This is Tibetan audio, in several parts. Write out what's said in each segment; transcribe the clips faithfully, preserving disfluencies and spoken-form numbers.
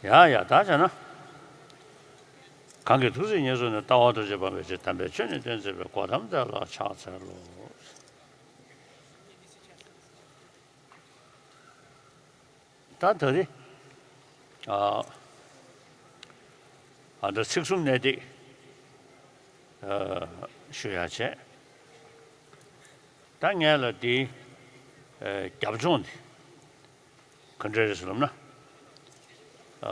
ཡ་ཡ་ད་བྱས་ན། གང་གིས་ཐུགས་བརྩེ་ཉེར་བཟུང་ནས། ལྟ་བ་རྡོ་རྗེ་འབར་བའི་ཕྱིར། དམ་པའི་ཆོས་ནི་སྟོན་མཛད་པའི། གོ་ཏམ་དེ་ལ་ཕྱག་འཚལ་ལོ། ད་ད་རེས་ཨ་ཨ་འདྲ་ཚིག་གསུམ་གནད་བརྡེག་ཨ་ཞུ་ཡ་བྱས། ད་ངས་ལ་འདི་ཨ་རྒྱབ་ལྗོངས་འདི་ག་འདྲ་རེད་ཟེར་ལབ་ན། ཨ་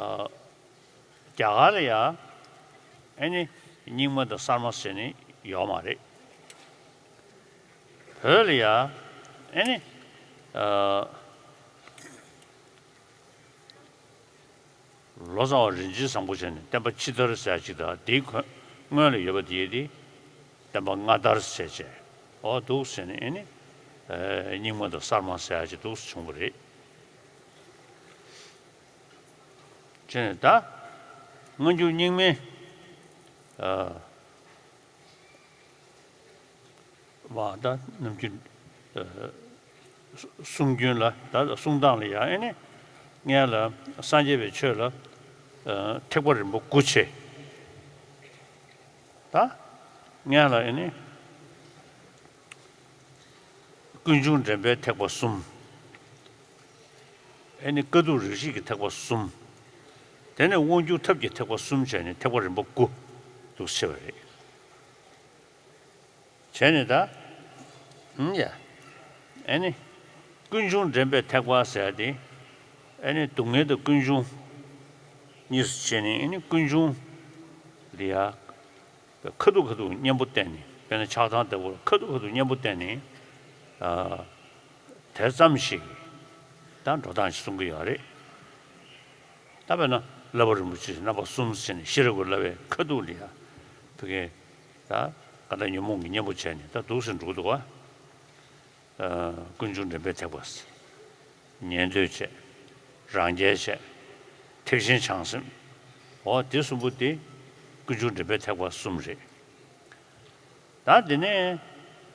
རྒྱ་གར་ལ་ཡ་ཨེ་ནི་རྙིང་མ་དང་གསར་མ་ཟེར་ནི་ཡོད་མ་རེད། བོད་ལ་ཡ་ཨེ་ནི་ཨ་ལོ་ཙཱ་བ་རིན་ཆེན་བཟང་པོ་བྱས་ནས་བསྟན་པ་ཕྱི་དར་ཟེར་ཡ་ཅིག་དང་། དེའི་ཁོ་སྔོན་ལ་ཡོད་པ་དེ་དེ་བསྟན་པ་སྔ་དར་ཟེར་བྱས། ཨོ་འདུག་ཟེར་ནས་ཨེ་ནི་ཨེ་རྙིང་མ་དང་གསར་མ་ཟེར་ཡ་ཅིག་འདུག་སེ་བྱུང་བ་རེད། བྱས་ནས་ད་སྔ་འགྱུར་རྙིང་མའི་ཨ་བ་ད་ནམ་རྒྱུན་ཨ་གསུང་རྒྱུན་ལ་ད་གསུང་སྟངས་ལ་ཡ་ཨེ་ནི་ངས་ལ་སངས་རྒྱས་པའི་ཆོས་ལ་ཨ་ཐེག་པ་རིམ་པ་དགུ་ཕྱེ། ད་ངས་ལ་ཨེ་ནི་ཀུན་འབྱུང་འདྲེན་པའི་ཐེག་པ་གསུམ། ཨེ་ནི་དཀའ་ཐུབ་རིགས་ཤེས་ཀྱི་ཐེག་པ་གསུམ། དེ་ནས་དབང་སྒྱུར་ཐབས་ཀྱི་ཐེག་པ་གསུམ་བྱས་ནས་ཐེག་པ་རིམ་པ་དགུ་འདུག་ཕྱེ་བ་རེད། བྱས་ནས་ད། ཨུམ་ཡ། ཨེ་ནི། ཀུན་འབྱུང་འདྲེན་པའི་ཐེག་པ་ཟེར་ཡ་དེ། ཨེ་ནི་སྡུག་བསྔལ་དང་ཀུན་འབྱུང་གཉིས་སུ་ཕྱེ་ནས། ཨེ་ནི་ཀུན་འབྱུང་ལ་ཡ་ཁ་ཐུག་ཁ་ཐུག་གཉེན་པོ་བསྟེན་ནས། དཔེར་ན་ཆགས་སྡང་ལྟ་བུ་ལ་ཁ་ཐུག་ཁ་ཐུག་གཉེན་པོ་བསྟེན་ནས། ཨ། དེ་ཙམ་ཞིག་ད་འགྲོ་སྟངས་ཤིག་གསུང་གི་ཡོད་རེད། ད་དཔེར་ན་བསླབ་པ་རིན་པོ་ཆེ་རྣམ་པ་གསུམ་ཟེར་ནས་ཤེས་རབ་ཀྱི་བསླབ་པའི་ཁ་ཐུག་ལ་ཡ་ཕ་གི་ད་ག་ད་ཉོན་མོངས་ཀྱི་གཉེན་པོ་བྱས་ནས་ད་འདུག་སེ་འགྲོ་གི་འདུག་བ། ཨ། ཀུན་འབྱུང་འདྲེན་པའི་ཐེག་པ། ཉན་ཐོས་བྱས། རང་རྒྱལ་བྱས། ཐེག་ཆེན་བྱང་སེམས། འོ་དེ་གསུམ་པོ་དེ་ཀུན་འབྱུང་འདྲེན་པའི་ཐེག་པ་གསུམ་རེད། ད་དེ་ནས་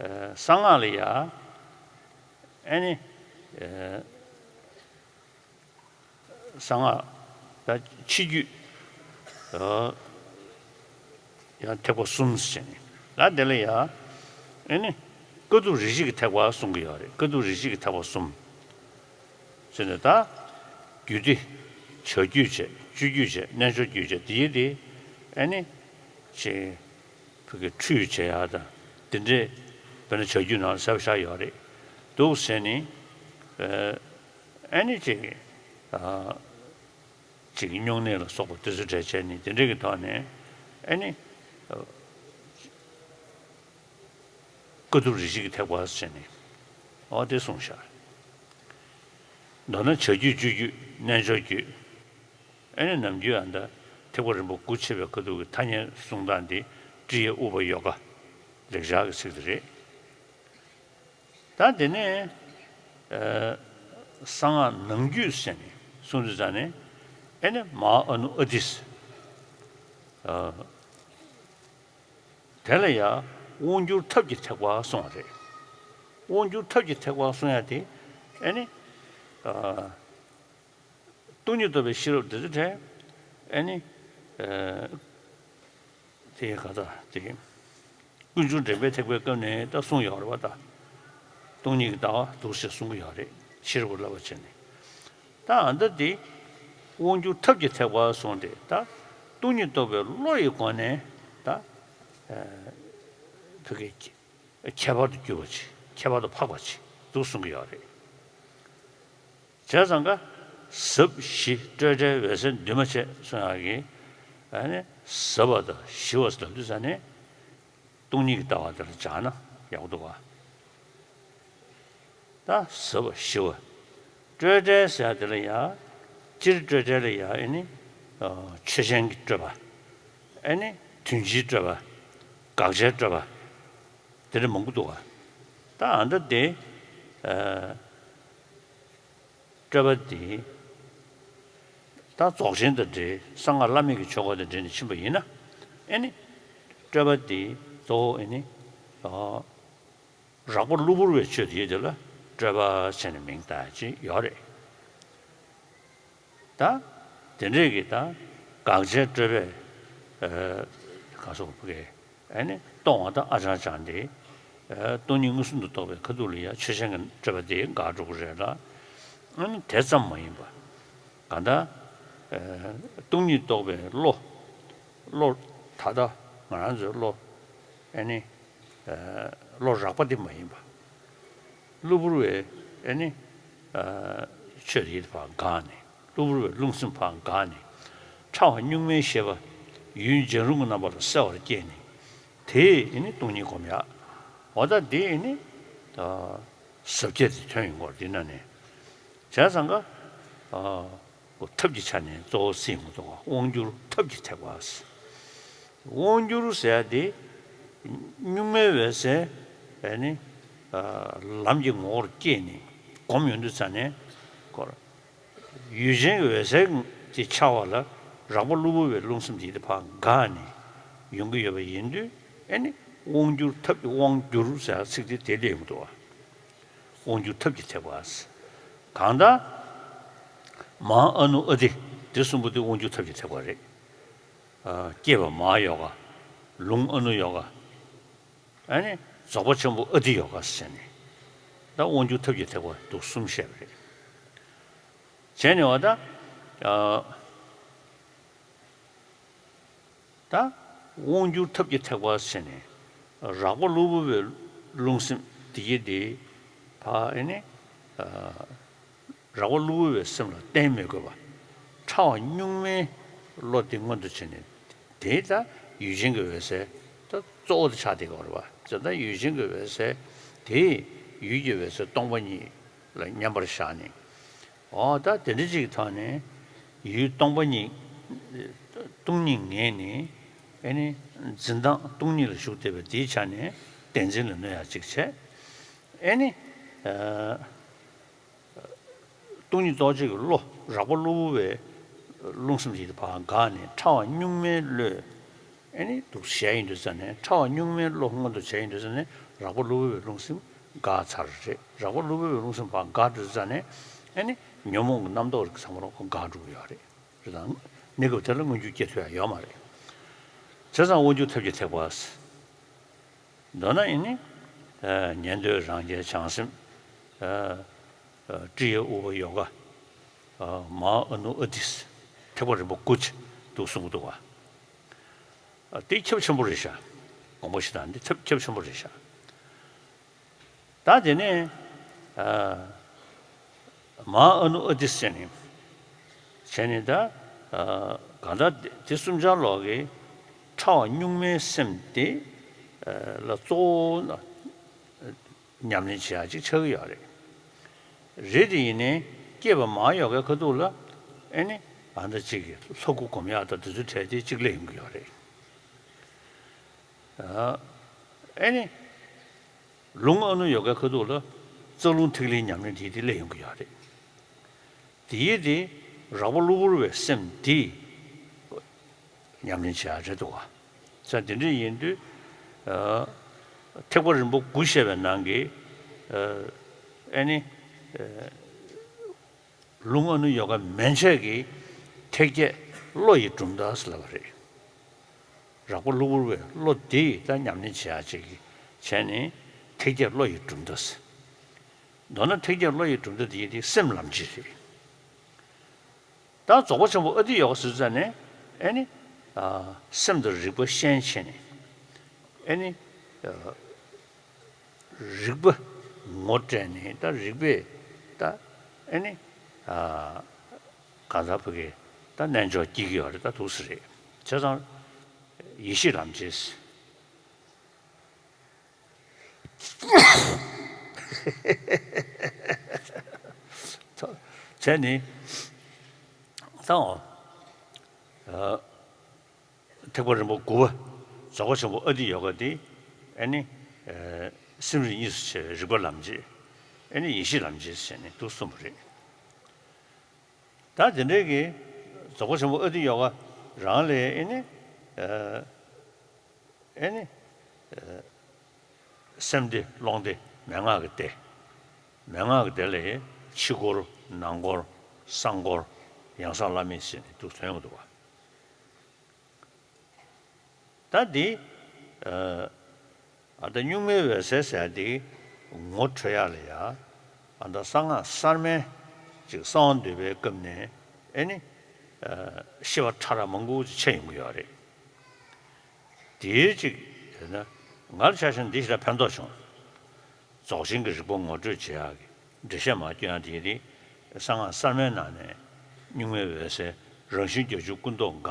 ཨ་གསང་སྔགས་ལ་ཡ་ཨེ་ནི་ཨ་གསང་སྔགས་ད་ཕྱི་རྒྱུད་ཨ་ཡང་ཐེག་པ་གསུམ་ཟེར་ནས། ད་དེ་ལ་ཡ་ཨེ་ནི་དཀའ་ཐུབ་རིགས་ཤེས་ཀྱི་ཐེག་པ་གསུང་གི་ཡོད་རེད། དཀའ་ཐུབ་རིགས་ཤེས་ཀྱི་ཐེག་པ་གསུམ་ཟེར་ནས། ད་རྒྱུད་སྡེ་བྱ་རྒྱུད་བྱས། སྤྱོད་རྒྱུད་བྱས། རྣལ་འབྱོར་རྒྱུད་བྱས། དེ་ཡི་དེ་ཨེ་ནི་ཅེ་ཕ་གི་ཁྲུས་བྱེད་ཡ་དང་དེ་འདྲས། དཔེར་ན་བྱ་རྒྱུད་ནང་ལ་གསལ་པོ་ཆགས་ཡོད་རེད། འདུག་ཟེར་ནས་ཨ་ཨེ་ནི་ཅིག་ཨ་ཅིག་སྨྱུང་གནས་ལ་སོགས་པ་དེ་ཚོ་གྲས་བྱས་ནས་དེ་འདྲས་ཀྱི་ཐོག་ནས་ཨེ་ནི་ཨ་དཀའ་ཐུབ་རིགས་ཤེས་ཀྱི་ཐེག་པ་ཟེར་ནས་འོ་དེ་གསུངས་ཤག་མདོར་ན་བྱ་རྒྱུད། སྤྱོད་རྒྱུད། རྣལ་འབྱོར་རྒྱུད། ཨེ་ནི་ནམ་རྒྱུན་ཨ་ད་ཐེག་པ་རིམ་པ་དགུ་ཕྱེ་བའི་ཁ་ཐུག་གི་ཐ་སྙད་གསུང་སྟངས་འདི་ཀྲི་ཡ་ཨུ་པ་ཡོ་ག་ལེགས་སྦྱར་གྱི་ཚིག་དེ་རེད། ད་དེ་ནས་ཨ་གསང་སྔགས་ནང་རྒྱུད་ཟེར་ནས་གསུང་དུས་ཙ་ནས་ཨེ་ནི་མ་ཧཱ་ཨ་ནུ་ཨ་ཏི་ཨ་དེ་ལ་ཡ་དབང་སྒྱུར་ཐབས་ཀྱི་ཐེག་པ་གསུངས་པ་རེད། དབང་སྒྱུར་ཐབས་ཀྱི་ཐེག་པ་གསུང་ཡ་དེ་ཨེ་ནི་ཨ་སྟོང་ཉིད་རྟོགས་པའི་ཤེས་རབ་འདི་ཚོ་གྲས་ཨེ་ནི་ཨ་དེ་ག་ད་དེ་ཀུན་འབྱུང་འདྲེན་པའི་ཐེག་པའི་སྐབས་ནས་ད་གསུངས་ཡོད་རེད་བ། ད་སྟོང་ཉིད་ཀྱི་ལྟ་བ་འདུག་སེ་གསུང་གི་ཡོད་རེད། ཤེས་རབ་ཀྱི་བསླབ་པ་བྱས་ནས། ད་ཨ་ད་དེ་དབང་སྒྱུར་ཐབས་ཀྱི་ཐེག་པ་གསུངས་ཏེ། ད་སྟོང་ཉིད་རྟོགས་པའི་བློ་ཡི་སྒོ་ནས་ད་ཨ་ཕ་གི་ཁྱད་པར་དུ་གྱུར་པ་ཅིག་ཁྱད་པར་དུ་འཕགས་པ་ཅིག་འདུག་གསུང་གི་ཡོད་རེད། བྱས་ཙང་ཀ་ཟབ་ཞི་སྤྲོས་བྲལ་འོད་གསལ་འདུས་མ་བྱས་གསུང་ཡག་གི་ཨ་ནི་ཟབ་པ་དང་ཞི་བ་ཟེར་དུས་ཙ་ནས་སྟོང་ཉིད་ཀྱི་ལྟ་བ་དེ་ལ་སྦྱར་ན་ཡག་པོ་འདུག་ག་ད་ཟབ་པ་ཞི་བ། སྤྲོས་བྲལ་ཟེར་ཡག་དེ་ལ་ཡ། སྤྱིར་སྤྲོས་བྲལ་ལ་ཡ་ཨེ་ནི་ཆོས་ཅན་གྱི་སྤྲོས་པ། ཨེ་ནི་དོན་སྤྱིའི་སྤྲོས་པ། དགག་བྱའི་སྤྲོས་པ། དེ་འདྲ་མང་པོ་འདུག་ག་ད་ཨ་ད་དེ་ཨ་སྤྲོས་པ་འདི་ད་རྫོགས་ཆེན་དང་འབྲེལ། གསང་སྔགས་བླ་མེད་ཀྱི་ཆོས་སྐོར་དང་འབྲེལ་ནས་ཕྱིན་པ་ཡིན་ན། ཨེ་ནི་སྤྲོས་པ་འདི་གཙོ་བོ་ཨེ་ནི་ཨ་རགས་པ་གློ་བུར་བའི་ཆོས་དེ་ཡོད་དེ་ལ་སྤྲོས་པ་བྱས་ནས་མིང་བཏགས་ཀྱི་ཡོད་རེད། ད་ དེ་འདྲས་ཀྱི་ད་དགག་བྱའི་སྤྲོས་པས་ག་སོགས་པའི་ཨ་ནི་སྟོང་བ་དང་ཨ་ཅང་ཅང་དེ་སྟོང་ཉིད་མངོན་སུམ་དུ་རྟོགས་པའི་ཁ་ཐུག་ལ་ཡང་ཆོས་ཅན་གྱི་སྤྲོས་པ་དེ་འགག་འགྲོ་གི་རེད་ལ། ཨ་ནི་དེ་ཙམ་མ་ཡིན་པ་གང་ལྟར་སྟོང་ཉིད་རྟོགས་པའི་བློ། བློ་ད་ལྟ་ང་རང་ཚོའི་བློ་ཨ་ནི་བློ་རགས་པ་དེ་མ་ཡིན་པ། གློ་བུར་བའི་ཨ་ནི་ཆོས་དེ་ཕར་འགགས་ནས། གློ་བུར་བའི་རླུང་སེམས་ཕར་འགགས་ནས། ཕྲ་བ་གཉུག་མའི་ཤེས་པ་ཡུལ་འབྱིན་རུང་གི་རྣམ་པ་ལ་གསལ་བར་སྐྱེས་ནས། དེས་ཨ་ནི་སྟོང་ཉིད་སྒོམ་ཡག་འོ་ད་དེ་ཨ་ནི་ཟབ་ཁྱད་དེ་ཐོན་ཡོང་གི་རེད། འདི་ན་ནས་བྱས་ཙང་ཀ་ཐབས་ཀྱི་ཆ་ནས་གཙོ་བོ་སྲིད་མི་འདུག་ག་དབང་སྒྱུར་ཐབས་ཀྱི་ཐེག་པ། དབང་སྒྱུར་ཟེར་ཡ་དེ་གཉུག་མའི་འོད་གསལ་ཨ་ནི་ལམ་གྱི་ངོ་བོར་སྐྱེས་ནས་སྒོམ་ཡོང་དུས་ཙ་ནས་ཁོ་ཡུལ་ཅན་གྱི་འོད་གསལ་གྱི་འཆར་བ་ལ་རགས་པ་གློ་བུར་བའི་རླུང་སེམས་དེ་དེ་ཕར་འགགས་ནས་ཡོང་གི་ཡོད་པ་ཡིན་དུས། ཨ་ནི་དབང་སྒྱུར་ཐབས་ཀྱི་དབང་སྒྱུར་ཟེར་ཚིག་དེ་དེ་སླེབས་ཡོང་གི་འདུག་བ། དབང་སྒྱུར་ཐབས་ཀྱི་ཐེག་པ། གང་ལྟར་མ་ཨ་ནུ་ཨ་ཏི་དེ་གསུམ་པོ་དེ་དབང་སྒྱུར་ཐབས་ཀྱི་ཐེག་པ་རེད། སྐྱེས་པ་མ་ཡོ་ག་ལུང་ཨ་ནུ་ཡོ་ག་ཨ་ནི་རྫོགས་པ་ཆེན་པོ་ཨ་ཏི་ཡོ་ག་ཟེར་ནས་ད་དབང་སྒྱུར་ཐབས་ཀྱི་ཐེག་པ་འདུག་གསུམ་བཤད་པ་རེད། བྱས་ནས་བ་ད། ད་དབང་སྒྱུར་ཐབས་ཀྱི་ཐེག་པ་ཟེར་ནས་རགས་པ་གློ་བུར་བའི་རླུང་སེམས་དེ་ཡི་དེ་ཕ་ཨེ་ནི་རགས་པ་གློ་བུར་བའི་སེམས་ལ་བརྟེན་མི་དགོས་པ། ཕྲ་བ་གཉུག་མའི་བློ་དེ་མངོན་དུ་བྱས་ནས་དེ་ད་ཡུལ་ཅན་གྱི་འོད་གསལ་ད་གཙོ་བོ་དེ་ཆགས་བསྡད་ཀྱི་ཡོད་རེད་བ། དེ་ད་ཡུལ་ཅན་གྱི་འོད་གསལ་དེ་ཡུལ་གྱི་འོད་གསལ་སྟོང་པ་ཉིད་ལ་མཉམ་པར་བཞག་ནས། འོ་ད་དེ་འདྲ་ཅིག་གི་ཐོག་ནས་ཡུལ་སྟོང་པ་ཉིད། སྟོང་ཉིད་ངེས་ནས་ཨེ་ནི་འཛིན་སྟངས་སྟོང་ཉིད་ལ་ཞུགས་བསྡད་པ་དེའི་ཆ་ནས་བདེན་འཛིན་ལ་གནོད་ཡག་ཅིག་བྱས། ཨེ་ནི་སྟོང་ཉིད་རྟོགས་བྱེད་ཀྱི་བློ་རགས་པ་གློ་བུར་བའི་རླུང་སེམས་ཤིག་ཕར་འགགས་ནས་ཕྲ་བ་གཉུག་མའི་བློས། ཨེ་ནི་འདུག་གཞལ་ཡིན་དུས་ཙ་ནས་ཕྲ་བ་གཉུག་མའི་བློ་མངོན་དུ་བྱས་ཡིན་དུས་ཙ་ནས་རགས་པ་གློ་བུར་བའི་རླུང་སེམས་འགག་ཚར་རེད། རགས་པ་གློ་བུར་བའི་རླུང་སེམས་ཕར་འགག་དུས་ཙ་ནས་ཨེ་ནི་ཉོན་མོངས་ཀྱི་རྣམ་རྟོག་རིགས་ཚང་མ་རང་ཁོ་འགག་འགྲོ་གི་ཡོད་རེད། རེད་དང་། གནས་སྐབས་དེ་ལ་མངོན་གྱུར་སྐྱེ་ཐུབ་ཡ་ཡོད་མ་རེད། བྱས་ཙང་དབང་སྒྱུར་ཐབས་ཀྱི་ཐེག་པ། མདོར་ན་ཨེ་ནི་ཉན་ཐོས་རང་རྒྱལ་བྱང་སེམས། ཀྲི་ཡ་ཨུ་པ་ཡོ་ག་མ་ཨ་ནུ་ཨ་ཏི། ཐེག་པ་རིམ་པ་དགུ་ཅིག་འདུག་གསུང་གི་འདུག་བ། དེ་ཁྱབ་ཆེན་པོ་རེད་ཤག་དགོངས་པ་བཞེས་སྟངས་འདི་ཐབས་ཁྱབ་ཆེན་པོ་རེད་ཤག་ད་དེ་ནས་མ་ཨ་ནུ་ཨ་ཏི་ཟེར་ནས་བྱས་ནས་ད་གང་ལྟར་དེ་གསུམ་ཆར་ལོག་གི་ཕྲ་བ་གཉུག་མའི་སེམས་དེ་ལ་གཙོ་བོ་ན། ཉམས་ལེན་བྱེད་ཡག་ཅིག་ཆགས་ཀྱི་ཡོད་རེད། རེད་དེ་ཡིན་ནའི་སྐྱེས་པ་མ་ཡོ་གའི་ཁ་ཐུག་ལ་ཨེ་ནི་ཨ་མདའ་གཅིག་གིས་ལྷ་སྐུ་སྒོམ་ཡག་དང་དེ་ཚོའི་གྲས་དེ་གཅིག་སླེབས་ཡོང་གི་ཡོད་རེད། ཨེ་ནི་ལུང་ཨ་ནུ་ཡོ་གའི་ཁ་ཐུག་ལ་རྩ་རླུང་ཐིག་ལེའི་ཉམས་ལེན་དེ་དེ་སླེབས་ཡོང་གི་ཡོད་རེད། དེ་ཡིས་དེ་རགས་པ་གློ་བུར་བའི་སེམས་དེ་ཉམས་ལེན་བྱེད་ཡག་རེད་འདུག་བ། ས་དེ་འདྲ་ཡིན་དུས་ཐེག་པ་རིམ་པ་དགུ་བཤད་པའི་ནང་གི་ཨེ་ནི་ལུང་ཨ་ནུ་ཡོ་ག་མན་ཆད་ཀྱི་ཐེག་བརྒྱད་བློ་ཡི་གྲུབ་མཐའ་ཟེར་ལབ་པ་རེད། རགས་པ་གློ་བུར་བའི་བློ་དེ་ད་ཉམས་ལེན་བྱེད་ཡག་ཅིག་གི་བྱས་ནས་ཐེག་བརྒྱད་བློ་ཡི་གྲུབ་མཐའ་ཟེར། མདོར་ན་ཐེག་བརྒྱད་བློ་ཡི་གྲུབ་མཐའ་དེ་ཡི་དེ་སེམས་ལམ་བྱེད་རེད། ད་རྫོགས་པ་ཆེན་པོ་ཨ་ཏི་ཡོ་ག་ཟེར་ཙ་ནས་ཨེ་ནི་སེམས་དང་རིག་པ་ཤན་ཕྱེ་ནས་ཨེ་ནི་རིག་པ་ངོ་སྤྲད་ནས་ད་རིག་པས་ད་ཨེ་ནི་གང་ཟག་བུ་གའི་ད་རྣལ་འབྱོར་སྐྱེ་གི་ཡོད་རེད། ད་འདུག་སེ་རེད། བྱས་ཙང་ཡེ་ཤེས་ལམ་བྱེད། བྱས་ནས་ད་འོ་ཐེག་པ་རིམ་པ་དགུ་པ་རྫོགས་པ་ཆེན་པོ་ཨ་ཏི་ཡོ་ག་དེ་ཨེ་ནི་སེམས་རིག་གཉིས་སུ་ཕྱེ་བའི་རིག་པ་ལམ་བྱེད། ཨེ་ནི་ཡེ་ཤེས་ལམ་བྱེད་ཟེར་ནས་འདུག་གསུངས་པ་རེད། ད་དེ་འདྲའི་གི་རྫོགས་པ་ཆེན་པོ་ཨ་ཏི་ཡོ་ག་རང་ལས་ཨེ་ནི་ཨེ་ནི་སེམས་སྡེ་ཀློང་སྡེ་མན་ངག་གི་སྡེ། མན་ངག་གི་སྡེ་ལས་ཕྱི་སྐོར་ནང་སྐོར་གསང་སྐོར་ ཡང་གསང་བླ་མེད་ཟེར་ནས་འདུག་ཐོན་ཡོང་འདུག་བ། ད་འདི། ཨ་ད་གཉུག་མའི་འོད་གསལ་ཟེར་ཡ་འདི་ངོ་འཕྲོད་ཡ་ལ་ཡ། ཨ་ད་གསང་སྔགས་གསར་མའི་ཅིག་གསང་བ་འདུས་པའི་སྐབས་ནས་ཨེ་ནི། ཨ་ཤེས་པ་ཕྲ་རགས་མང་པོ་ཅིག་ཕྱེ་ཡོང་གི་ཡོད་རེད། དེའི་གཅིག་ཡིན་ན། ང་ལ་ཆ་བཞག་ན་འདི་ཞེ་དྲག་ཕན་ཐོགས་བྱུང་། རྫོགས་ཆེན་གྱི་རིགས་པ་ངོ་སྤྲོད་བྱེད་ཡག་གི་འགྲེལ་བཤད་མར་སྐྱོན་ཡག་དེ་ཡིན་དུས། གསང་སྔགས་གསར་མའི་ནང་ནས་གཉུག་མའི་འོད་གསལ་རང་བཞིན་བརྒྱད་ཅུ་ཀུན་རྟོག་འགག་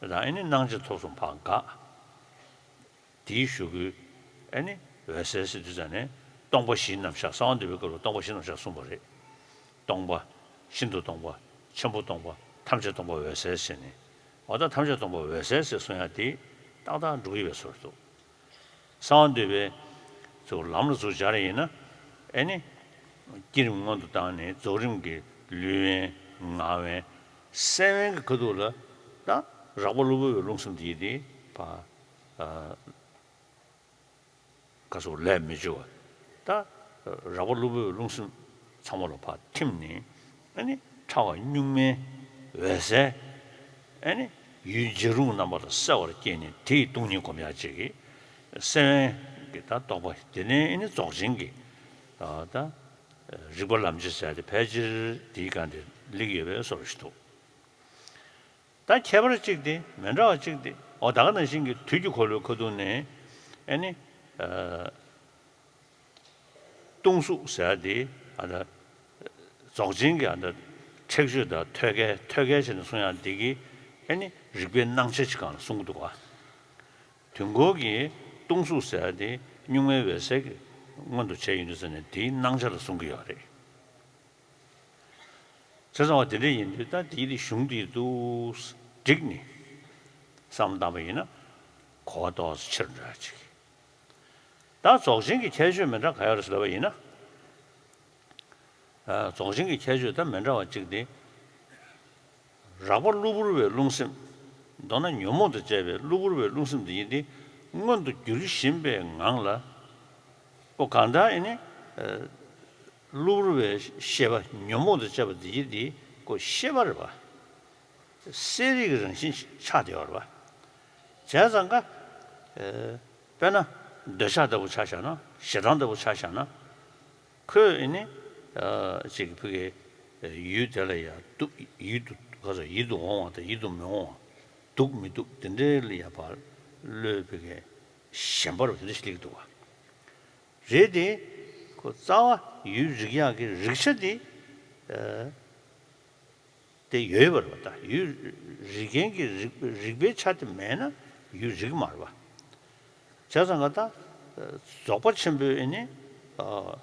དང་། ཨེ་ནི་སྣང་མཆེད་ཐོབ་གསུམ་ཕར་འགག་དེའི་གཞུག་གུ་ཨེ་ནི་འོད་གསལ་ཟེར་དུས་ཙ་ནས་སྟོང་པ་བཞིའི་རྣམ་གཞག་གསང་བ་འདུས་པའི་སྐབས་ལ་སྟོང་པ་བཞིའི་རྣམ་གཞག་གསུངས་པ་རེད། སྟོང་པ། ཤིན་ཏུ་སྟོང་པ། ཆེན་པོ་སྟོང་པ། ཐམས་ཅད་སྟོང་པ་འོད་གསལ་ཟེར་ནས། འོ་ད་ཐམས་ཅད་སྟོང་པ་འོད་གསལ་ཟེར་གསུང་ཡ་དེ་ཏག་ཏག་འགྲོ་གི་ཡོད་པའི་བཟོ་འདུག་གསང་བ་འདུས་པའི་ཚུར་ལམ་ལ་ཚུར་སྦྱར་ཡིན་ན། ཨེ་ནི། བསྐྱེད་རིམ་སྔོན་དུ་བཏང་ནས་རྫོགས་རིམ་གྱི་ལུས་དབེན་ངག་དབེན་སེམས་དབེན་གྱི་ཁ་ཐུག་ལ། ད་རགས་པ་གློ་བུར་བའི་རླུང་སེམས་དེ་ཡིན་དེ་ཕར། ཨ། ག་སོགས་ལས་མི་བྱེད་པ། ད་རགས་པ་གློ་བུར་བའི་རླུང་སེམས་ཚང་མ་ལ་ཕར་ཐིམ་ནས། ཨ་ནི་ཕྲ་བ་གཉུག་མའི་འོད་གསལ། ཨ་ནི་ཡུལ་འཇའ་རིསམོ་རྣམ་པ་ལ་གསལ་བར་བསྐྱེད་ནས་དེ་ཡི་སྟོང་ཉིད་སྒོམ་ཡག་ཅིག་གི་སེམས་དབེན་གྱི་ད་རྟོགས་པ། དེ་ནས་ཨ་ནི་རྫོགས་ཆེན་གྱི་ད་རིག་པ་ལམ་བྱེད་ཟེར་ཡ་དེ་ཕལ་ཆེར་དེའི་སྒང་དེ་སླེབས་ཡོད་པའི་བཟོ་འདྲ་ཞིག་འདུག་ད་ཁྱད་པར་གཅིག་དེ། མི་འདྲ་བ་གཅིག་དེ། འོ་ད་ག་ནང་བཞིན་གྱི་དུས་ཀྱི་འཁོར་ལོའི་ཁ་ཐུག་ནས་ཨེ་ནི། ཨ། སྟོང་གཟུགས་ཟེར་ཡ་དེ། ཨ་ད། རྫོགས་ཆེན་གྱི་ཨ་ད་ཁྲེགས་ཆོད་དང་ཐོད་རྒལ། ཐོད་རྒལ་བྱས་ནས་གསུང་ཡ་དེ་གིས་ཨེ་ནི་རིག་པའི་སྣང་ཆ་ཅིག་སྒང་ལ་གསུང་གི་འདུག་ག་དུས་འཁོར་གྱི་སྟོང་གཟུགས་ཟེར་ཡ་དེ་གཉུག་མའི་འོད་གསལ་གྱི་མངོན་དུ་བྱས་ཡོང་དུས་ཙ་ནས་དེའི་སྣང་ཆ་ལ་གསུང་གི་ཡོད་རེད། བྱས་ཙང་བ་དེ་འདྲ་ཡིན་དུས། ད་དེའི་དེ་གཞུང་དེ་འདུག་བསྒྲིགས་ནས་བསམ་བློ་བཏང་པ་ཡིན་ན། གོ་བ་ཏོག་ཙམ་ཆེར་འགྲོ་ཡ་ཅིག་ད་རྫོགས་ཆེན་གྱི་ཁྱད་ཆོས་མི་འདྲ་ག་ཡོད་རེད་ཟེར་ལབ་པ་ཡིན་ན། ཨ། རྫོགས་ཆེན་གྱི་ཁྱད་ཆོས་ད་མི་འདྲ་བ་གཅིག་དེ། རགས་པ་གློ་བུར་བའི་རླུང་སེམས། མདོར་ན་ཉོན་མོངས་དང་བཅས་པའི་གློ་བུར་བའི་རླུང་སེམས་འདི་ཡིན་ཏེ། མངོན་དུ་གྱུར་བཞིན་པའི་ངང་ལ། ཨོ་གང་ལྟར་ཨེ་ནི། ཨ། གློ་བུར་བའི་ཤེས་པ། ཉོན་མོངས་དང་བཅས་པ་འདི་ཡིན་ཏེ། ཁོ་ཤེས་པ་རེད་པ། གསལ་རིག་གི་རང་བཞིན་ཆགས་བསྡད་ཡོད་རེད་པ། བྱས་ཙང་ཀ། ཨ། དཔེར་ན་འདོད་ཆགས་ལྟ་བུ་ཆ་བཞག་ན། ཞེ་སྡང་ལྟ་བུ་ཆ་བཞག་ན། ཁོས་ཨེ་ནི། ཨ། ཅིག་ཕ་གི་ཡུལ་དེ་ལ་ཡ་སྡུག་ཡིད་དུ་ག་ཚོད་ཡིད་དུ་འོང་བ་དང་ཡིད་དུ་མི་འོང་བ། སྡུག་མི་སྡུག་དེ་འདྲའི་ལ་ཡ་ཕར་བློས་ཕ་གི་ཞེན་པ་རུ་དེ་འདྲ་ཞིག་སླེབས་འདུག་བ། རེད་དེ། ཁོ་རྩ་བ་ཡུལ་རིག་ཡག་གི་རིག་ཆ་དེ། ཨ། དེ་ཡོད་པ་རེད་པ། ད་ཡུལ་རིག་མཁན་གྱི་རིག་རིག་པའི་ཆ་དེ་མེད་ན་ཡུལ་རིག་མ་རེད་པ། བྱས་ཙང་ཀ་ད་རྫོགས་པ་ཆེན་པོའི་ཨེ་ནི། ཨ།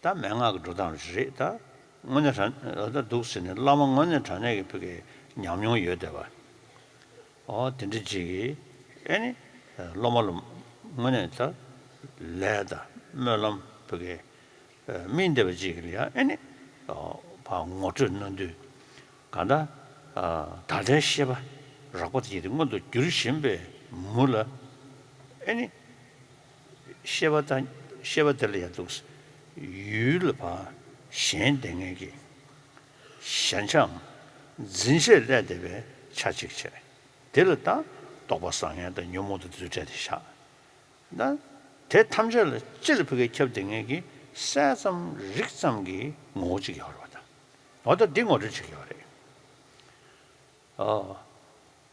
ད་མན་ངག་གི་འགྲོ་སྟངས་རེད་ད། དངོས་གནས་དྲང་ད་འདུག་ཟེར་ནས་བླ་མ་དངོས་གནས་དྲང་གནས་ཀྱི་ཕ་གི་ཉམས་མྱོང་ཡོད་བསྡད་པ། ཨོ་དེ་འདྲ་ཅིག་གིས་ཨེ་ནི། སློབ་མ་ལ་དངོས་གནས་ད་ལས་དང་སྨོན་ལམ་ཕ་གི་སྨིན་བསྡད་པ་ཅིག་ལ་ཡང་ཨེ་ནི། ཕར་ངོ་སྤྲོད་གནང་དུས། གང་ལྟར། ད་ལྟའི་ཤེས་པ་རགས་པ་དེ་ཡིན་ཏེ། མངོན་དུ་གྱུར་བཞིན་པའི་མུ་ལ་ཨེ་ནི། ཤེས་པ་དང་ཤེས་པ་དེ་ལ་ཡང་འདུག་ཡུལ་ལ་ཕར་ཞེན་བསྡད་མཁན་གྱི་ཞེན་ཆའམ་འཛིན་ཆས་སླེབས་བསྡད་པའི་ཆ་གཅིག་བྱས། དེ་ལ་ད་རྟོག་པ་ཟ་མཁན་དང་ཉོན་མོངས་དང་དེ་ཚོའི་གྲས་དེ་བཞག་ད་དེ་ཐམས་ཅད་ལ་སྤྱི་ལ་ཕ་གིར་ཁྱབ་བསྡད་མཁན་གྱི་གསལ་ཙམ་རིག་ཙམ་གྱི་ངོ་བོ་གཅིག་ཡོད་རེད་པ། ད་འོ་ད་འདི་ངོ་སྤྲོད་བྱེད་ཀྱི་ཡོད་རེད། ཨོ།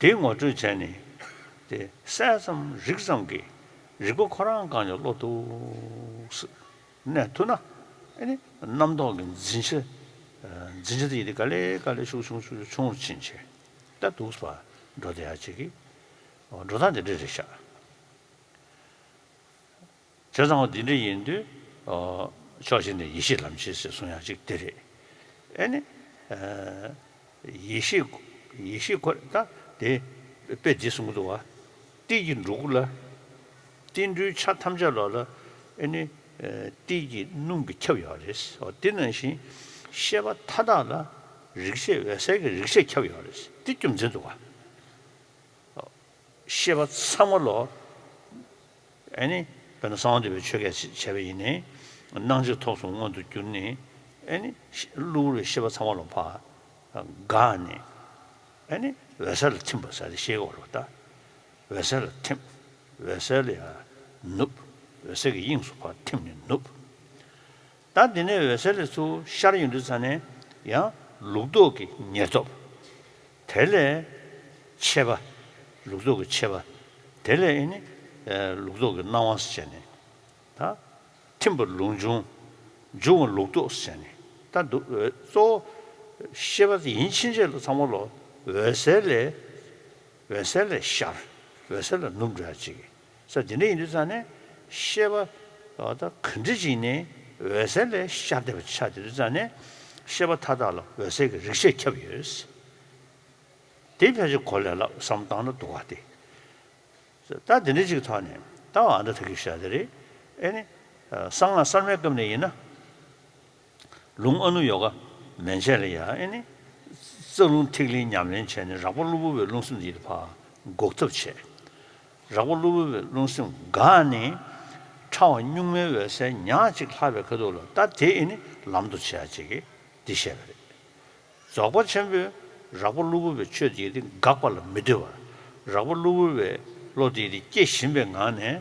དེ་ངོ་སྤྲོད་བྱས་ནས། དེ་གསལ་ཙམ་རིག་ཙམ་གྱི་རིག་པ་ཁོ་རང་སྒང་ནས་བློ་འདུག་སེ་གནས་ཐུབ་ན། ཨ་ནི་རྣམ་རྟོག་གི་འཛིན་ཆ། འཛིན་ཆ་དེ་ཡིན་ཏེ་ག་ལེ་ག་ལེ་ཤུགས་ཆུང་ཆུང་ཆུང་རུ་ཕྱིན་བྱས། ད་འདུག་སེ་འགྲོ་བསྡད་ཡ་ཅིག་གི་འགྲོ་སྟངས་དེ་འདྲ་རེད་ཤག་བྱས་ཙང་འོ་འདི་འདྲ་ཡིན་དུས། ཕྱོགས་གཅིག་ནས་ཡེ་ཤེས་ལམ་བྱེད་ཟེར་གསུང་ཡག་ཅིག་དེ་རེད། ཨེ་ནི། ཡེ་ཤེས། ཡེ་ཤེས་ཁོ་ད་དེ་དཔེ་འདི་གསུང་གི་འདུག་བ། ཏིལ་གྱི་འབྲུ་གུ་ལ། ཏིལ་འབྲུའི་ཆ་ཐམས་ཅད་ལོགས་ལ། ཨེ་ནི། ཏིལ་གྱི་སྣུམ་གྱིས་ཁྱབ་ཡོད་རེད། འོ་དེ་ནང་བཞིན་ཤེས་པ་མཐའ་དག་ལ་རིག་བྱེད་འོད་གསལ་གྱི་རིག་བྱེད་ཁྱབ་ཡོད་རེད། དེ་རྒྱུ་མཚན་འདུག་བ། ཤེས་པ་ཚང་མ་ལོགས། ཨེ་ནི། དཔེར་ན་གསང་བ་འདུས་པའི་ཆོས་སྐད་བྱས་པ་ཡིན་ནའི། སྣང་མཆེད་ཐོབ་གསུམ་མངོན་དུ་གྱུར་ནས། ཨེ་ནི་གློ་བུར་བའི་ཤེས་པ་ཚང་མ་ལ་ཕར་འགགས་ནས། ཨེ་ནི་འོད་གསལ་ལ་ཐིམ་པ་ཟེར་ཏེ་ཤེས་དགོས་རེད་པ། ད་འོད་གསལ་ལ་ཐིམ། འོད་གསལ་ལ་ཡར་ནུབ། འོད་གསལ་གྱི་དབྱིངས་སུ་ཕར་ཐིམ་ནས་ནུབ། ད་འདི་ནས་འོད་གསལ་ལས་ཚུར་ཤར་ཡོང་དུས་ཙ་ནས་ཡང་ལུགས་ལྡོག་གི་ཉེར་ཐོབ། དེ་ལས་ཆད་པ། ལུགས་ལྡོག་གི་ཆད་པ། དེ་ལས་ཨེ་ནི་ལུགས་ལྡོག་གི་སྣང་བ་ཟེར་ནས། ད་ཐིམ་པ་ལུགས་འབྱུང་། འབྱུང་བ་ལུགས་ལྡོག་ཟེར་ནས། ད་འདུག་གཙོ་བོ་ཤེས་པ་ཡིན་ཕྱིན་ཆད་ལ་ཚང་མ་ལོ་འོད་གསལ་ལས། འོད་གསལ་ལས་ཤར། འོད་གསལ་ལ་ནུབ་འགྲོ་ཡ་ཅིག་ས། དེ་འདྲ་ཡིན་དུས་ཙ་ནས་ཤེས་པ་ད་ག་འདྲ་ཅིག་ནས་འོད་གསལ་ལས་ཤར་བསྡད་པ་ཆགས་དེ་དུས་ཙ་ནས་ཤེས་པ་མཐའ་དག་ལ་འོད་གསལ་གྱི་རིགས་ཤེས་ཁྱབ་ཡོད། དེ་ཕལ་ཆེར་གོ་ལས་སླ་བསམ་བཏང་ན་འདུག་བ་དེ། ད་དེ་འདྲ་ཅིག་ཐོག་ནས་ད་ཨ་འདྲ་ཐག་གི་བཤད་དེ་རེད། ཨེ་ནི། གསང་སྔགས་གསར་མའི་སྐབས་ནས་ཡིན་ན། ལུང་ཨ་ནུ་ཡོ་ག་མན་ཆད་ལ་ཡ་ཨེ་ནི། རྩ་རླུང་ཐིག་ལེའི་ཉམས་ལེན་བྱས་ནས་རགས་པ་གློ་བུར་བའི་རླུང་སེམས་དེ་ཕར་འགུག་ཐབས་བྱས། རགས་པ་གློ་བུར་བའི་རླུང་སེམས་འགགས་ནས་ཕྲ་བ་གཉུག་མའི་འོད་གསལ་ཉག་གཅིག་ལྷག་པའི་ཁ་ཐུག་ལ་ད་དེ་ཨེ་ནི་ལམ་དུ་བྱེད་ཡ་ཅིག་གིས་འདི་བཤད་པ་རེད། རྫོགས་པ་ཆེན་པོས་རགས་པ་གློ་བུར་བའི་ཆོས་དེ་དེ་འགག་པ་ལ་མི་ལྟོས་པར། རགས་པ་གློ་བུར་བའི་བློ་དེ་དེ་སྐྱེ་བཞིན་པའི་ངང་ནས་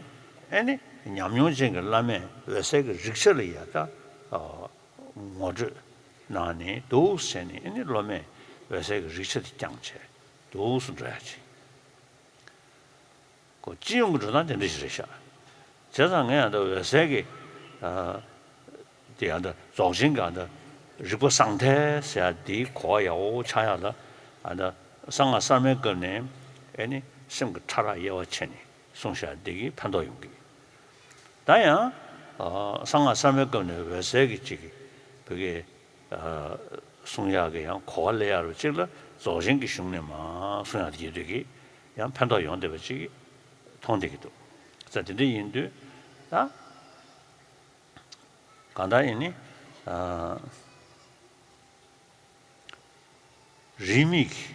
ཨེ་ནི་ཉམས་མྱོང་ཅན་གྱི་བླ་མས་འོད་གསལ་གྱི་རིགས་ཤེས་ལ་ཡ་ད་ངོ་སྤྲོད་གནང་ནས་འདུག་ཟེར་ནས། ཨེ་ནི་སློབ་མས་འོད་གསལ་གྱི་རིགས་ཤེས་དེ་བསྐྱངས་བྱས་འདུག་སུ་འགྲོ་ཡ་ཅིག་ཁོ་སྤྱི་ཡོངས་ཀྱི་འགྲོ་སྟངས་དེ་འདྲ་ཞིག་རེད་ཤག་བྱས་ཙང་ངས་ཨ་ད་འོད་གསལ་གྱི། ཨ། དེ་ཨ་ད་རྫོགས་ཆེན་གྱི་ཨ་ད་རིག་པ་ཟང་ཐལ་ཟེར་ཡ་དེའི་གོ་བ་ཡག་པོ་ཆགས་ཡག་ལ། ཨ་ད་གསང་སྔགས་གསར་མའི་སྐབས་ནས་ཨེ་ནི་སེམས་ཀྱི་ཕྲ་རགས་དབྱེ་བ་ཕྱེ་ནས་གསུངས་བཞག་འདི་གིས་ཕན་ཐོགས་ཡོང་གི། ད་ཡང་། ཨ། གསང་སྔགས་གསར་མའི་སྐབས་ནས་འོད་གསལ་གྱི་གཅིག་གི་བོད་ཀྱི། ཨ། གསུང་ཡག་གི་ཡང་གོ་བ་ལེན་ཡག་རུ་གཅིག་ལ་རྫོགས་ཆེན་གྱི་གཞུང་ནས་མར་གསུང་ཡག་དེ་ཡོད་དུས་ཀྱི་ཡང་ཕན་ཐོགས་ཡོང་བསྡད་པ་གཅིག་གིས་མཐོང་བསྡད་ཀྱི་འདུག་ཙང་དེ་འདྲ་ཡིན་དུས་ད་གང་ལྟར་ཡིན་ནི། ཨ། རིས་མེད་ཀྱི།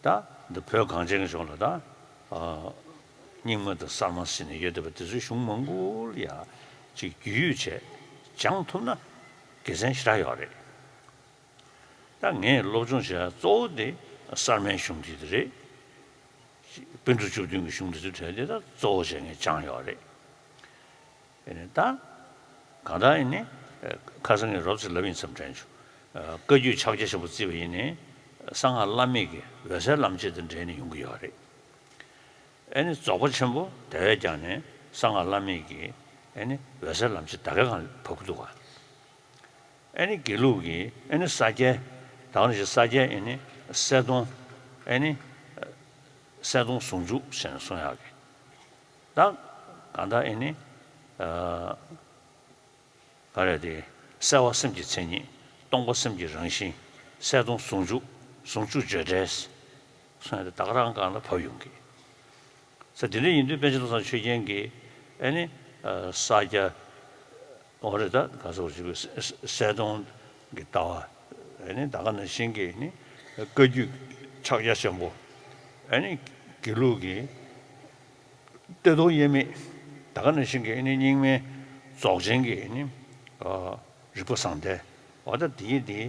ད་འདི་བོད་གངས་ཅན་གྱི་ལྗོངས་ལ་ད། ཨ། རྙིང་མ་དང་གསར་མ་ཟེར་ནས་ཡོད་བསྡད་པ་དེ་ཚོའི་གཞུང་མང་པོ་ལ་ཡ་ཅིག་རྒྱུས་ཡོད་བྱས་སྦྱང་ཐུབ་ན་དགེ་མཚན་ཞེ་དྲག་ཡོད་རེད། ད་ངས་སློབ་སྦྱོང་བྱེད་ཡ་གཙོ་བོ་དེ་གསར་མའི་གཞུང་དེ་དེ་རེད། པཎ་གྲུབ་བཅུ་བདུན་གྱི་གཞུང་དེ་ཚོའི་གྲས་དེ་ད་གཙོ་བོ་བྱས་ངས་སྦྱངས་ཡོད་རེད། ཨེ་ནི་ད། གང་ལྟར་ཨེ་ནི། ཁ་སང་ངས་རོབ་ཙམ་ལབ་ཡིན་བསམ་དྲན་བྱུང་། བཀའ་བརྒྱུད་ཕྱག་རྒྱ་ཆེན་པོ་བརྩིས་པ་ཡིན་ནའི། གསང་སྔགས་བླ་མེད་ཀྱི་འོད་གསལ་ལམ་བྱེད་དང་འབྲེལ་ནས་ཡོང་གི་ཡོད་རེད། ཨེ་ནི་རྫོགས་པ་ཆེན་པོ་དེ་བས་ཀྱང་ནི་གསང་སྔགས་བླ་མེད་ཀྱི་ཨེ་ནི་འོད་གསལ་ལམ་བྱེད་ད་གའི་སྒང་བབས་ཀྱི་འདུག་ག་ཨེ་ནི་དགེ་ལུགས་ཀྱི་ཨེ་ནི་ས་སྐྱའི། ད་ག་ནང་བཞིན་ས་སྐྱའི་ཨེ་ནི་གསལ་སྟོང་། ཨེ་ནི་གསལ་སྟོང་ཟུང་འཇུག་ཟེར་ནས་གསུང་ཡག་གི། ད་གང་ལྟར་ཨེ་ནི། ཨ། ག་རེ་དེ། གསལ་བ་སེམས་ཀྱི་མཚན་ཉིད། སྟོང་པ་སེམས་ཀྱི་རང་བཞིན། གསལ་སྟོང་ཟུང་འཇུག་ཟུང་འཇུག་བརྗོད་བྲལ་གསུང་ཡག་དེ་ད་ག་རང་སྒང་ལ་བབས་ཡོང་གི། ས་དེ་འདྲ་ཡིན་དུས་པཎ་ཆེན་བློ་བཟང་ཆོས་རྒྱན་གྱིས་ཨེ་ནི། ཨ། ས་སྐྱ། འོ་རེད། ད་ག་ཟེར་བ་ཞིག་གསལ་སྟོང་གི་ལྟ་བ། ཨེ་ནི་ད་ག་ནང་བཞིན་གྱི་ནི་བཀའ་བརྒྱུད་ཕྱག་རྒྱ་ཆེན་པོ། ཨེ་ནི་དགེ་ལུགས་ཀྱི་གཏེར་སྟོང་དབྱེར་མེད། ད་ག་ནང་བཞིན་གྱི་ཨེ་ནི་རྙིང་མའི་རྫོགས་ཆེན་གྱི་ཨེ་ནི། ཨ། རིག་པ་ཟང་ཐལ། འོ་ད་དེའི་དེ་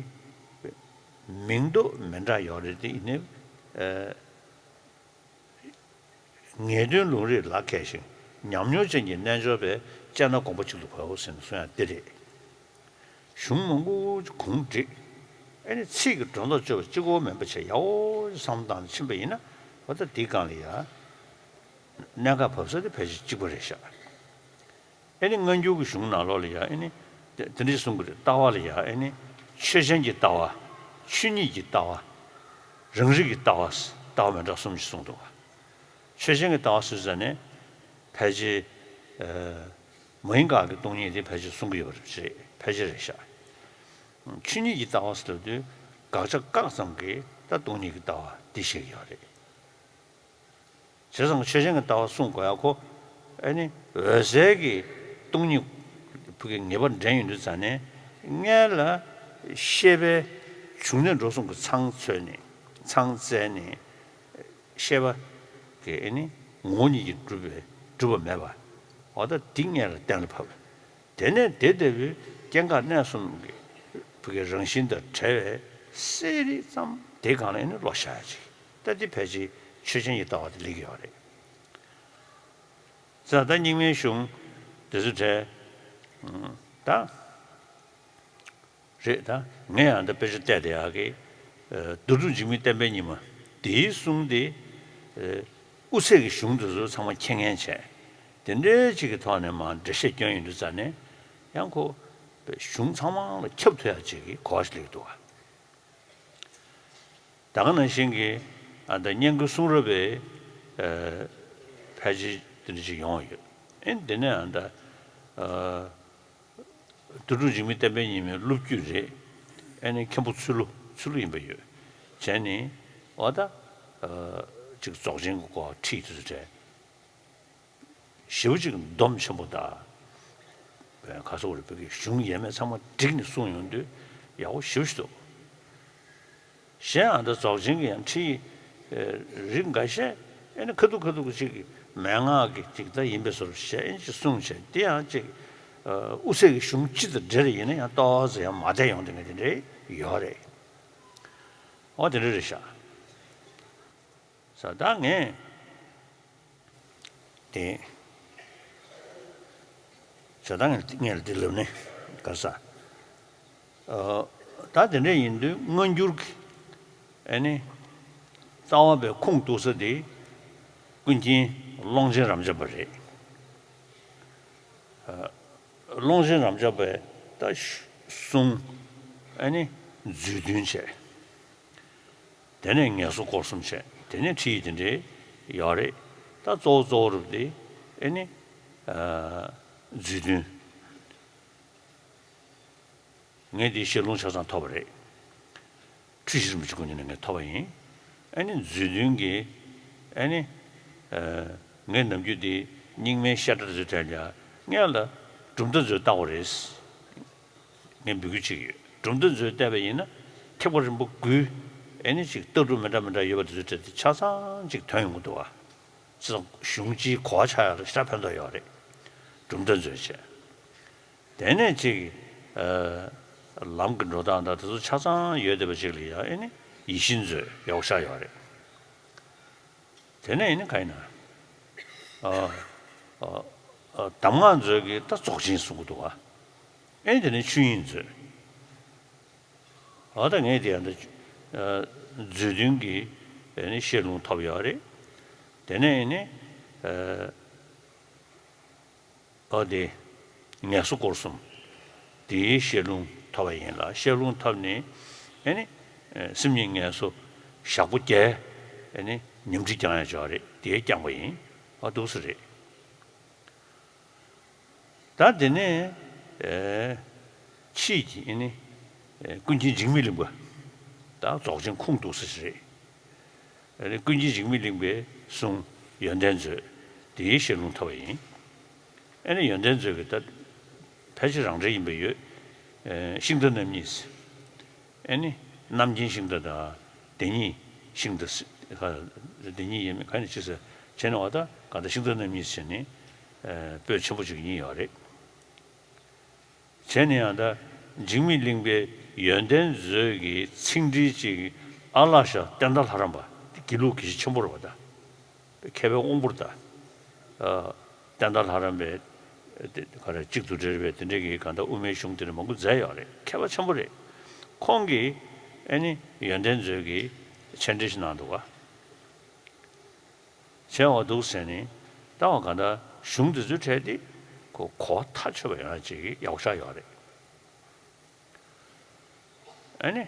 མིང་འདོགས་མི་འདྲ་ཡོད་རེད། དེ་ཡིན་ནའི། ཨ། ངེས་དོན་ལུང་རིགས་ལ་མཁས་ཤིང་ཉམས་མྱོང་ཅན་གྱི་རྣལ་འབྱོར་པས་དཔྱད་ན་དགོངས་པ་གཅིག་ཏུ་འབབ་ཟེར་ནས་གསུང་ཡག་འདི་རེད། གཞུང་མང་པོ་གུང་བསྒྲིགས། ཨེ་ནི་ཚིག་གི་སྒྲོ་འདོགས་གཅོད་པ་གཅིག་པོ་མིན་པ་བྱས་ཡག་པོ་བསམ་བློ་བཏང་ནས་ཕྱིན་པ་ཡིན་ན། འོ་ད་འདིའི་སྒང་ལ་ཡ་གནད་འགག་བབས་ས་དེ་ཕལ་ཆེར་གཅིག་པ་རེད་ཤག་ཨེ་ནི་སྔ་འགྱུར་གྱི་གཞུང་ནང་ལོགས་ལ་ཡ་ཨེ་ནི་དེ་དེ་འདྲ་གསུང་གི་རེད། ལྟ་བ་ལ་ཡ་ཨེ་ནི་ཆོས་ཅན་གྱི་ལྟ་བ། ཆོས་ཉིད་ཀྱི་ལྟ་བ། རང་རིག་གི་ལྟ་བ། ལྟ་བ་མི་འདྲ་གསུམ་ཞིག་གསུངས་འདུག་ག་ཆོས་ཅན་གྱི་ལྟ་བ་ཟེར་ཙ་ནས་ཕལ་ཆེར། ཨ། མ་ཡིན་དགག་གི་སྟོང་ཉིད་དེ་ཕལ་ཆེར་གསུང་གི་ཡོད་པ་རེད། ཕལ་ཆེར་རེད་ཤག་ཆོས་ཉིད་ཀྱི་ལྟ་བ་ཟེར་དུས་དགག་བྱ་བཀག་ཙམ་གྱིས་ད་སྟོང་ཉིད་ཀྱི་ལྟ་བ་འདི་བཤད་ཀྱི་ཡོད་རེད། བྱས་ཙང་ཆོས་ཅན་གྱི་ལྟ་བ་གསུང་དགོས་ཡ་ཁོ། ཨེ་ནི་འོད་གསལ་གྱི་སྟོང་ཉིད་ཕུག་གི་ངེས་པ་འདྲེན་ཡོང་དུས་ཙ་ནས་སྔོན་ལ་ཤེས་པའི་འབྱུང་གནས་འགྲོ་གསུམ་གྱི་མཚང་འཚོལ་ནས་མཚང་བཙལ་ནས་ཤེས་པ་གི་ཨེ་ནི་ངོ་བོ་ཉིད་ཀྱིས་གྲུབ་པའི་གྲུབ་པ་མེད་པ། འོ་ད་འདི་སྔོན་ལ་གཏན་ལ་ཕབ། དེ་ནས་དེ་ལྟ་བུའི་སྐྱེ་འགག་གནས་གསུམ་གྱི་ བུ་གའི་རང་བཞིན་དང་བྲལ་བའི་གསལ་རིག་ཙམ་དེ་སྒང་ལ་ཨེ་ནི་བློ་བཞག་ཡ་ཅིག་ད་འདི་ཕལ་ཆེར་ཆོས་ཅན་གྱི་ལྟ་བ་དེ་ལེགས་ཀྱི་ཡོད་རེད། ཙང་ད་རྙིང་མའི་གཞུང་དེ་ཚོ་བྲལ། ད་རེད་ད། ངས་ཡང་ད་དཔེ་ཆ་བལྟས་བསྡད་ཡག་གི། ཨ། རྡོ་གྲུབ་འཇིགས་མེད་བསྟན་པའི་ཉི་མ་དེའི་གསུང་དེ། ཨ། དབུ་ཚད་ཀྱི་གཞུང་དེ་ཚོ་ཚང་མ་མཁྱེན་མཁན་བྱས། དེ་འདྲའི་ཅིག་གི་ཐོག་ནས་མར་འགྲེལ་བཤད་སྐྱོན་ཡོང་དུས་ཙ་ནས། ཡང་ཁོ་གཞུང་ཚང་མ་ལ་ཁྱབ་ཐུབ་ཡག་ཅིག་གི་གོ་བ་ཞིག་སླེབས་འདུག་བ། ད་ག་ནང་བཞིན་གྱི། ཨ། ད་སྙན་བརྒྱུད་གསུང་རབ་པའི། ཨ། ཕལ་ཆེར་དེ་འདྲ་ཅིག་ཡོང་ཡོད། ཨེ་འདི་ནས་ཨ་ད། ཨ། རྡོ་གྲུབ་འཇིགས་མེད་བསྟན་པའི་ཉི་མའི་སློབ་བརྒྱུད་རེད། ཨེ་ནི་མཁན་པོ་ཚུལ་ལུ་ཚུལ་ལུ་ཡིན་པ་ཡོད། བྱས་ནས་འོ་ད། ཨ། ཅིག་རྫོགས་ཆེན་གྱི་སྐོར་ཁྲིད་དུ་བྲལ། ཞེ་པོ་ཅིག་སྡོམ་ཆེན་པོ་དང་། ཁ་སོག་རེ་བོད་ཀྱི་གཞུང་ཡས་མས་ཚང་མ་བསྒྲིགས་ནས་གསུངས་ཡོང་དུས་ཡག་པོ་ཞེ་པོ་ཞིག་འདུག་གཞན་ཨ་ད་རྫོགས་ཆེན་གྱི་ཡང་ཁྲིད་རིགས་འགའ་ཤས་ཨེ་ནི་ཁ་ཐུག་ཁ་ཐུག་ཅིག་མན་ངག་གི་ཅིག་ད་ཡིན་པའི་བཟོ་འདྲ་ཞིག་ཨེ་ནི་ཅིག་གསུངས་བྱས། དེ་ཡང་ཅིག་དབུ་ཚད་ཀྱི་གཞུང་སྤྱི་དང་འབྲེལ་ཡིན་ན་ཡང་ཏོག་ཙམ་ཡང་མ་བསྡད་ཡོང་དེ་འདྲ་ཡོད་རེད། འོ་དེ་འདྲ་རེད་ཤག་ས་ད་ངས་དེ་ས་ད་ངས་ངས་ལ་དེ་ལབ་ནས་ག་ས། ཨ། ད་དེ་འདྲ་ཡིན་དུས་སྔ་འགྱུར་གྱི་ཨེ་ནི་རྩ་བ་པའི་ཁུངས་གཏུགས་ས་དེ་ཀུན་མཁྱེན་ཀློང་ཆེན་རབ་འབྱམས་པ་རེད། ཨ། ཀློང་ཆེན་རབ་འབྱམས་པའི་ད་གསུང་ཨེ་ནི་མཛོད་བདུན་བྱས། དེ་ནས་ངལ་གསོ་སྐོར་གསུམ་བྱས། དེ་ནས་ཁྲིད་ཡིག་དེ་འདྲའི་ཡོད་རེད། ད་གཙོ་བོ་གཙོ་བོ་རུ་དེ་ཨེ་ནི། ཨ། མཛོད་བདུན། ངས་དེའི་བཤད་ལུང་ཆ་ཚང་ཐོབ་པ་རེད། འཁྲུལ་ཞིག་རིན་པོ་ཆེ་སྐུ་མདུན་ནས་ངས་ཐོབ་པ་ཡིན། ཨེ་ནི་མཛོད་བདུན་གྱི་ཨེ་ནི། ཨ། ངས་ནམ་རྒྱུན་དེ་རྙིང་མའི་བཤད་གྲྭ་ཚོའི་གྲས་ལ་ངས་ལ་གྲུབ་མཐའ་མཛོད་བལྟ་དགོས་རེད། ངས་འབོད་སྐུལ་བྱེད་ཀྱི་ཡོད། གྲུབ་མཐའ་མཛོད་བལྟས་པ་ཡིན་ན་ཐེག་པ་རིམ་པ་དགུའི་ཨེ་ནི་ཅིག་ལྟ་གྲུབ་མི་འདྲ་མི་འདྲ་ཡོད་པ་དེ་ཚོ་གྲས་དེ་ཆ་ཚང་ཅིག་ཐོན་ཡོང་གི་འདུག་བ། ཅི་གཞུང་སྤྱིའི་གོ་བ་ཆགས་ཡག་ལ་ཞེ་དྲག་ཕན་ཐོགས་ཡོད་རེད། གྲུབ་མཐའ་མཛོད་བྱས། དེ་ནས་ཅིག་ཨ། ལམ་གྱི་འགྲོ་སྟངས་དང་དེ་ཚོ་ཆ་ཚང་ཡོད་བསྡད་པ་ཅིག་ལ་ཡང་ཨེ་ནི་ཡིད་བཞིན་མཛོད་ཡག་པོ་ཞེ་དྲག་ཡོད་རེད། དེ་ནས་ཨེ་ནི་ག་ཡིན་ན། ཨ། ཨ། ཨ། གདམས་ངག་མཛོད་ཀྱི་ད་རྫོགས་ཆེན་གསུང་གི་འདུག་བ། ཨེ་ནི་དེ་ནས་ཆོས་དབྱིངས་མཛོད། འོ་ད་ངས་དེ་ཡང་ད། ཨ། མཛོད་བདུན་གྱི་ཨེ་ནི་བཤད་ལུང་ཐོབ་ཡོད་རེད། དེ་ནས་ཨེ་ནི། ཨ། འོ་དེ་ངལ་གསོ་སྐོར་གསུམ་དེའི་བཤད་ལུང་ཐོབ་པ་ཡིན་ལ། བཤད་ལུང་ཐོབ་ནས་ཨེ་ནི། ཨ། སེམས་ཉིད་ངལ་གསོ་ཞག་པོ་བརྒྱད་ཨེ་ནི་ཉམས་ཁྲིད་བསྐྱངས་ཡ་ཅིག་ཡོད་རེད། དེ་བསྐྱངས་པ་ཡིན། ཨ། འདུག་སེ་རེད། ད་དེ་ནས། ཨེ། ཕྱིས་ཀྱི་ཨེ་ནི། ཨེ། ཀུན་མཁྱེན་འཇིགས་མེད་གླིང་པ། ད་རྫོགས་ཆེན་ཁུངས་གཏུགས་ས་ཞིག་རེད། ཨེ་ནི་ཀུན་མཁྱེན་འཇིགས་མེད་གླིང་པའི་གསུང་ཡོན་ཏན་མཛོད་དེའི་བཤད་ལུང་ཐོབ་པ་ཡིན། ཨེ་ནི་ཡོན་ཏན་མཛོད་ཀྱི་ད་ཕལ་ཆེར་རང་འགྲེལ་ཡིན་པ་ཡོད། ཨེ། ཤིང་རྟ་རྣམ་གཉིས། ཨེ་ནི་རྣམ་མཁྱེན་ཤིང་རྟ་དང་བདེན་གཉིས་ཤིང་རྟ། བདེན་གཉིས་ཡིན་མིན་ག་ནས་ཅི་ཟེར་བྱས་ནས་བ། ད་ག་ད་ཤིང་རྟ་རྣམ་གཉིས་བྱས་ནས། ཨེ། པོད་ཆེན་པོ་ཅིག་ཡིན་ཡོད་རེད། བྱས་ནས་ཡང་ད་འཇིགས་མེད་གླིང་པའི་ཡོན་ཏན་མཛོད་ཀྱི་ཚིག་འགྲེལ་ཅིག་ཨ་ལགས་ཤ་བསྟན་དར་ལྷ་རམས་པ། དགེ་ལུགས་དགེ་བཤེས་ཆེན་པོ་རེད་བ་ད། མཁས་པའི་དབང་པོ་རེད་ད། ཨ། བསྟན་དར་ལྷ་རམས་པའི་ག་རེ་གཅིག་ཏུ་འབྲེལ་བའི་དེ་འདྲའི་གི་གང་ལྟར་དབུ་མའི་གཞུང་དེ་འདྲ་མང་པོ་མཛད་ཡོད་རེད། མཁས་པ་ཆེན་པོ་རེད། ཁོང་གིས་ཨེ་ནི་ཡོན་ཏན་མཛོད་ཀྱི་མཆན་འགྲེལ་ཞིག་གནང་འདུག་བ། བྱས་པ་འདུག་ཟེར་ནས། ད་བ་ག་ད་གཞུང་འདི་ཚོའི་གྲས་དེ་ཁོ་གོ་བ་ཐག་ཆོད་པ་ཡོང་ཡ་ཅིག་ཡག་པོ་ཞེ་དྲག་ཡོད་རེད། ཨ་ནི།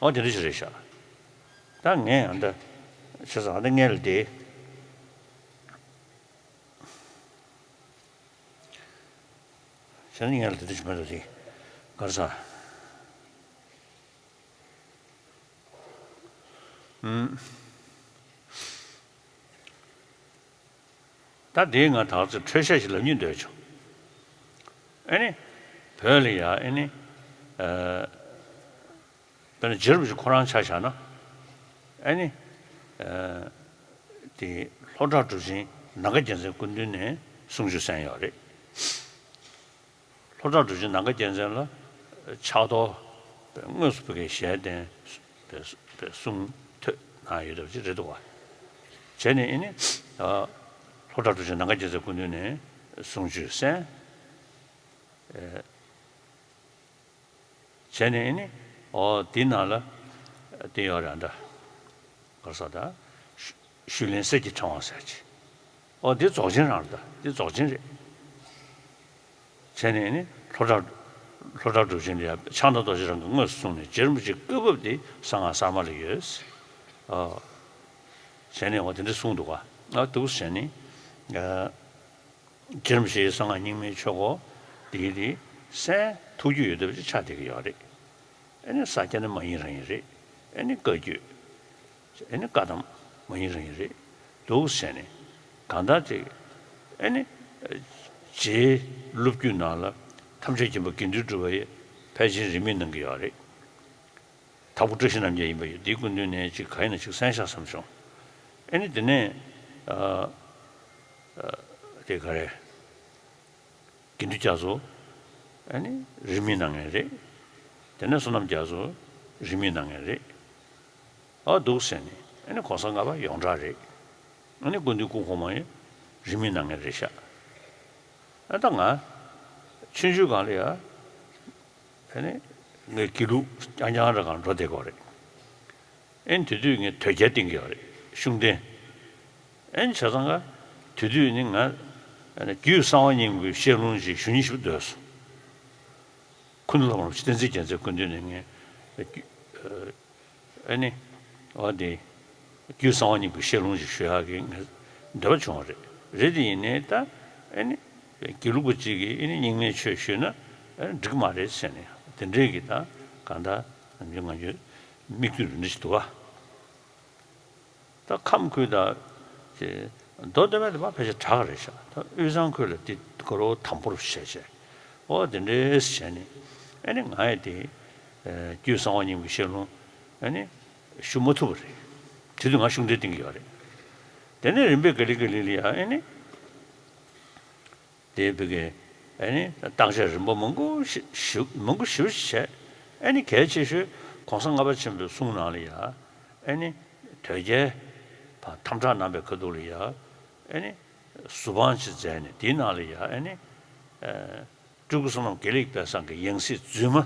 འོ་དེ་འདྲ་ཞིག་རེད་ཤག་ད་ངས་ཡང་ད་བྱས་ཙང་ད་ངས་ལ་དེ། བྱས་ན་ངས་ལ་དེ་འདྲ་ཞིག་མ་གཏོགས་དེ་ག་རེ་ཟ། ཨུམ། ད་དེའི་ང་ད་ཚོ་འཕྲོས་བཤད་ཞིག་ལབ་སྙིང་འདོད་བྱུང་། ཨེ་ནི། བོད་ལ་ཡ་ཨེ་ནི། ཨ། དཔེར་ན་རྗེ་རིན་པོ་ཆེ་ཁོ་རང་ཆ་བཞག་ན། ཨེ་ནི། ཨ། དེ་ལྷོ་བྲག་གྲུབ་ཆེན་ནམ་མཁའ་རྒྱལ་མཚན་སྐུ་མདུན་ནས་གསུང་ཆོས་གསན་ཡོད་རེད། ལྷོ་བྲག་གྲུབ་ཆེན་ནམ་མཁའ་རྒྱལ་མཚན་ལ་ ཕྱག་རྡོར་དངོས་སུ་བོད་ཀྱི་ཞལ་བསྟན་པའི་གསུང་ཐོས་གནང་ཡོད་པ་ཅིག་རེད་འདུག་བ། བྱས་ནས་ཨེ་ནི། ལྷོ་བྲག་གྲུབ་ཆེན་ནམ་མཁའ་རྒྱལ་མཚན་སྐུ་མདུན་ནས་གསུང་ཆོས་གསན། བྱས་ནས་ཨེ་ནི། འོ་འདི་ནང་ལ་དེ་ཡོད་རེད་ད། ག་རེ་ཟེར་ད། ཞུ་ཞུ་ལེན་གསེར་གྱི་ཕྲེང་བ་ཟེར་ཅིག་འོ་འདི་རྫོགས་ཆེན་རང་རེད་ད། འདི་རྫོགས་ཆེན་རེད། བྱས་ནས་ནི་ལྷོ་བྲག་ལྷོ་བྲག་གྲུབ་ཆེན་ལ་ཡང་ཕྱག་ན་རྡོ་རྗེ་རང་གིས་དངོས་སུ་གསུངས་ནས། རྗེ་རིན་པོ་ཆེའི་བཀའ་བབས་འདི་གསང་སྔགས་གསར་མ་ལ་ཡོད། ཨོ། བྱས་ནས་འོ་དེ་འདྲ་གསུངས་འདུག་ག་ཨ་འདུག་བྱས་ནས། ཨ། རྗེ་རིན་པོ་ཆེའི་གསང་སྔགས་རྙིང་མའི་ཆོས་སྐོར་འདི་གི་དེ་གསན་ཐུབ་རྒྱུ་ཡོད་བསྡད་པ་ཅིག་ཆགས་བསྡད་ཀྱི་ཡོད་རེད། ཨེ་ནི་ས་སྐྱ་ནི་མ་ཡིན་རང་ཡིན་རེད། ཨེ་ནི་བཀའ་བརྒྱུད། ཨེ་ནི་བཀའ་གདམས་མ་ཡིན་རང་ཡིན་རེད། འདུག་ཟེར་ནས་གང་ལྟར་ཅིག་ཨེ་ནི་རྗེའི་སློབ་བརྒྱུད་ནང་ལ་ཐམས་ཅད་མཁྱེན་པ་དགེ་འདུན་གྲུབ་པ་ཡི་ཕལ་ཆེར་རིས་མེད་གནང་གི་ཡོད་རེད། དྭགས་པོ་བཀྲ་ཤིས་རྣམ་རྒྱལ་ཡིན་པ་ཡོད། འདིའི་སྐུ་མདུན་ནས་ཅིག་ག་ཡིན་ན་ཅིག་གསན་ཤག་བསམ་བྱུང་། ཨེ་ནི་དེ་ནས་ཨ་ཨ་དེ་ག་རེ། དགེ་འདུན་རྒྱ་མཚོ་ཨ་ནི་རིས་མེད་གནང་མཁན་རེད། དེ་ནས་བསོད་ནམས་རྒྱ་མཚོ་རིས་མེད་གནང་མཁན་རེད། ཨ་འདུག་ཟེར་ནས་ཨ་ནི་གོང་ས་ལྔ་པ་ཡོངས་གྲགས་རེད། ཨ་ནི་སྐུ་མདུན་སྐུ་གོང་མ་ཡང་རིས་མེད་གནང་མཁན་རེད་ཤག་ཨ་ད་ང་ཆུང་ཆུང་སྒང་ལ་ཡ་ཨ་ནི་ངའི་དགེ་ལུགས་རྐྱང་རྐྱང་རེ་སྒང་འགྲོ་བསྡད་ཀྱི་ཡོད་རེད། ཨེ་ནི་དེ་དུས་ངས་དོལ་རྒྱལ་བསྟེན་གྱི་ཡོད་རེད། ཤུགས་ལྡན། ཨེ་ནི་བྱས་ཙང་ཀ་དེ་དུས་ནི་ང་ཨ་ནི་རྒྱུད་གསང་བ་སྙིང་པོའི་བཤད་ལུང་ཞིག་ཞུ་སྙིང་ཞེ་པོ་འདོད་སོང་། ཁུ་ནུ་ལྷ་མོ་རིན་པོ་ཆེ་བསྟན་འཛིན་རྒྱལ་མཚན་སྐུ་མདུན་ནས་ངས་ཨ་ནི་འོ་དེ་རྒྱུད་གསང་བ་སྙིང་པོའི་བཤད་ལུང་ཞིག་ཞུ་ཡག་གི་ངས་འདོད་པ་བྱུང་བ་རེད། རེད་དེ་ཡིན་ནའི་ད་ཨེ་ནི་དགེ་ལུགས་པ་གཅིག་གིས་ཨེ་ནི་རྙིང་མའི་ཆོས་ཞུས་ན་ཨེ་ནི་འགྲིག་མ་རེད་ཟེར་ནས་དེ་འདྲས་ཀྱི་ད་གང་ལྟར་ང་ཚོའི་ང་ཚོའི་དམིགས་ཡུལ་རེ་འདྲ་ཞིག་འདུག་ག་ད་ཁམས་ཁུལ་དང་། ཅེ། མདོ་སྟོད་སྨད་དེ་མ་ཕལ་ཆེར་དྲག་རེད་ཤག་ད་དབུས་གཙང་ཁུལ་ལ་དེ་དགའ་རོགས་དམ་པོར་བྱས་བྱས། ཨོ་དེ་འདྲས་བྱས་ནས། ཨ་ནི་ང་ཡི་དེ། རྒྱུད་གསང་བ་སྙིང་པོའི་བཤད་ལུང་། ཨ་ནི། ཞུ་མ་ཐུབ་པ་རེད། དེ་དུས་ང་ཤུགས་ལྡན་བསྟེན་གྱི་ཡོད་རེད། དེ་ནས་རིམ་པས་ག་ལེ་ག་ལེ་ལ་ཡ་ཨ་ནི། དེ་བོད་ཀྱི་ཨ་ནི་བརྟག་དཔྱད་རིམ་པ་མང་པོ་ཞིབ་ཞིབ་མང་པོ་ཞིབ་བྱས། ཨ་ནི་གལ་ཆེ་ཤོས་གོང་ས་ལྔ་པ་ཆེན་པོའི་གསུང་ནང་ལ་ཡ། ཨ་ནི་དོལ་རྒྱལ་ཕར་དམ་དྲག་གནང་པའི་ཁ་ཐུག་ལ་ཡ། ཨ་ནི་ཟུར་དཔང་ཅིག་མཛད་ནས་དེའི་ནང་ལ་ཡ་ཨ་ནི། སྤྲུལ་སྐུ་བསོད་ནམས་དགེ་ལེགས་དཔལ་བཟང་གི་ཡང་སྲིད་རྫུན་མ་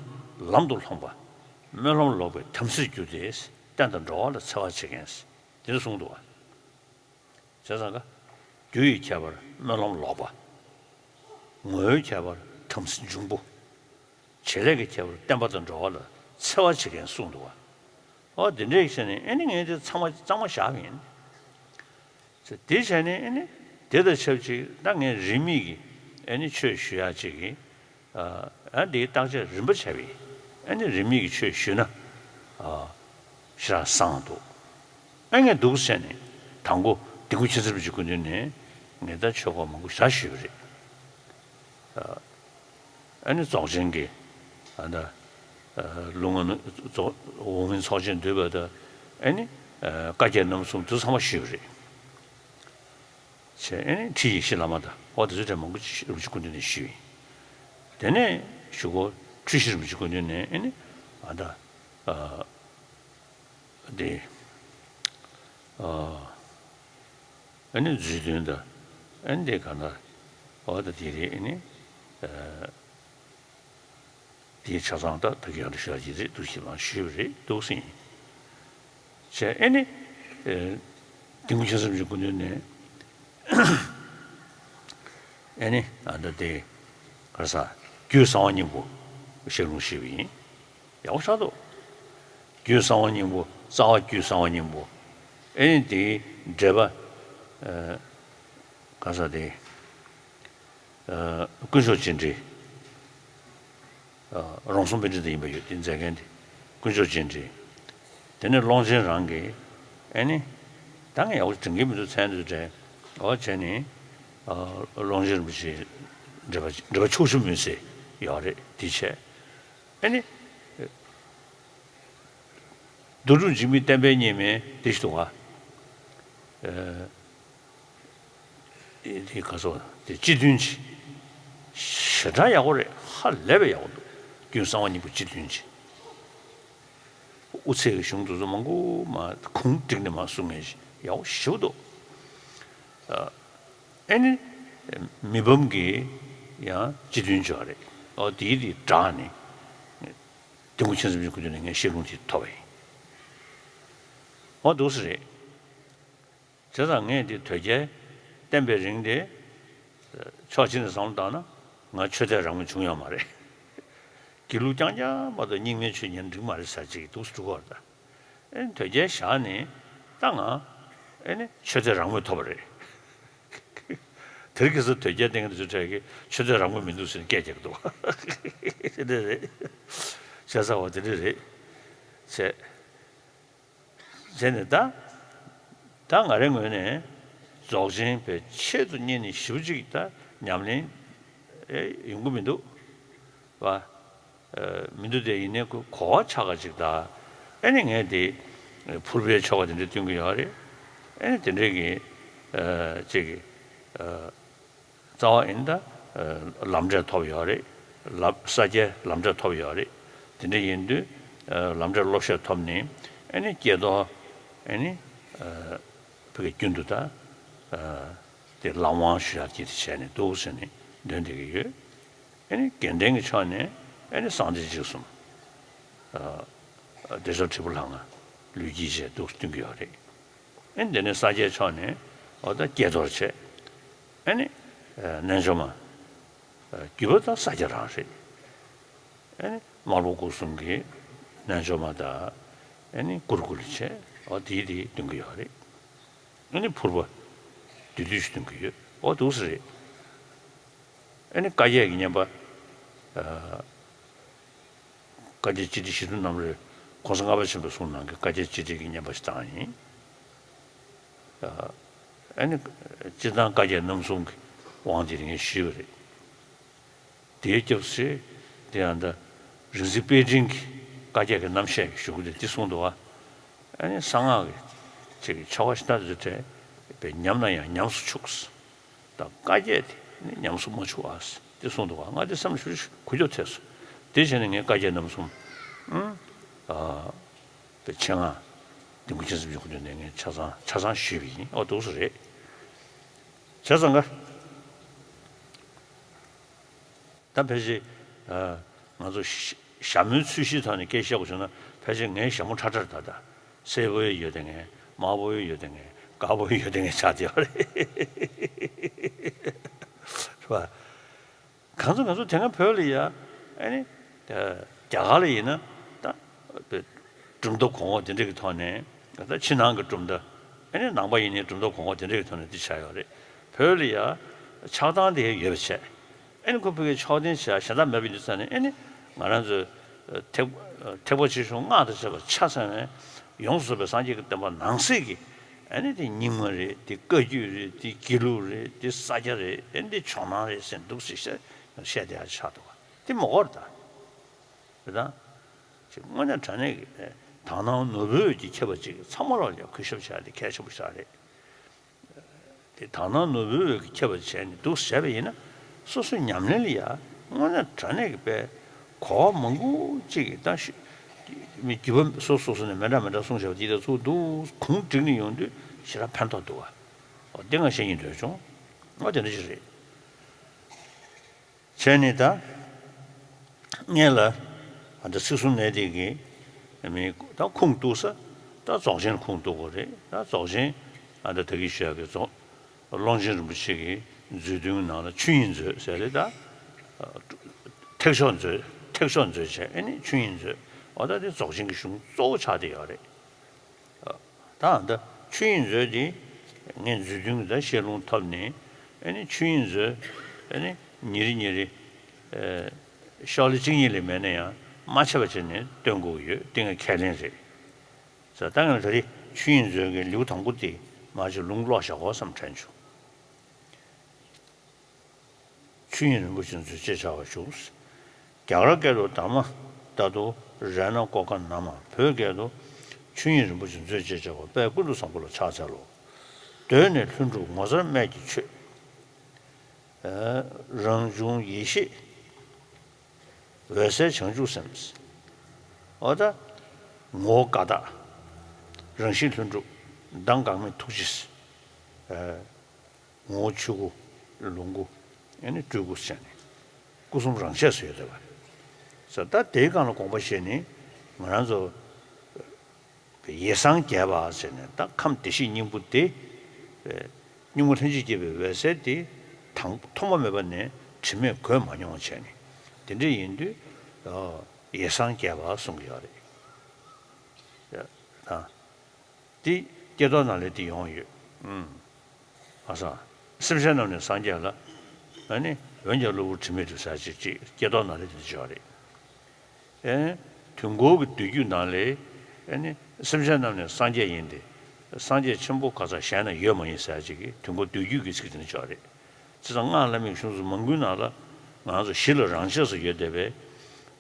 ལམ་དུ་ལྷོངས་པ། སྨོན་ལམ་ལོག་པའི་དམ་སྲིར་གྱུར་ཏེ། བསྟན་དང་འགྲོ་བ་ལ་འཚེ་བ་བྱེད་མཁན། དེ་འདྲ་གསུངས་འདུག་བ། བྱས་ཙང་ཀ་རྒྱུ་ཡི་ཁྱད་པར་སྨོན་ལམ་ལོག་པ། ངོ་བོའི་ཁྱད་པར་དམ་སྲི་འབྱུང་པོ། བྱེད་ལས་ཀྱི་ཁྱད་པར་བསྟན་པ་དང་འགྲོ་བ་ལ་འཚེ་བ་བྱེད་མཁན་གསུངས་འདུག་བ། ཨོ་དེ་འདྲས་བྱས་ནས་ཨེ་ནི་ངས་དེ་ཚང་མ་གཙང་མ་བཞག་པ་ཡིན། དེ་བྱས་ནས་ཨེ་ནི་དེ་དང་ཆབས་ཅིག་ད་ངས་རིས་མེད་ཀྱི་ཨེ་ནི་ཆོས་ཞུ་ཡག་ཅིག་གི་ཨ་འདིའི་བརྟག་དཔྱད་རིམ་པ་བྱས་པས་ཨ་ནི་རིས་མེད་ཀྱི་ཆོས་ཞུས་ན་ཨ་ཞེ་དྲག་བཟང་འདུག་ཨ་ངས་འདུག་ཟེར་ནས་དང་པོ་དིལ་མགོ་མཁྱེན་བརྩེ་རིན་པོ་ཆེ་སྐུ་མདུན་ནས་ངས་ད་ཆོས་སྐོར་མང་པོ་ཞེ་དྲག་ཞུས་པ་རེད། ཨ་ནི་རྫོགས་ཆེན་གྱི་ཨ་ད་ལུང་ལྔ་ནུབ་རྫོགས་འོག་མིན་ཚོགས་ཆེན་འདུས་པ་དང་ཨ་ནི་བཀའ་བརྒྱད་རྣམ་གསུམ་དེ་ཚང་མ་ཞུས་པ་རེད། བྱས་ཨེ་ནི་ཁྲི་ཡེ་ཤེས་བླ་མ་དང་ཨོ་དེ་ཚོའི་གྲས་མང་པོ་ཅིག་རིན་པོ་ཆེ་སྐུ་མདུན་ནས་ཞུས་ཡིན། དེ་ནས་གཞུག་གུ་འཁྲུལ་ཞིག་རིན་པོ་ཆེ་སྐུ་མདུན་ནས་ཨེ་ནི་ཨ་ད་ཨ་དེ་ཨ་ཨེ་ནི་རྫུས་དོན་དང་ཨེ་ནི་དེ་ག་ན་ཨོ་ད་དེ་རེད་ཨེ་ནི་ཨ། དེའི་ཆ་ཚང་ད་ད་ག་ཡང་དུ་ཞུ་ཡག་ཅིག་རེད་འདུག་ཞེས་མར་ཞུས་པ་རེད་འདུག་ཟིན། བྱས་ཨེ་ནི། དིལ་མགོ་མཁྱེན་བརྩེ་རིན་པོ་ཆེ་སྐུ་མདུན་ནས་ཨེ་ནི་ཨ་ད་དེ་ག་རེ་ཟ་རྒྱུད་གསང་བ་སྙིང་པོ་བཤད་ལུང་ཞུས་པ་ཡིན། ཡག་པོ་ཆགས་འདུག་རྒྱུད་གསང་བ་སྙིང་པོ་རྩ་བ་རྒྱུད་གསང་བ་སྙིང་པོ་ཨེ་ནི་དེའི་འགྲེལ་པ་ག་རེ་ཟ་དེ། དཀོན་མཆོག་སྤྱན་འདྲེན། རོང་ཟོམ་པཎྜི་ཏ་ཡིན་པ་ཡོད་དེ་མཛད་མཁན་དེ་དཀོན་མཆོག་སྤྱན་འདྲེན། དེ་ནས་ཀློང་ཆེན་རང་གིས་ཨེ་ནི། ད་ངས་ཡག་པོ་དྲན་གྱི་མི་འདུག་མཚན་དེ་དྲན། འོ་བྱས་ནས་ཀློང་ཆེན་རིན་པོ་ཆེ་འགྲེལ་པ་འགྲེལ་པ་ཕྱོགས་བཅུ་མུན་སེལ་ཡོད་རེད་དེ་བྱས། ཨེ་ནི། རྡོ་གྲུབ་འཇིགས་མེད་བསྟན་པའི་གཉེར་མའི་དེ་ཞིག་འདུག་ག་ཨེ། དེ་ག་ཚོད་དེ་སྤྱི་མཐུན་གྱི་ཞེ་དྲག་ཡག་པོ་རེད། ཧ་ལས་པའི་ཡག་པོ་འདུག་ཀུན་གསང་བ་སྙིང་པོ་སྤྱི་མཐུན་ཅིག་དབུ་ཚད་ཀྱི་གཞུང་དེ་ཚོ་མང་པོ་མ་ཁུངས་བསྒྲིགས་ནས་མ་གསུང་མཁན་ཞིག་ཡག་པོ་ཞེ་པོ་འདུག་ཨེ་ནི། མི་ཕམ་གྱིས་ཡང་སྤྱི་མཐུན་བྱས་པ་རེད། ཨོ་དེའི་དེ་བསྒྲགས་ནས། དིལ་མགོ་མཁྱེན་བརྩེ་ནས་ཁོ་ཚོ་ནས་ངས་བཤད་ལུང་དེ་ཐོབ་པ་ཡིན། ཨོ་འདུག་སེ་རེད། བྱས་ཙང་ངས་འདི་དོལ་རྒྱལ་བསྟེན་པའི་རིང་དེ། ཕྱོགས་གཅིག་ནས་བསམ་བློ་བཏང་ན་ང་ཆོས་དད་རང་མོས་བྱུང་ཡོད་མ་རེད། དགེ་ལུགས་རྐྱང་རྐྱང་མ་གཏོགས་རྙིང་མའི་ཆོས་ཉན་འགྲིག་མ་རེད་ཟེར་ཅིག་འདུག་སེ་འགྲོ་གི་ཡོད་རེད་ད། ཨེ་ནི་དོལ་རྒྱལ་བཞག་ནས་ད་ང་ཨེ་ནི་ཆོས་དད་རང་མོས་ཐོབ་པ་རེད། དེར་གི་སུ་དོལ་རྒྱལ་བསྟེན་མཁན་དེ་ཚོའི་གྲས་ཀྱིས་ཆོས་དད་རང་མོས་མི་འདུག་ཟེར་ནས་སྐད་རྒྱག་གི་འདུག་དེ་འདྲ་རེད། བྱས་ཙང་བ་དེ་འདྲ་རེད། བྱས། བྱས་ནས་ད། ད་ང་རའི་ངོས་ནས་རྫོགས་ཆེན་པའི་ཆེད་དུ་གཉེར་ནས་ཞེ་པོ་ཅིག་ད་ཉམས་ལེན་ཨེ་ཡོང་གི་མི་འདུག་བ། ཨེ་མི་འདུག་སྟེ་ཡིན་ནའི་ཁོ་གོ་བ་ཆགས་ཀ་ཅིག་ད། ཨེ་ནི་ངས་དེ་ཕུར་པའི་ཆོ་ག་དེ་འདྲ་སྟོན་གི་ཡོད་རེད། ཨེ་ནི་དེ་འདྲའི་གི་ཨེ་ཅིག་གི་ཨེ། རྩ་བ་ཡིན་ད། ལམ་འབྲས་ཐོབ་ཡོད་རེད། ལམ་ས་སྐྱའི་ལམ་འབྲས་ཐོབ་ཡོད་རེད། དེ་འདྲ་ཡིན་དུས། ལམ་འབྲས་སློབ་བཤད་ཐོབ་ནས་ཨེ་ནི་ཀྱེ་རྡོར་ཨེ་ནི་བོད་ཀྱི་རྒྱུན་དུ་ད་དེ་ལམ་དབང་ཞུ་ཡག་གི་དེ་བྱས་ནས་འདུག་ཟེར་ནས་འདོན་བསྡད་ཀྱི་ཡོད། ཨེ་ནི་དགེ་ལྡན་གྱི་ཕྱོགས་ནས་ཨེ་ནི་གསང་བདེ་འཇིགས་གསུམ། བདེ་མཆོག་དྲིལ་བུ་ལྷ་ང་ལུས་དཀྱིལ་བཅས་འདུག་སྟོན་གྱི་ཡོད་རེད། ཨེ་ནི་དེ་ནས་ས་སྐྱའི་ཕྱོགས་ནས་འོ་ད་ཀྱེ་རྡོར་བྱས། ཨེ་ནི་རྣལ་འབྱོར་མ། རྒྱུད་པ་ད་ས་སྐྱ་རང་རེད། ཨེ་ནི་དམར་པོ་སྐུ་གསུམ་གྱི་རྣལ་འབྱོར་མ་དང་། ཨེ་ནི་གུ་རུ་ཀུ་ལུ་བྱས་འོ་དེའི་དེ་སྟོན་གྱི་ཡོད་རེད། ཨེ་ནི་ཕུར་པ་བདུད་འདུལ་ཞིག་སྟོན་གྱི་ཡོད་འོ་འདུག་སེ་རེད། ཨེ་ནི་བཀའ་བརྒྱད་ཀྱི་བསྙེན་པ། བཀའ་བརྒྱད་སྤྱི་དྲིལ་ཞི་འདུལ་རྣམ་རོལ་གོང་ས་ལྔ་པ་ཆེན་པོའི་གསུང་ནང་གི་བཀའ་བརྒྱད་སྤྱི་དྲིལ་གྱི་བསྙེན་པ་ཞིག་བཏང་ཡིན། ཨ་ནི་སྤྱིར་བཏང་བཀའ་བརྒྱད་རྣམ་གསུམ་གྱི་དབང་དེ་ངས་ཞུས་པ་རེད། དེའི་སྐབས་སུ་དེ་ཡང་ད་རིག་འཛིན་དཔལ་སྤྲིང་གིས་བཀའ་བརྒྱད་ཀྱི་རྣམ་བཤད་ཞུ་གི་དེ་འདི་གསུངས་འདུག་བ། ཨ་ནི་གསང་སྔགས་ཀྱི་ཅིག་ཆོ་ག་ཤིན་ཏུ་དེ་འདྲ་བས་ཉམས་ན་ཡང་ཉམས་སུ་ཆུགས། ད་བཀའ་བརྒྱད་དེ་ནི་ཉམས་སུ་མ་ཆུག་ཨ། དེ་གསུངས་འདུག་ག་ང་དེ་སེམས་ལ་ཞུ་ཞུ་གུ་ཀྱོག་ཐེབས་སོང་། དེ་བྱས་ནས་ངས་བཀའ་བརྒྱད་རྣམ་གསུམ། ཨང་། ཨ། པའི་ཆེད་མངགས་དིལ་མགོ་མཁྱེན་བརྩེ་ནས་ཁོ་ཚོ་ནས་ངས་ཆ་ཚང་ཆ་ཚང་ཞུས་པ་ཡིན། ཨོ་འདུག་སེ་རེད། བྱས་ཙང་ག་ད་ཕལ་ཆེར། ཨ། ང་ཚོ་ཞྭ་མོའི་ཚུལ་གཞིའི་ཐོག་ནས་སྐད་བཤད་དགོས་བྱུང་ན་ཕལ་ཆེར་ངའི་ཞྭ་མོ་ཁྲ་ཁྲར་ད་ད། སེར་པོ་ཡོད་དེ་ངས་དམར་པོ་ཡོད་དེ་ངས་དཀར་པོ་ཡོད་དེ་ངས་ཆགས་བསྡད་པ་རེད། རེད་པ། གང་ཚོ་གང་ཚོ་དེ་སྔ་བོད་ལ་ཡ་ཨ་ནི་རྒྱ་གར་ལ་ཡིན་ན་ད་གྲུབ་མཐའ་གོང་འོག་དེ་འདྲ་གི་ཐོག་ནས་ད་ཕྱི་ནང་གི་གྲུབ་མཐའ་ཨ་ནི་ནང་པ་ཡིན་ནའི་གྲུབ་མཐའ་གོང་འོག་དེ་འདྲ་གི་ཐོག་ནས་འདི་བྱས་ཡོད་རེད། བོད་ལ་ཡ་ཆགས་སྡང་དེ་ཡོད་པ་བྱས། ཨེ་ནི་ཁོ་ཕ་གིའི་ཕྱོགས་འཐེན་བྱས་གཞན་དག་མེད་པ་ཡིན་དུས་ཙང་ནས་ཨེ་ནི་ང་རང་ཚོའི་ཐེག་ཐེག་པ་ཆེ་ཆུང་སྔགས་དང་བཅས་པ་ཆ་ཚང་བའི་ཡོངས་སུ་རྫོགས་པའི་སངས་རྒྱས་ཀྱི་བསྟན་པ་ནང་གསེས་ཀྱི་ཨེ་ནི་དེ་རྙིང་མ་རེད། དེ་བཀའ་བརྒྱུད་རེད། དེ་དགེ་ལུགས་རེད། དེ་ས་སྐྱ་རེད། ཨེ་ནི་དེ་ཇོ་ནང་རེད་ཟེར་འདུག་སེ་བཤད་བཤད་བསྡད་ཡ་ཆགས་འདུག་ག་དེ་མ་དགོས་རེད་ད། རེད་ད། ཅིག་དངོས་གནས་དྲང་གནས་ཀྱི་དག་སྣང་ནོར་བུའི་འོད་ཀྱིས་ཁྱབ་པ་ཅིག་ཚང་མ་ལ་ཡང་གུས་ཞབས་བྱ་ཡ་དེ་གལ་ཆེན་པོ་ཞིག་རེད། དེ་དག་སྣང་ནོར་བུའི་འོད་ཀྱིས་ཁྱབ་པ་བྱས་ནས་འདུག་བྱས་པ་ཡིན་ན་སོ་སོའི་ཉམས་ལེན་ལ་ཡ་དངོས་གནས་དྲང་གནས་ཀྱི་དཔེ་གོ་བ་མང་པོ་ཅིག་གིས་ད་ཤི་མི་རྒྱུད་པ་སོ་སོ་སོ་ནས་མི་འདྲ་མི་འདྲ་གསུངས་བྱས་པ་དེ་དང་ཚུར་འདུག་གུང་བསྒྲིགས་ནས་ཡོང་དུས་ཞེ་དྲག་ཕན་ཐོགས་འདུག་བ། འོ་དེ་ང་བཤད་སྙིང་འདོད་བྱུང་། འོ་དེ་འདྲ་ཅིག་རེད། བྱས་ནས་ད། སྔོན་ལ། ཨ་ད་ཚིག་གསུམ་གནད་བརྡེག་གི་མི་ད་ཁུངས་གཏུགས་ས། ད་རྫོགས་ཆེན་ཁུངས་གཏུགས་དགོས་རེད། ད་རྫོགས་ཆེན་ཨ་ད་ད་གིན་ཞུ་ཡག་གི་རྫོགས། ཀློང་ཆེན་རིན་པོ་ཆེ་གི་མཛོད་བདུན་ནང་ལ་ཆོས་དབྱིངས་མཛོད་ཟེར་རེད་ད། ཐེག་མཆོག་མཛོད། ཐེག་མཆོག་མཛོད་བྱས་ཨེ་ནི་ཆོས་དབྱིངས་མཛོད། འོ་ད་དེ་རྫོགས་ཆེན་གྱི་གཞུང་གཙོ་བོ་ཆགས་བསྡད་ཡོད་རེད། ད་ད་ཆོས་དབྱིངས་མཛོད་དེ་ངས་མཛོད་བདུན་གྱི་ད་བཤད་ལུང་ཐོབ་ནས་ཨེ་ནི་ཆོས་དབྱིངས་མཛོད་ཨེ་ནི་ཉིན་རེ་ཉིན་རེ་ཨེ་ཤོག་ལྷེ་གཅིག་གཉིས་ལས་མེད་ན་ཡང་མ་ཆད་པ་བྱས་ནས་སྟོན་དགོས་ཀྱི་ཡོད། དེ་ངའི་ཁས་ལེན་རེད། ཟེར་ད་ངས་ད་རེས་ཆོས་དབྱིངས་མཛོད་ཀྱི་ལེའུ་དང་པོ་དེ་མར་ཅིག་ལུང་ཀློག་བཞག་གོ་བསམ་དྲན་བྱུང་། ཆོས་དབྱིངས་རིན་པོ་ཆེ་མཛོད་ཅེས་བྱ་བ་བཞུགས། རྒྱ་གར་སྐད་དུ་དྷརྨ་ཏ་ཏུ་རཏྣ་ཀོ་ཀ་ན་མ། བོད་སྐད་དུ་ཆོས་དབྱིངས་རིན་པོ་ཆེ་མཛོད་ཅེས་བྱ་བ་དཔལ་ཀུན་ཏུ་བཟང་པོ་ལ་ཕྱག་འཚལ་ལོ། གདོད་ནས་ལྷུན་གྲུབ་ངོ་མཚར་རྨད་ཀྱི་ཆོས། རང་བྱུང་ཡེ་ཤེས། འོད་གསལ་བྱང་ཆུབ་སེམས། འོ་ད། ངོ་བོ་ཀ་དག། རང་བཞིན་ལྷུན་གྲུབ། མདངས་འགག་མེད་ཐུགས་རྗེ། ངོ་བོ་ཆོས་སྐུ། ལོངས་སྐུ། ཨེ་ནི་སྤྲུལ་སྐུ་ཟེར་ནས། སྐུ་གསུམ་རང་ཆས་སུ་ཡོད་བསྡད་པ་རེད། ད་དེའི་སྒང་ལ་དགོངས་པ་བཞེས་ནས་ང་རང་ཚོ་ཡེ་སངས་རྒྱས་པ་ཟེར་ནས། ད་ཁམས་བདེ་གཤེགས་སྙིང་པོ་དེ། སྙིང་པོ་ལྷན་ཅིག་སྐྱེས་པའི་འོད་གསལ་དེ་དང་ཐོག་མ་མེད་པ་ནས་དྲི་མས་གོས་མ་མྱོང་བ་བྱས་ནས། དེ་འདྲ་ཡིན་དུས་ཡེ་སངས་རྒྱས་པ་གསུང་གི་ཡོད་རེད། དང་། དེ་ཀྱེ་རྡོར་ནཱ་ལེནྡྲའི་ཡོང་ཡོད། ཨུམ། ཨ་ས། སེམས་ཅན་རྣམས་ནི་སངས་རྒྱས་ལ། ཨ་ནི་འོན་ཀྱང་གློ་བུར་དྲི་མས་སྒྲིབ་ཟེར་ཅིག་ཅིག་ཀྱེ་རྡོར་ནཱ་ལེནྡྲའི་དེ་འདྲ་ཅིག་ཡོད་རེད། ཨེ། དུས་འཁོར་གྱི་མདོ་རྒྱུད་ནང་ལས། ཨེ་ནི་སེམས་ཅན་རྣམས་ནི་སངས་རྒྱས་ཡིན་ཏེ། སངས་རྒྱས་ཆེན་པོ་ག་ས་གཞན་ན་ཡོད་མ་ཡིན་ཟེར་ཅིག་གིས་དུས་འཁོར་མདོ་རྒྱུད་ཀྱི་ཚིག་དེ་འདྲ་ཅིག་ཡོད་རེད། བྱས་ཙང་སྔགས་བླ་མེད་གཞུང་ཚོ་མང་པོའི་ནང་ལ་ང་ཚོ་གཞི་ལ་རང་ཆས་སུ་ཡོད་བསྡད་པས།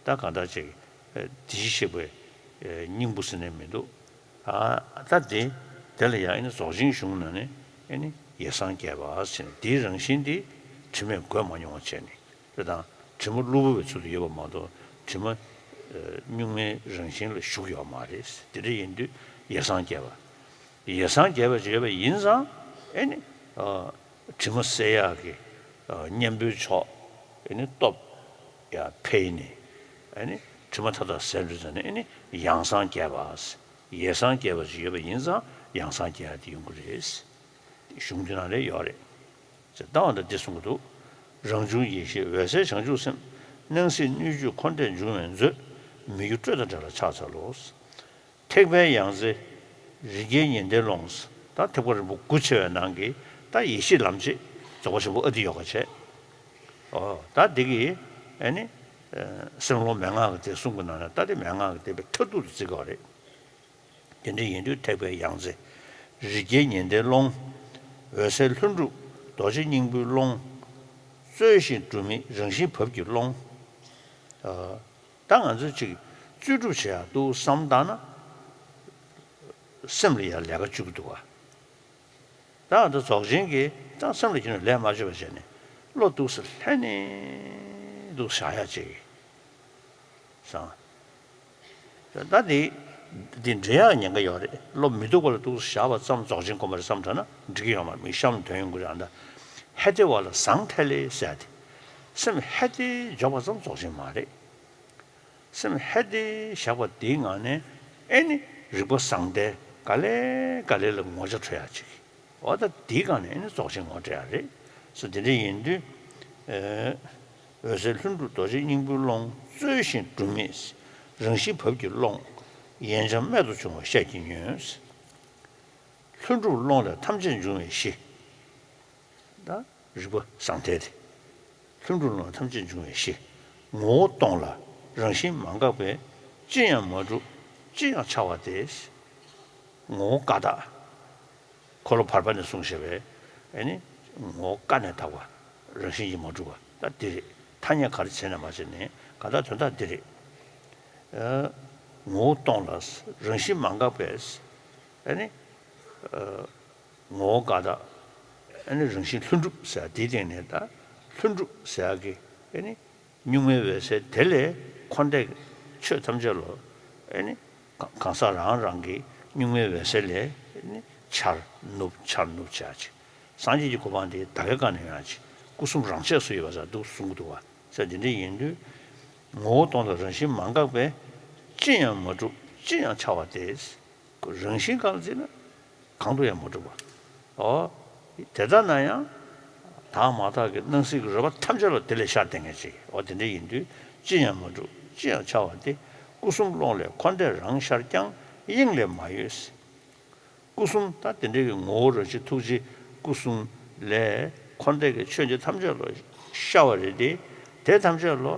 ད་གང་ལྟར་ཅིག་དེ་གཞི་གཤེགས་པའི་སྙིང་པོ་ཟེར་ནས་མི་འདུག་ཨ། ད་དེ། དེ་ལ་ཡང་ཨེ་ནི་རྫོགས་ཆེན་གཞུང་ནང་ནས་ཨེ་ནི་ཡེ་སངས་རྒྱས་པ་ཟེར་ནས། དེའི་རང་བཞིན་དེ་དྲི་མས་གོས་མ་མྱོང་བ་བྱས་ནས། དེ་དང་དྲི་མ་གློ་བུར་བའི་ཚུལ་དུ་ཡོད་པ་མ་གཏོགས། དྲི་མ་གཉུག་མའི་རང་བཞིན་ལ་ཞུགས་ཡོད་མ་རེད། དེ་འདྲ་ཡིན་དུས་ཡེ་སངས་རྒྱས་པ། ཡེ་སངས་རྒྱས་པ་ཅིག་ཡོད་པ་ཡིན་ཙང་། ཨེ་ནི། དྲི་མ་སེལ་ཡག་གི་གཉེན་པོའི་མཆོག་ཨེ་ནི་སྟོབས་ཡར་འཕེལ་ནས། ཨེ་ནི་དྲི་མ་མཐའ་དག་སེལ་འགྲོ་ཙང་ནས། ཨེ་ནི་ཡང་སངས་རྒྱས་པ། ཡེ་སངས་རྒྱས་པ་ཅིག་ཡོད་པ་ཡིན་ཙང་ཡང་སངས་རྒྱས་ཡག་དེ་ཡོང་གི་རེད། གཞུང་དེ་ནང་ལ་ཡོད་རེད། ཅེས་ལྟ་བ་འདི་འདི་གསུང་གི་འདུག་རང་བྱུང་ཡེ་ཤེས་འོད་གསལ་བྱང་ཆུབ་སེམས། སྣང་སྲིད་སྣོད་བཅུད་འཁོར་འདས་འབྱུང་བའི་མཛོད། མི་འགྱུར་སྤྲོས་དང་བྲལ་ལ་ཕྱག་འཚལ་ལོ། ཐེག་པའི་ཡང་རྩེ་རི་རྒྱལ་ཉི་ཟླའི་ཀློང་། ད་ཐེག་པ་རིམ་པ་དགུ་ཆེ་བའི་ནང་གི་ད་ཡེ་ཤེས་ལམ་བྱེད་རྫོགས་པ་ཆེན་པོ་ཨ་ཏི་ཡོ་ག་བྱས། ཨོ། ད་འདི་གིས་ཨེ་ནི་སེམས་ཀློང་མན་ངག་གི་སྡེ་གསུམ་གྱི་ནང་ནས་ད་དེ་མན་ངག་གི་སྡེ་པའི་མཐར་ཐུག་ཏུ་བརྩི་དགོས་རེད། དེ་འདྲ་ཡིན་དུས་ཐེག་པའི་ཡང་རྩེ་རི་རྒྱལ་ཉི་ཟླའི་ཀློང་། འོད་གསལ་ལྷུན་གྲུབ་རྡོ་རྗེ་སྙིང་པོའི་ཀློང་། རྩོལ་ཞིང་སྒྲུབ་མེད་རང་བཞིན་བབ་ཀྱི་ཀློང་། ཨ། ད་ང་ཚོས་ཅིག་རྩོལ་སྒྲུབ་བྱེད་ཡག་འདུག་བསམ་བཏང་ན། སེམས་ལ་ཡང་ལས་ཀ་བཅུག་གི་འདུག་ག་ད་ང་ཚོ་རྫོགས་ཆེན་གྱི་ད་སེམས་ལ་ཁྱོན་ནས་ལས་མ་བཅོས་པ་བྱས་ནས། བློ་འདུག་སེ་ལྷན་ནེ་འདུག་བཞག་ཡག་ཅིག་བསམ། ད་འདི་འདི་འདྲེ་ཡག་ཉེན་ཁ་ཡོད་རེད། བློ་མི་འདུག་པ་ལ་འདུག་སེ་བཞག་པ་ཙམ་རྫོགས་ཆེན་སྒོམ་པ་རེད་བསམ་དྲགས་ན་འགྲིག་གི་ཡོད་མ་རེད། མི་གཤམ་དོན་ཡོང་གི་རེད། ཨ། ད་ཧད་དེ་བ་ལ་ཟང་ཐལ་ལེ་ཟེར་ཏེ། སེམས་ཧད་དེ་འཇོག་པ་ཙམ་རྫོགས་ཆེན་མ་རེད། སེམས་ཧད་དེ་བཞག་པ་དེའི་ངང་ནས་ཨེ་ནི་རིག་པ་བཟང་ལྡན་ག་ལེ་ག་ལེ་ལ་ངོ་ཆ་འཕྲོད་ཡག་ཅིག་འོ་ད་དེའི་སྒང་ནས་ཨེ་ནི་རྫོགས་ཆེན་ངོ་སྤྲད་ཡག་རེད། སོ་དེ་འདྲ་ཡིན་དུས། ཨེ། འོད་གསལ་ལྷུན་གྲུབ་རྡོ་རྗེ་སྙིང་པོའི་ཀློང་། རྩོལ་ཞིང་སྒྲུབ་མེད་རང་བཞིན་བབ་ཀྱི་ཀློང་། ཡན་ཆད་རྨད་དུ་བྱུང་བ་བཤད་ཀྱིས་ཉོན། ལྷུན་གྲུབ་ཀློང་ལས་ཐམས་ཅད་འབྱུང་བའི་གཞི། ད་རིག་པ་བཟང་ཐལ་ཏེ། ལྷུན་གྲུབ་ཀློང་ལས་ཐམས་ཅད་འབྱུང་བའི་གཞི། ངོ་བོ་སྟོང་ལ་རང་བཞིན་མ་འགགས་པས། ཅི་ཡང་མ་གྲུབ་ཅི་ཡང་འཆར་བ་སྟེ། ངོ་བོ་ཀ་དག་འཁོར་ལོ་བར་པ་ནས་གསུངས་བཞག་པའི་ཨེ་ནི་ངོ་བོ་ཀ་ནས་དག་པ། རང་བཞིན་གྱིས་མ་གྲུབ་པ་ད་འདི་རེད། ཐ་སྙད་ག་རེ་བྱས་ནས་མ་བྱས་ནས་ག་ད་དོན་དག་འདི་རེད། ཨ། ངོ་བོ་སྟོང་ལ་རང་བཞིན་མ་འགགས་པས། ཨེ་ནི། ཨ། ངོ་བོ་ཀ་དག་ཨེ་ནི་རང་བཞིན་ལྷུན་གྲུབ་ཟེར་བ་དེའི་སྟེང་ནས། ད་ལྷུན་གྲུབ་ཟེར་བ་གི་ཨེ་ནི་གཉུག་མའི་འོད་གསལ་དེ་ལས་འཁོར་འདས་ཀྱི་ཆོས་ཐམས་ཅད་ལ་ཨེ་ནི་གང་གང་ཟག་རང་རང་གི་གཉུག་མའི་འོད་གསལ་ལས་ཨེ་ནི་འཆར་ནུབ་འཆར་ནུབ་བྱ་ཅིག་སངས་རྒྱས་ཀྱི་གོ་འཕང་དེ་ད་གའི་སྒང་ནས་ཡོང་ཡག་ཅིག་སྐུ་གསུམ་རང་ཆས་སུ་ཡོད་པ་ཟེར་འདུག་གསུང་གི་འདུག་བ། ཟེར་འདི་འདྲ་ཡིན་དུས། ངོ་བོ་སྟོང་ལ་རང་བཞིན་མ་འགགས་པས། ཅི་ཡང་མ་གྲུབ་ཅི་ཡང་འཆར་བ་སྟེ། རང་བཞིན་གང་ལ་བརྩིས་ན་གང་དུ་ཡང་མ་གྲུབ་པ། ཨོ། དེ་ལྟ་ན་ཡང་དག་མ་དག་གི་སྣང་སྲིད་ཀྱི་རོལ་པ་ཐམས་ཅད་ལ་དེ་ལས་ཤར་བསྡད་མཁན་ཅིག་འོ་དེ་འདྲ་ཡིན་དུས་ཅི་ཡང་མ་གྲུབ་ཅི་ཡང་འཆར་བ་སྟེ། སྐུ་གསུམ་ཀློང་ལས་འཁོར་འདས་རང་ཤར་ཀྱང་། དབྱིངས་ལས་མ་གཡོས། སྐུ་གསུམ་ད་དེ་འདྲ་གི་ངོ་བོ་རང་བཞིན་ཐུགས་རྗེ་སྐུ་གསུམ་ལས་འཁོར་འདས་ཀྱི་ཆོས་འདི་ཐམས་ཅད་ལ་ཤར་བ་རེད་དེ། དེ་ཐམས་ཅད་ལ་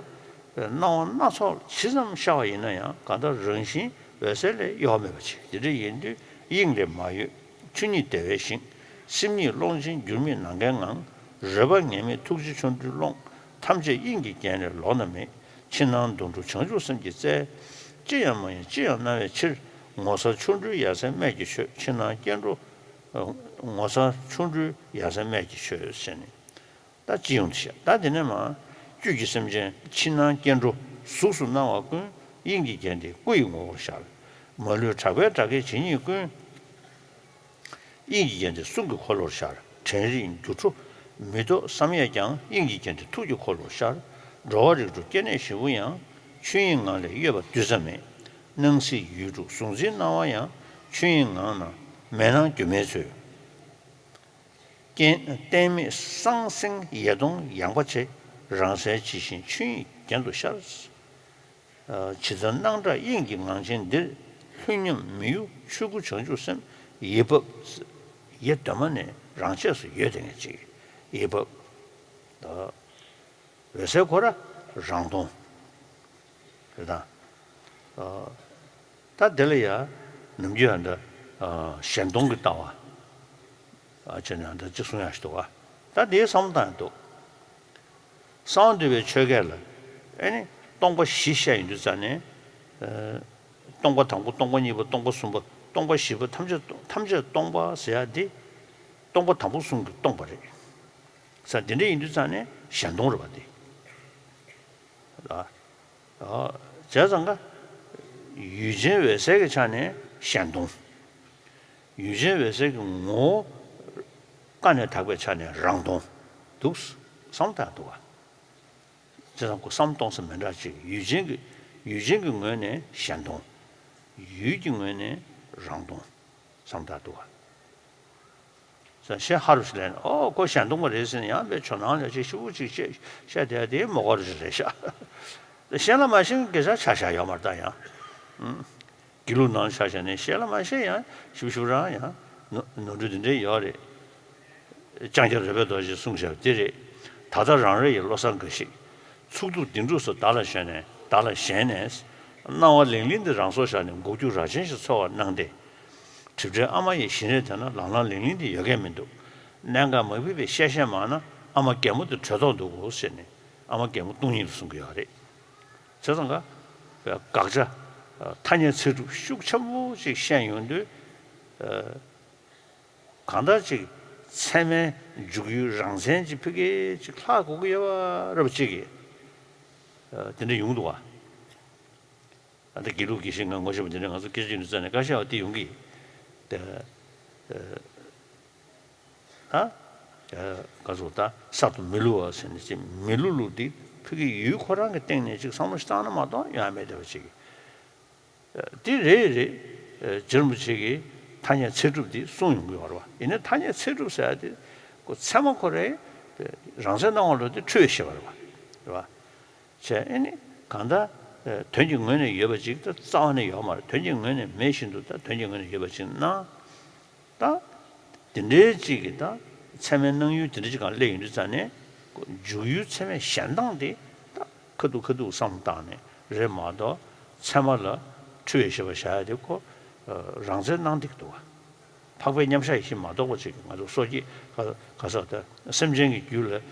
སྣང་བ་སྣ་ཚོགས་ཇི་ཙམ་ཤར་བ་ཡིན་ན་ཡང་། གང་ལྟར་རང་བཞིན་འོད་གསལ་ལས་གཡོ་བ་མེད་པ་ཅིག་དེ་འདྲ་ཡིན་དུས་དབྱིངས་ལས་མ་གཡོས། ཆོས་ཉིད་བདེ་བའི་ཞིང་། སེམས་ཉིད་ཀློང་ཆེན་འགྱུར་མེད་ནམ་མཁའི་ངང་། རོལ་པ་ངེས་མེད་ཐུགས་རྗེ་ཆོ་འཕྲུལ་ཀློང་། ཐམས་ཅད་དབྱིངས་ཀྱི་རྒྱན་ལས་ལོགས་ན་མེད། ཕྱི་ནང་དོན་གྲུབ་བྱང་ཆུབ་སེམས་ཀྱི་རྩལ། ཅི་ཡང་མ་ཡིན་ཅི་ཡང་སྣང་བའི་ཕྱིར། ངོ་མཚར་ཆོ་འཕྲུལ་ཡ་མཚན་རྨད་ཀྱིས་ཆོད། ཕྱི་ནང་སྐྱེ་འགྲོ། ངོ་མཚར་ཆོ་འཕྲུལ་ཡ་མཚན་རྨད་ཀྱིས་ཆོད་ཟེར་ནས། ད་སྤྱི་ཡོངས་དེ་བཤད། ད་དེ་ནས་མར་བཅུད་ཀྱི་སེམས་ཅན་ཕྱི་ནང་སྐྱེ་འགྲོ། གཟུགས་སུ་སྣང་བ་ཀུན། དབྱིངས་ཀྱི་རྒྱན་ཏེ་སྐུ་ཡི་ངོ་བོར་ཤར། མ་ལུས་གྲགས་པའི་སྒྲ་སྐད་ཇི་སྙེད་ཀུན། དབྱིངས་ཀྱི་རྒྱན་ཏེ་གསུང་གི་འཁོར་ལོར་ཤར། དྲན་རིག་འགྱུ་འཕྲོ་མི་རྟོག་བསམ་ཡས་ཀྱང་། དབྱིངས་ཀྱི་རྒྱན་ཏེ་ཐུགས་ཀྱི་འཁོར་ལོར་ཤར། འགྲོ་བ་རིགས་དྲུག་སྐྱེ་གནས་བཞི་པོ་ཡང་། ཆོས་དབྱིངས་ངང་ལས་གཡོས་པ་རྡུལ་ཙམ་མེད། སྣང་སྲིད་ཡུལ་དྲུག་གཟུང་འཛིན་སྣང་བ་ཡང་། ཆོས་དབྱིངས་ངང་ན་མེ་ནང་སྒྱུ་མའི་ཚུལ། རྐྱེན་གཏན་མེད་སང་སེང་ཡེ་སྟོང་ཡངས་པ་ཆེ། རང་གསལ་ཇི་བཞིན་ཆོས་དབྱིངས་རྒྱན་དུ་ཤར། ཇི་ལྟར་སྣང་གྲགས་དབྱིངས་ཀྱི་ངང་ཆེན་འདིར། ལྷུན་ཉམས་མི་གཡོ་ཆོས་སྐུ་བྱང་ཆུབ་སེམས། ཡེ་བབ། ཡེ་གདོད་མ་ནས་རང་ཆས་སུ་ཡོད་དེ་ངས་ཅིག་ཡེ་བབ། འོད་གསལ་ཁོ་ར་རང་སྟོང་། རེད་དང་། ད་དེ་ལ་ཡ་ནམ་རྒྱུན་ཡང་འདྲ་གཞན་སྟོང་གི་ལྟ་བ་བྱས་ནས་འདྲ་ཅིག་གསུང་ཡག་ཞིག་འདུག་ག་ད་དེའི་བསམ་བློ་བཏང་ཡག་འདུག་གསང་བ་འདུས་པའི་ཆོས་སྐད་ལ། ཨེ་ནི། སྟོང་པ་བཞི་བཤད་ཡོང་དུས་ཙ་ནས། སྟོང་པ་དང་པོ། སྟོང་པ་གཉིས་པ། སྟོང་པ་གསུམ་པ། སྟོང་པ་བཞི་པ། ཐམས་ཅད་ཐམས་ཅད་སྟོང་པ་ཟེར་ཡ་འདི། སྟོང་པ་དང་པོ་གསུམ་གྱིས་སྟོང་པ་རེད། ས་འདི་འདྲ་ཡིན་དུས་ཙ་ནས་གཞན་སྟོང་རེད་པ་འདི། ལ། བྱས་ཙང་ཀ་ཡུལ་ཅན་འོད་གསལ་གྱི་ཆ་ནས་གཞན་སྟོང་། ཡུལ་ཅན་འོད་གསལ་གྱི་ངོ་བོ་ཀ་ནས་དག་པའི་ཆ་ནས་རང་སྟོང་། འདུག་བསམ་བཏང་འདུག་ག་བྱས་ཙང་ཁོ་བསམ་གཏོང་ས་མི་འདྲ་ཅིག་ཡུལ་ཅན་གྱི་ཡུལ་ཅན་གྱི་ངོས་ནས་གཞན་སྟོང་། ཡུལ་གྱི་ངོས་ནས་རང་སྟོང་། བསམ་བཏང་འདུག་ག་ས་ཞེ་ཧ་རུ་ཞིག་ལན། ཨོ་ཁོ་གཞན་སྟོང་པ་རེད་ཟེར་ནས་ཡང་པའི་ཇོ་ནང་ལ་ཅིག་ཞིབ་པོ་ཅིག་བཤད་བཤད་བསྡད་དེ་མོ་ག་རུ་ཞིག་རེད་ཤག་ཤེས་ལ་མ་ཤེས་སྐད་ཆ་ཆ་བཞག་ཡོད་མ་རེད་ད་ཡང་། དགེ་ལུགས་ནང་ཆ་བཞག་ནས་ཤེས་ལ་མ་ཤེས་ཡང་ཞིབ་ཞིབ་རང་ཡང་ནོར་འཁྲུལ་འདི་འདྲའི་ཡོད་རེད། ལྕང་སྐྱ་རོལ་པའི་རྡོ་རྗེས་གསུངས་བཞག་འདི་རེད། ད་ལྟ་རང་རེ་ཡི་བློ་བཟང་འགའ་ཞིག་ཚོགས་དྲུག་སྡིག་སྒྲིབ་སོགས་བདག་ལ་ཞེན་ནས་བདག་ལ་ཞེན་ནས། སྣང་བ་ལིང་ལིང་འདི་རང་སྲོག་བཞག་ནས་མགོ་རྒྱུག་རྭ་ཅན་ཞིག་འཚོལ་བར་སྣང་སྟེ། གྲིབ་བྲལ་ཨ་མ་ཡི་བཞིན་རས་དེ་ན་ལང་ལང་ལིང་ལིང་འདི་ཡོད་མཁན་མི་འདུག་གནད་འགག་མ་ཕིགས་པའི་བཤད་བཤད་མང་ན་ཨ་མ་རྒན་མོ་འདི་བྲོས་ཐོག་འདུག་གོ་ཟེར་ནས་ཨ་མ་རྒན་མོ་སྟོང་ཉིད་ལ་གསུང་གི་ཡོད་རེད། བྱས་ཙང་ཀ་དགག་བྱ་ཐ་སྙད་ཚིག་གྲུབ་ཤུགས་ཆེན་པོ་ཅིག་བཤད་ཡོང་དུས། གང་ལྟར་ཅིག་ཚད་མའི་འཇུག་ཡུལ་རང་མཚན་ཅིག་ཕ་གི་ཅིག་ལྷག་དགོས་ཀྱི་ཡོད་པ་རབ་ཅིག་གིས་དེ་འདྲ་ཡོང་འདུག་བ། ད་དགེ་ལུགས་དགེ་བཤེས་ང་ངོ་ཤེས་པ་འདི་འདྲ་ང་ཚོ་སྐད་ཆ་ཡོང་དུས་ཙ་ནས་བཀའ་ཤག་བ་དེ་ཡོང་གི་ད་ད་ག་ཚོད་ད་གསར་དུ་མི་བསླུ་བ་ཟེར་ནས་ཅིག་མི་བསླུ་བསླུ་འདི་ཕ་གི་ཡུལ་ཁོ་རང་གི་སྟེང་ནས་ཅིག་བསམ་བློ་ཞིག་བཏང་ན་མ་གཏོགས་ཡོང་ཡ་མེད་བསྡད་པ་ཅིག་འདི་རེད་རེད། རྗེ་རིན་པོ་ཆེ་གིས་ཐ་སྙད་ཚད་གྲུབ་འདི་གསུངས་ཡོང་གི་ཡོད་རེད་བ། ཡིན་ནའི་ཐ་སྙད་ཚད་གྲུབ་ཟེར་ཡ་དེ་ཁོ་ཚད་མ་ཁོ་རའི་རང་མཚན་སྣང་བ་ལུགས་དེ་འཁྲུལ་བའི་ཤེས་པ་རེད་བ། རེད་བ། བྱས་ཨེ་ནི་གང་ལྟར་དོན་གྱི་ངོས་ནས་ཡོད་པ་ཅིག་ད་རྩ་བ་ནས་ཡོད་མ་རེད། དོན་གྱི་ངོས་ནས་མེད་བཞིན་དུ་ད་དོན་གྱི་ངོས་ནས་ཡོད་པ་ཅིག་སྣང་། ད། དེ་འདྲའི་གཅིག་གིས་ད་ཚད་མའི་སྣང་ཡུལ་དེ་འདྲ་གཅིག་གང་སླེབས་ཡོང་དུས་ཙ་ནས་འཇུག་ཡུལ་ཚད་མའི་ཞེན་སྟངས་དེ་ད་ཁ་ཐུག་ཁ་ཐུག་བསམ་བཏང་ནས་རེད་མ་གཏོགས་ཚད་མ་ལ་འཁྲུལ་བའི་ཤེས་པ་བཞག་ཡ་དེ་ཁོ་རང་མཚན་སྣང་སྟེགས་འདུག་བ། འཕགས་པའི་མཉམ་གཞག་ཡེ་ཤེས་མ་གཏོགས་པ་ཅིག་ང་ཚོ་སོ་སྐྱེ་ག་ག་ས་ད་སེམས་ཅན་གྱི་རྒྱུད་ལ་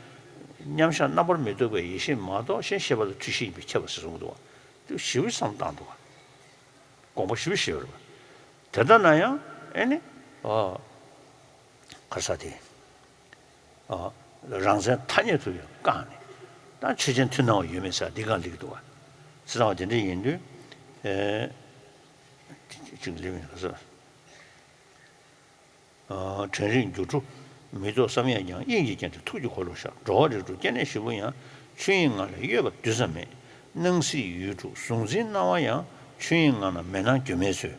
མཉམ་གཞག་རྣམ་པར་མི་རྟོག་པའི་ཡེ་ཤེས་མ་གཏོགས་གཞན་ཤེས་པ་ལ་འཁྲུལ་ཤེས་ཡིན་པས་ཁྱབ་པ་ཟེར་གསུངས་འདུག་བ། དེ་ཞིབ་བསམ་བཏང་འདུག་བ། དགོངས་པ་ཞིབ་ཞིབ་རེད་བ། དེ་ལྟ་ན་ཡང་ཨེ་ནི། ཨ། ག་རེ་ཟེར་དེ། ཨ། རང་མཚན་ཐ་སྙད་དུ་ཡང་བཀག་ནས། ད་ཆོས་ཅན་མཐུན་སྣང་བ་ཡོད་མེད་ཟེར་འདི་གང་ལེགས་འདུག་བ། ཟེར་ཙང་བ་དེ་འདྲ་ཡིན་དུས། ཨེ། ཅིག་ལེགས་མིན་ག་ཟེར། ཨ། དྲན་རིག་འགྱུ་འཕྲོ་མི་རྟོག་བསམ་ཡས་ཀྱང་། དབྱིངས་ཀྱི་རྒྱན་དེ་ཐུགས་ཀྱི་འཁོར་ལོར་ཤར། འགྲོ་བ་རིགས་དྲུག་སྐྱེ་གནས་བཞི་པོ་ཡང་། ཆོས་དབྱིངས་ངང་ལས་གཡོས་པ་རྡུལ་ཙམ་མེད། སྣང་སྲིད་ཡུལ་དྲུག་གཟུང་འཛིན་སྣང་བ་ཡང་། ཆོས་དབྱིངས་ངང་ན་མེ་ནང་སྒྱུ་མའི་ཚུལ།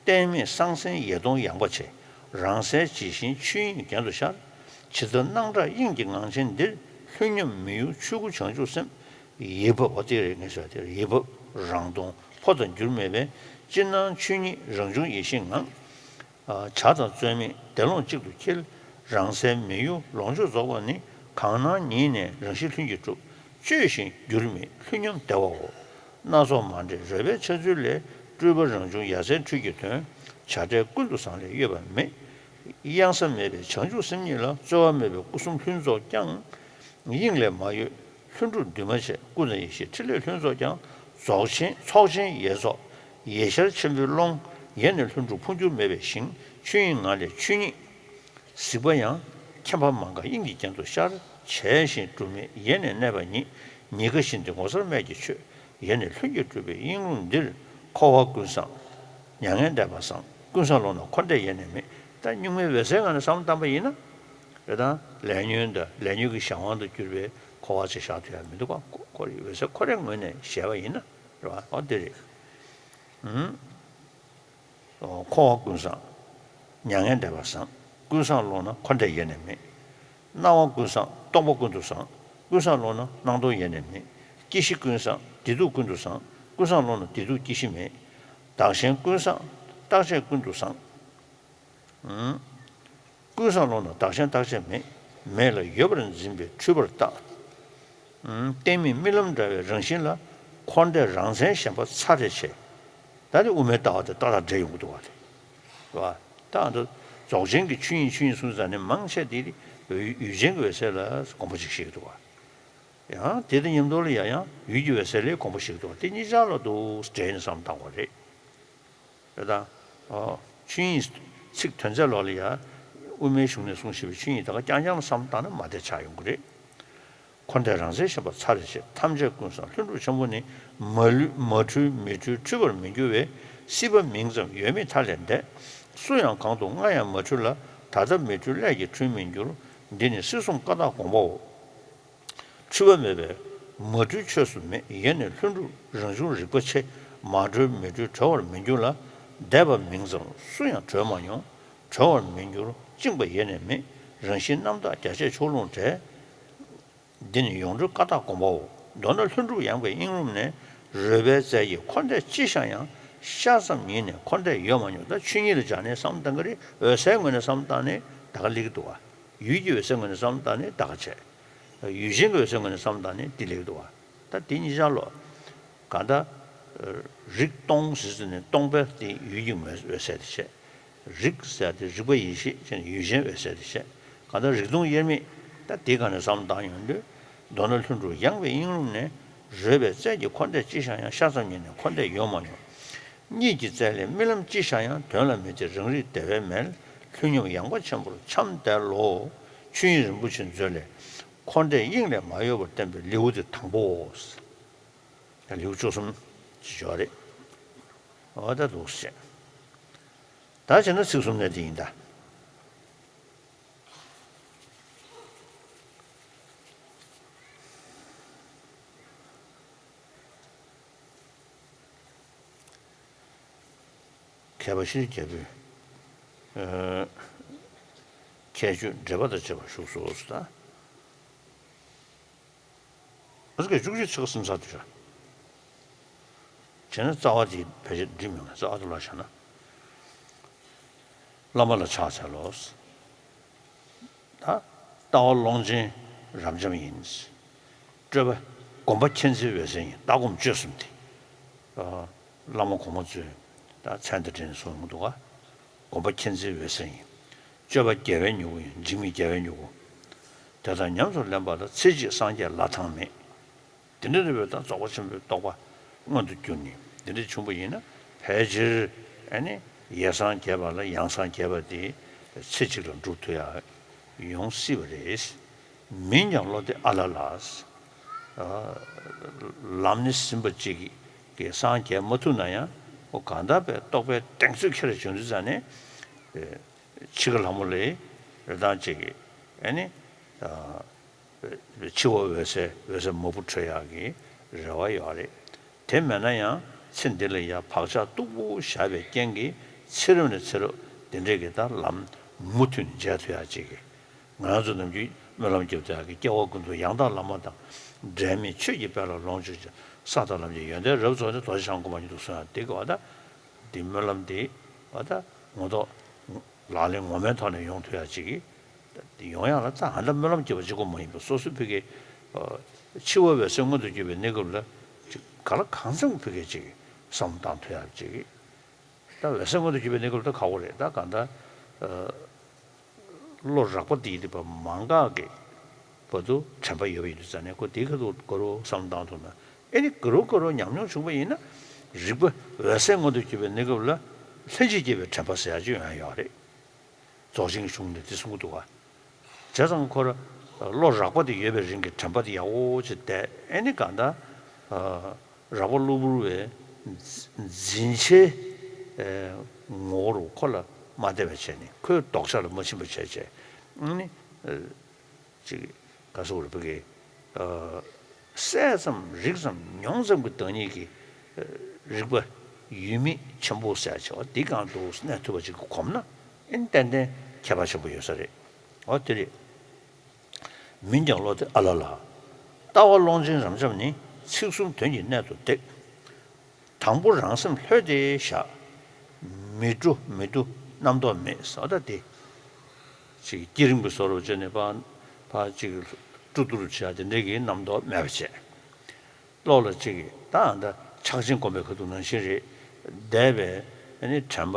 གཏན་མེད་སང་སེང་ཡེ་སྟོང་ཡངས་པ་ཆེ། རང་གསལ་ཇི་བཞིན་ཆོས་དབྱིངས་རྒྱན་དུ་ཤར། ཇི་ལྟར་སྣང་གྲགས་དབྱིངས་ཀྱི་ངང་ཆེན་འདིར། ལྷུན་ཉམས་མི་གཡོ་ཆོས་སྐུ་བྱང་ཆུབ་སེམས། ཡེ་བབ་བ་དེ་རེད་ངས་ཟེར་དེ་རེད། ཡེ་བབ་རང་སྟོང་འཕོ་དང་འགྱུར་མེད་པའི། ཅིར་སྣང་ཆོས་ཉིད་རང་བྱུང་ཡེ་ཤེས་ངང་། བྱ་དང་རྩོལ་མེད་བདེ་ཀློང་གཅིག་ཏུ་འཁྱིལ། རང་གསལ་མི་གཡོ་ལོངས་སྤྱོད་རྫོགས་པ་ནི། གང་སྣང་ཉིད་ནས་རང་བཞིན་ལྷུན་གྱིས་གྲུབ། བཅོས་ཤིང་བསྒྱུར་མེད་ལྷུན་ཉམས་བདེ་བའོ། སྣ་ཚོགས་མ་འདྲེས་རོལ་པའི་འཆར་ཚུལ་ལས། སྤྲུལ་པ་རང་བྱུང་ཡ་མཚན་འཕྲུལ་གྱི་དོན། བྱ་བྲལ་ཀུན་ཏུ་བཟང་ལས་གཡོས་པ་མེད། གཡང་ས་མེད་པའི་བྱང་ཆུབ་སེམས་ཉིད་ལ། རྩོལ་བ་མེད་པའི་སྐུ་གསུམ་ལྷུན་རྫོགས་ཀྱང་། དབྱིངས་ལས་མ་གཡོས་ལྷུན་གྲུབ་འདུས་མ་བྱས། སྐུ་དང་ཡེ་ཤེས་ཕྲིན་ལས་ལྷུན་རྫོགས་ཀྱང་། རྫོགས་ཆེན་ཚོགས་ཆེན་ཡེ་རྫོགས་ཡེ་ཤར་ཆེན་པོའི་ཀློང་། ཡེ་ནས་ལྷུན་གྲུབ་འཕོ་འགྱུར་མེད་པའི་ཞིང་། ཆོས་དབྱིངས་ངང་ལས་ཆོས་ཉིད་གཟིགས་པ་ཡང་། ཁྱད་པར་མ་འགགས་དབྱིངས་ཀྱི་རྒྱན་དུ་ཤར། བྱས་ཤིང་གྲུབ་མེད་ཡེ་ནས་གནས་པ་ཉིད། ཉི་དགའ་བཞིན་ཏེ་ངོ་མཚར་རྨད་ཀྱི་ཆོས། ཡེ་ནས་ལྷུན་གྱིས་གྲུབ་པའི་དབྱིངས་རུམ་འདིར། འཁོར་བ་ཀུན་བཟང་མྱ་ངན་འདས་པ་བཟང་། ཀུན་བཟང་བློ་རྣམས་འཁོར་འདས་ཡེ་ནས་མེད། ད་གཉུག་མའི་འོད་གསལ་ངང་ནས་བསམ་བློ་བཏང་པ་ཡིན་ན། རེད་དང་ལས་ཉོན་དང་ལས་ཉོན་གྱི་གཞན་དབང་དུ་གྱུར་པའི་འཁོར་བ་ཅིག་བཞག་ཐུབ་ཡ་མི་འདུག་ག་ཁོ་རའི་འོད་གསལ་ཁོ་རའི་ངོས་ནས་བཤད་པ་ཡིན་ན་རེད་བ། འོ་དེ་རེད། ཨུམ། འཁོར་བ་ཀུན་བཟང་མྱ་ངན་འདས་པ་བཟང་། ཀུན་བཟང་བློ་རྣམས་འཁོར་འདས་ཡེ་ནས་མེད། སྣང་བ་ཀུན་བཟང་རྟོག་པ་ཀུན་ཏུ་བཟང་། ཀུན་བཟང་བློ་རྣམས་སྣང་སྟོང་ཡེ་ནས་མེད། སྐྱེ་ཤི་ཀུན་བཟང་བདེ་སྡུག་ཀུན་ཏུ་བཟང་། ཀུན་བཟང་བློ་རྣམས་བདེ་སྡུག་སྐྱེ་ཤི་མེད། བདག་གཞན་ཀུན་བཟང་རྟག་ཆད་ཀུན་ཏུ་བཟང་། ཀུན་བཟང་བློ་རྣམས་བདག་གཞན་རྟག་ཆད་མེད། མེད་ལ་ཡོད་པར་འཛིན་པས་འཁྲུལ་པར་བརྟག། ཨུམ། གཏན་མིན་རྨི་ལམ་འདྲ་བའི་རང་བཞིན་ལ། འཁོར་འདས་རང་མཚན་ཞེན་པ་ཚ་རེ་ཆེ། ད་ནི་དབུ་མའི་ལྟ་བ་དེ་ཏག་ཏག་འདྲེས་ཡོང་གི་འདུག་བ་དེ། བ། ད་ཨ་ད་རྫོགས་ཆེན་གྱི་ཆོས་ཉིད་ཆོས་ཉིད་གསུངས་ཙང་ནི་མང་ཆེ་དེ་ཡུལ་ཡུལ་ཅན་གྱི་འོད་གསལ་ལ་དགོངས་པ་ཅིག་བཞེས་ཀྱི་འདུག་བ། ཡང་དེ་དང་མཉམ་དུ་ལ་ཡང་ཡང་ཡུལ་གྱི་འོད་གསལ་ལ་དགོངས་པ་བཞེས་ཀྱི་འདུག་བ། དེ་གཉིས་ཆར་ལ་འདུག་འདྲེས་ནས་བསམ་བཏང་བ་རེད། རེད་དང་། ཨོ། ཆོས་ཉིད་ཚིག་དོན་ཚན་ལོག་ལ་ཡ། དབུ་མའི་གཞུང་ནས་གསུངས་བཞིན་པའི་ཆོས་ཉིད་དེ་ག་རྐྱང་རྐྱང་ལ་བསམ་བཏང་ན་མ་བདེ་ཆགས་ཡོང་གི་རེད། འཁོར་འདས་རང་མཚན་ཞེན་པ་ཚ་རེ་ཆེ། ཐམས་ཅད་ཀུན་བཟང་ལྷུན་གྲུབ་ཆེན་པོ་ནི། མ་ལུས་མ་འཁྲུལ་མི་འཁྲུལ་འཁྲུལ་པར་མི་འགྱུར་བའི། སྲིད་པ་མིང་ཙམ་ཡོད་མེད་མཐའ་ལས་འདས། སུ་ཡང་གང་དུ་སྔ་ཡང་མ་འཁྲུལ་ལ། ད་ལྟ་མི་འཁྲུལ་སླད་ཀྱིས་འཁྲུལ་མི་འགྱུར། འདི་ནི་སྲིད་གསུམ་ཀ་དག་དགོངས་པའོ། འཁྲུལ་པ་མེད་པས་མ་འཁྲུལ་ཆོས་སུ་མེད། ཡེ་ནས་ལྷུན་གྲུབ་རང་བྱུང་རིག་པ་ཆེ། མ་གྲོལ་མི་གྲོལ་གྲོལ་བར་མི་འགྱུར་ལ། འདས་པ་མིང་ཙམ་སུ་ཡང་གྲོལ་མ་མྱོང་། གྲོལ་བར་མི་འགྱུར་བཅིངས་པ་ཡེ་ནས་མེད། རང་བཞིན་རྣམ་དག་རྒྱ་ཆད་ཕྱོགས་ལྷུང་བྲལ། འདི་ནི་ཡོངས་གྲོལ་ཀ་དག་དགོངས་པའོ། མདོར་ན་ལྷུན་གྲུབ་ཡངས་པའི་དབྱིངས་རུམ་ནས། རོལ་པའི་རྩལ་གྱིས་འཁོར་འདས་ཅི་བཞག་ཡང་། ཤ་ཙམ་ཉིད་ནས་འཁོར་འདས་ཡོད་མ་མྱོང་། ད་ཆོས་ཉིད་ལ་སྦྱར་ནས་བསམ་བཏང་གི་རེད། འོད་གསལ་ངོས་ནས་བསམ་བཏང་ནས་ད་ག་སླེབས་ཀྱི་འདུག་བ། ཡུལ་གྱི་འོད་གསལ་ངོས་ནས་བསམ་བཏང་ནས་ད་ག་བྱས། ཡུལ་ཅན་གྱི་འོད་གསལ་ངོས་ནས་བསམ་བཏང་ནས་འདི་སླེབས་ཀྱི་འདུག་བ། ད་འདི་གཉིས་ཆར་ལ། གང་ལྟར། རིག་སྟོང་ཟེར་ཟེར་ནས་སྟོང་པའི་དེ་ཡུལ་གྱི་ངོས་འོད་གསལ་དེ་བྱས། རིག་ཟེར་དེ་རིག་པ་ཡེ་ཤེས་ཅན་ཡུལ་ཅན་འོད་གསལ་དེ་བྱས། གང་ལྟར་རིག་སྟོང་དབྱེར་མེད། ད་དེ་ག་ནས་བསམ་བཏང་ཡོང་དུས། མདོར་ན་ལྷུན་གྲུབ་ཡངས་པའི་དབྱིངས་རུམ་ནས། རོལ་པའི་རྩལ་གྱིས་འཁོར་འདས་ཅི་བཞག་ཡང་། ཤ་ཙམ་ཉིད་ནས་འཁོར་འདས་ཡོད་མ་མྱོང་། གཉིད་ཀྱི་རྩལ་ལས་རྨི་ལམ་ཅི་ཤར་ཡང་། དོན་ལ་མི་བདེ་རང་རིག་བདེ་བའི་མལ། ལྷུན་ཉམས་ཡངས་པ་ཆེན་པོར་འཁྱམས་བསྡད་ལོ། ཆོས་དབྱིངས་རིན་པོ་ཆེའི་མཛོད་ལས། འཁོར་འདས་དབྱིངས་ལས་མ་གཡོས་པར་བསྟན་པའི་ལེའུ་སྟེ་དང་པོའོ། ལེའུ་བཅུ་གསུམ་ཅིག་ཡོད་རེད། འོ་ད་འདུག་སེ་བྱས། ད་བྱས་ན་ཚིག་གསུམ་ནས་དེ་ཡིན་ད། མཁས་པ་ཤེས་རིག་རྒྱལ་པོས། ཨ། ཁྱད་ཆོས་འགྲེལ་པ་དང་བཅས་པ་བཞུགས་སོ་ཟེར་ད། ཨ་ཙི་གེ་བཅུ་གཅིག་ཚིག་གསུམ་ཚར་དུས་ར། བྱས་ན་རྩ་བ་དེ་ཕལ་ཆེར་འགྲིག་མི་འདུག་རྩ་བ་དེ་ལ་བཞག་ན། བླ་མ་ལ་ཕྱག་འཚལ་ལོ། ད་ལྟ་བ་ཀློང་ཆེན་རབ་འབྱམས་ཡིན། སྤྲོས་པ་སྒོམ་པ་མཁྱེན་བརྩེའི་འོད་གསལ་ཡིན། ལྟ་སྒོམ་སྤྱོད་གསུམ་དེ། ཨ། བླ་མ་གོང་མ་ཚོས་ད་མཚན་དང་འབྲེལ་ནས་གསུངས་ཡོང་གི་འདུག་ག་སྒོམ་པ་མཁྱེན་བརྩེའི་འོད་གསལ་ཡིན། སྤྱོད་པ་རྒྱལ་བའི་མྱུ་གུ་ཡིན། འཇིགས་མེད་རྒྱལ་བའི་མྱུ་གུ། དེ་དང་ཉམས་སུ་ལེན་པ་ལ། ཚེ་གཅིག་སངས་རྒྱས་ལ་ཐང་མེད། དེ་འདྲ་རེད་པས། ད་རྫོགས་པ་ཆེན་པོའི་རྟོགས་པ་མངོན་དུ་གྱུར་ནས་འདི་འདྲ་བྱུང་བ་ཡིན་ན། ཕལ་ཆེར་ཨ་ནི་ཡེ་སངས་རྒྱས་པ་ལ་ཡང་སངས་རྒྱས་པ་དེ་ཚེ་གཅིག་ལ་འགྲུབ་ཐུབ་ཡ་ཡོང་སྲིད་པ་རེད། མིན་ཀྱང་བློ་དེ་ཨ་ལ་ལ། ལམ་ནི་ཟིན་པ་གཅིག་གིས་སངས་རྒྱས་མ་ཐུབ་ན་ཡང་། ཨོ་གང་ལྟར་པའི་རྟོགས་པའི་གདེང་ཚོད་ཁྱེར་བྱུང་དུས་ཙང་ནས། འཆི་ཁ་ལྷ་མོ་ལས་རེ་སྟངས་གཅིག་གིས་ཨ་ནི། འཆི་བ་འོད་གསལ་འོད་གསལ་མ་བུ་འཕྲོད་ཡག་གི་རེ་བ་ཡོད་རེད། དེ་མེད་ན་ཡང་ཚེ་འདི་ལ་ཡང་བག་ཆགས་སྟུག་པོ་བཞག་པའི་རྐྱེན་གྱིས་ཚེ་རབས་ནས་ཚེ་རབས་འདི་འདྲའི་གི་ད་ལམ་མུ་མཐུད་ནས་མཇལ་ཐུབ་ཡག་ཅིག་གི། ང་རང་ཚོ་ནམ་རྒྱུན་སྨོན་ལམ་རྒྱབ་ཐུབ་ཡག་གི། སྐྱེ་བ་ཀུན་ཏུ་ཡང་དག་བླ་མ་དང་། འབྲལ་མེད་ཆོས་ཀྱི་དཔལ་ལ་ལོངས་སྤྱོད་ཅིང་། ས་དང་ལམ་གྱི་ཡོན་ཏན་རབ་རྫོགས་ཏེ། རྡོ་རྗེ་འཆང་དགོངས་པ་ཉིད་དུ་བཟུང་ཡག་དེ་གི་བ་ད། འདི་སྨོན་ལམ་འདི་བ་ད་ངོ་ཐོག་ལག་ལེན་ངོ་མའི་ཐོག་ནས་ཡོང་ཐུབ་ཡག་ཅིག་གི། ཡོང་ཡག་ལ་ད་ཧ་ད་སྨོན་ལམ་རྒྱབ་པ་གཅིག་པོ་མ་ཡིན་པར་སོ་སོའི་ཕ་གི། འཆི་བ་འོད་གསལ་མངོན་དུ་གྱུར་པའི་གནས་སྐབས་ལ་ཅིག་ག་ལ་གང་འཚམ་ཕ་གི་ཅིག་བསམ་བློ་བཏང་ཐུབ་ཡག་ཅིག་གི། ད་འོད་གསལ་མངོན་དུ་གྱུར་པའི་གནས་སྐབས་ལ་ད་ཁག་པོ་རེད། ད་གང་ལྟར། བློ་རགས་པ་དེ་ཡིན་དུས་པ་མ་འགགས་ཀྱི་བར་དུ་དྲན་པ་ཡོད་པ་ཡིན་དུས་ཙང་ནས། ཁོ་དེའི་ཁ་ཐུག་ག་རུ་བསམ་བློ་བཏང་ཐུབ་ན། ཨེ་ནི་ག་རུ་ག་རུ་ཉམས་མྱོང་བྱུང་བ་ཡིན་ན། རིག་པ་འོད་གསལ་མངོན་དུ་གྱུར་པའི་གནས་སྐབས་ལ་ལྷན་ཅིག་སྐྱེས་པའི་དྲན་པ་ཟེར་ཡག་ཅིག་ཡོང་ཡག་ཡོད་རེད། རྫོགས་ཆེན་གྱི་གཞུང་ནས་དེ་གསུང་གི་འདུག་ག་བྱས་ཙང་ཁོ་ར་བློ་རགས་པ་དེ་ཡོད་པའི་རིང་གི་དྲན་པ་དེ་ཡག་པོ་ཅིག་བསྡད། ཨེ་ནི་གང་ལྟར། རགས་པ་གློ་བུར་བའི་འཛིན་བྱའི་ངོ་བོ་རུ་ཁོ་ལ་མ་བལྟས་པ་བྱས་ནས་ཁོའི་ལྡོག་ཆ་ལ་མ་ཕྱིན་པ་བྱས་བྱས་ནི། ཅིག་ག་སོགས་རེད་བུ་གི། གསལ་ཙམ་རིག་ཙམ་མྱོང་ཙམ་གྱི་བདག་ཉིད་ཀྱི་རིག་པ་ཡུལ་མེད་ཆེན་པོ་ཟེར་བྱ་བ་འདི་གང་དུ་གནས་ཐུབ་པ་ཅིག་གོམས་ན་ཨེ་ཏན་ཏན་ཁྱད་པར་ཆེན་པོ་ཡོད་ས་རེད། འོ་དེ་རེད། མིན་ཀྱང་བློ་དེ་ཨ་ལ་ལ། ལྟ་བ་ཀློང་ཆེན་རབ་འབྱམས་ནི། ཚིག་གསུམ་དོན་གྱི་གནད་དུ་འདེགས། དང་པོ་རང་སེམས་ལྷོད་དེ་བཞག། མི་འགྲོ་མི་འདུ་རྣམ་རྟོག་མེད་ཟེར་བ་ད་དེ། ཅིག་བསྐྱེད་རིམ་གྱི་བཟོ་འདྲ་བྱས་ནས་ཕར་ཕར་ཅིག་སྤྲོ་བསྡུ་རུ་བྱས་དེ་འདྲའི་གི་རྣམ་རྟོག་མེད་པ་བྱས། བློ་ལ་ཅིག་ད་ཨ་ད་ཕྱག་ཆེན་སྒོམ་པའི་ཁ་ཐུག་ནང་བཞིན་རེད། འདས་པའི་ཨ་ནི་དྲན་པ་